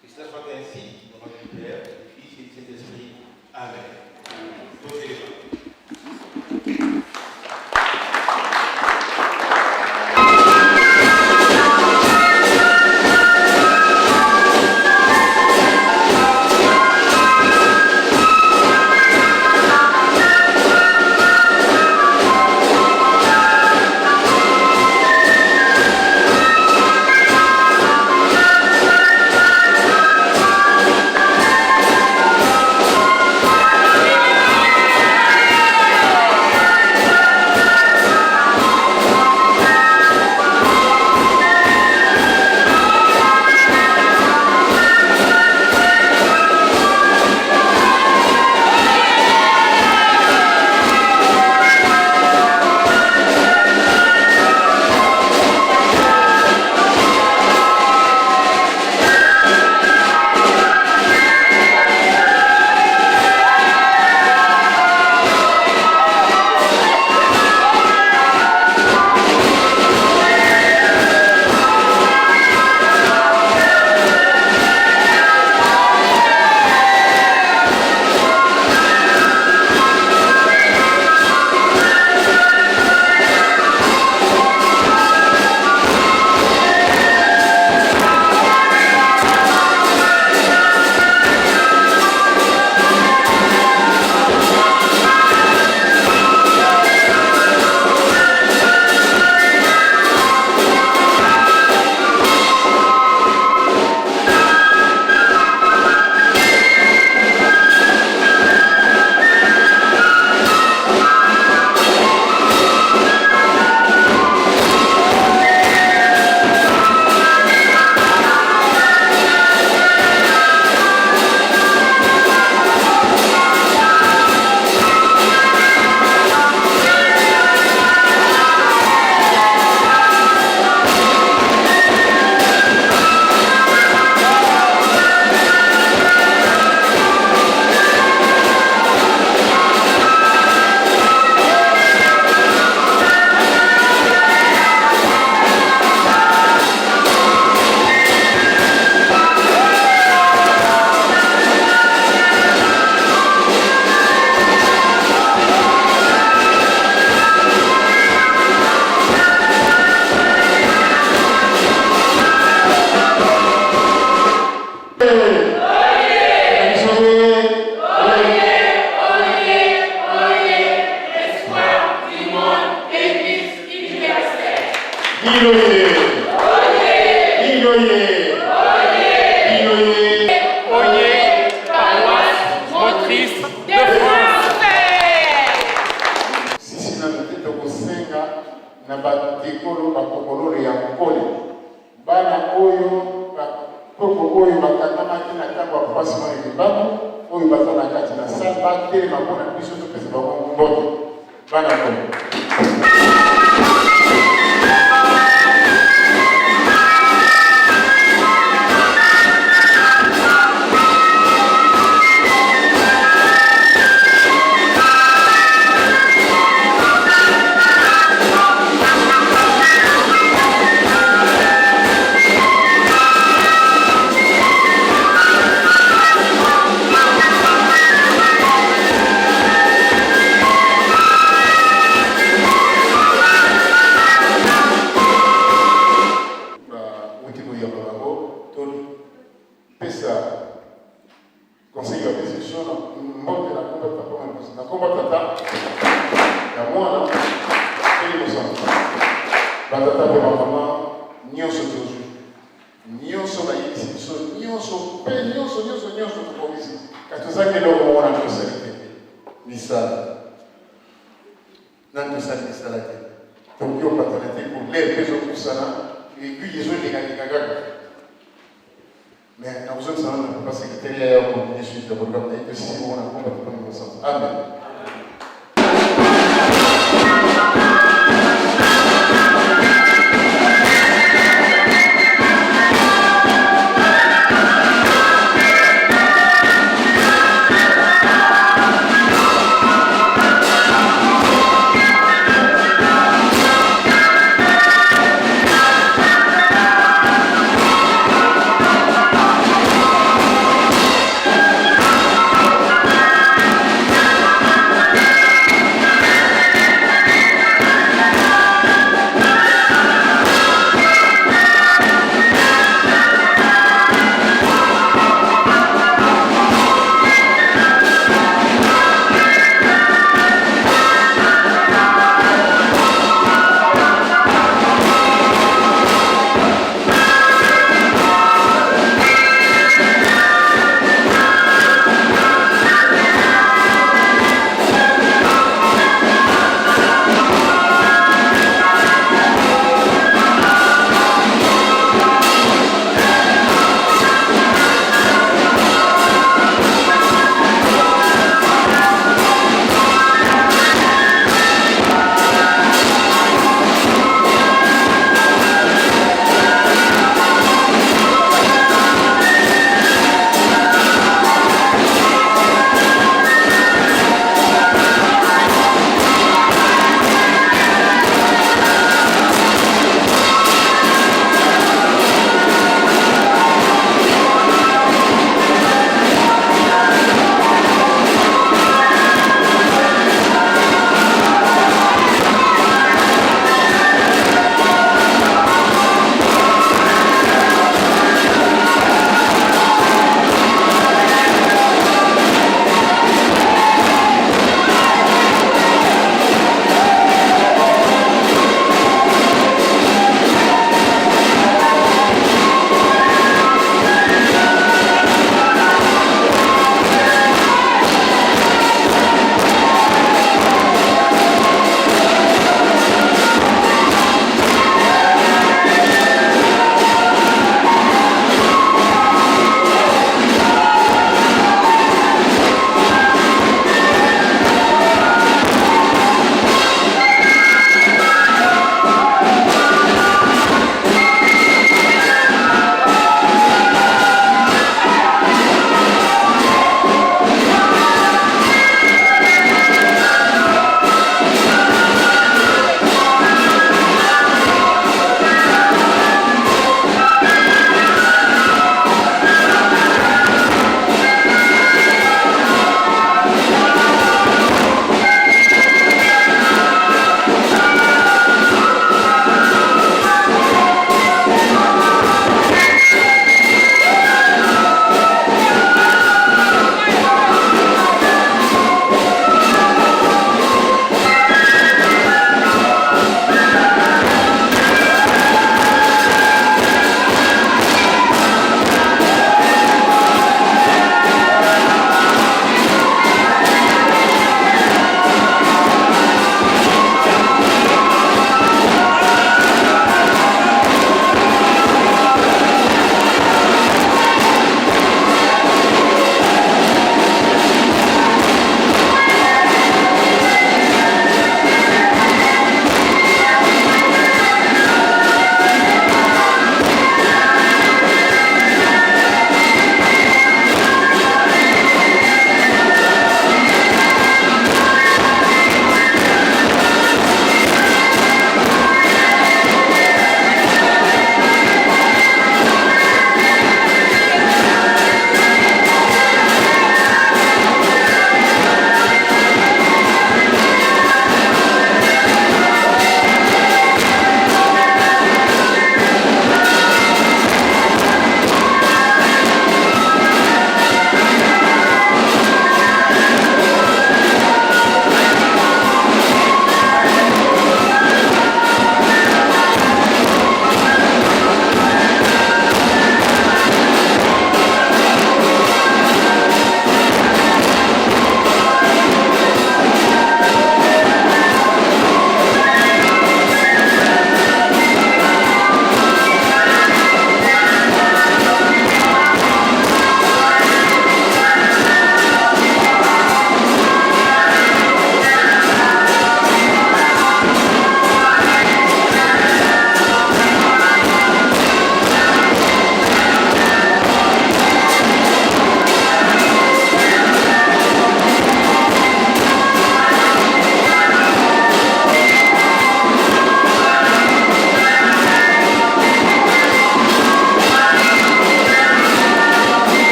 O: Que cela soit ainsi au nom du Père, du Fils et du Saint-Esprit. Amen. Totelema.
N: Lilo ye! Lilo ye! Lilo ye!
F: Oye, paroisse motrice de France.
N: Sisi nanu te, tokosenga na batekolo bakokololo ya nkole, bana oyo bakoko oyo bakangamaki na ntango ya Papa Simon Kimbangu, oyo baza na kati na salle, batelema mpona biso topesa bango mbote. Bana nkole. Bauti koyamba bango, topesa conseil bapesi biso na mbote na komba Papa, na komba Tata, ya Mwana mpe Mosantu. Batata mpe bamama nyonso, tozwi nyonso bayebisi biso, nyonso mpe nyonso nyonso nyonso tokokisi, kasi tozangi eloko moko na tosali te: misala. Nani tosali misala te, tokoki kopanzana te, kolere mpe ezopusana, aiguille ezolengalenga kaka. Mais nakozongisa nano na papa secrétaire ya continuer suite ya programme na ye. Tosisi bongo na komba Papa Mosantu. Amen.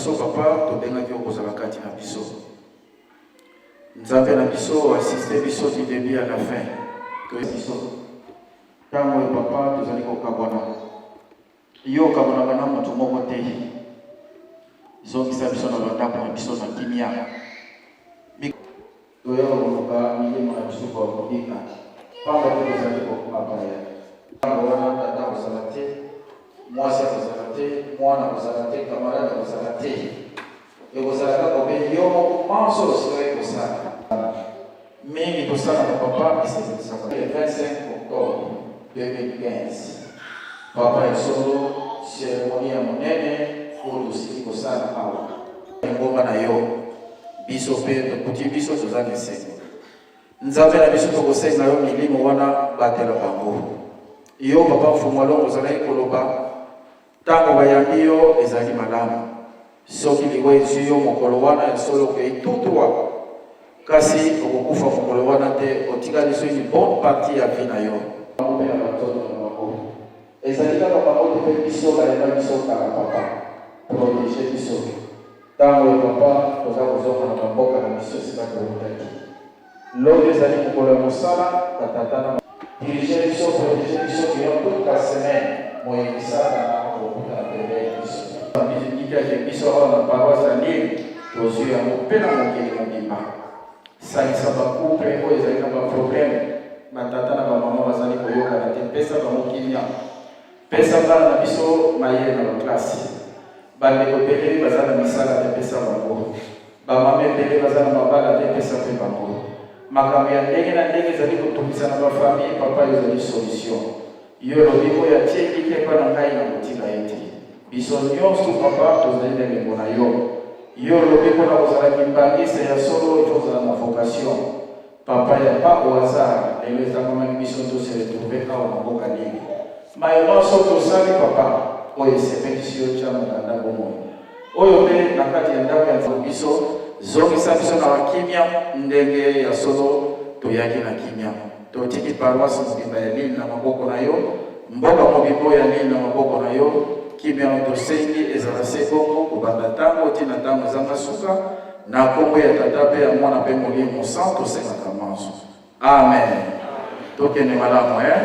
M: biso papa, tobengaki yo kozala kati na biso. Nzambe na biso o assiste biso du début à la fin. Toyebi biso ntango oyo papa tozali kokabwana, yo okabwanaka na moto moko te. Zongisa biso na bandako na biso na kimia. Toya koluka milimo na biso kwa kobika, pamba te tozali bapaya. Ntango wana tata akozala te, mwasi akozala te, mwana akozala te, camarade akozala te. Ekozala kaka obe yo moko manso osilaki kosala. Mingi tosalaka papa esepelisaka. Le 25 octobre 2015 papa ya solo ceremonie ya monene oyo tosili kosala awa. Lingomba na yo biso pe tokuti biso toza na esengo. Nzambe na biso tokosenga yo milimo wana batela bango. Yo papa Mfumu Alongo ozalaki koloba Tango bayambi yo ezali malamu. Soki liwa ezui yo mokolo wana ya solo okeyi tout droit. Kasi okokufa mokolo wana te otikali so une bonne partie ya vie na yo. Bango pe na ba nzoto na bango. Ezali kaka bango te pe biso bayamba biso kala papa. Proteger biso. Tango oyo papa toza kozonga na ba mboka na biso esika towutaki. Lobi ezali mokolo ya mosala ba tata na ba. Diriger biso, proteger biso durant toute la semaine, moyini satana akokutana pembeni na biso te. Bilikya biso awa na paroisse ya Lille tozui yango pe na mokili mobimba. Sangisa ba couple oyo ezali na ba problème, ba tata na ba mama bazali koyokana te, pesa bango kimia. Pesa bana na biso mayele na ba classe. Ba ndeko ebele baza na misala te pesa bango. Ba mama ebele baza na mabala te pesa pe bango. Makambo ya ndenge na ndenge ezali kotungisa na ba famille papa yo ozali solution. Yo olobi oyo atie elikya epa na ngai nakotika ye te. Biso nionso papa tozali na elembo na yo. Yo olobi pona kozala kimbanguiste ya solo il faut ozala na vocation. Papa ya pas au hasard lelo etangamaki biso to se retrouver awa na mboka Lille. Maye manso tosali papa oyo esepelisi yo tia mokanda bomoi oyo pe na kati ya ndako ya Nzambe biso zongisa biso na kimia ndenge ya solo toyaki na kimia totiki paroisse mobimba ya Lille na maboko na yo mboka mobimba oyo ya Lille na maboko na yo kimia oyo tosengi ezala se bongo kobanda tango ti na tango ezanga suka Na kombo ya Tata pe ya Mwana pe Molimo Mosantu tosengaka manso. Amen. Tokende malamu eh.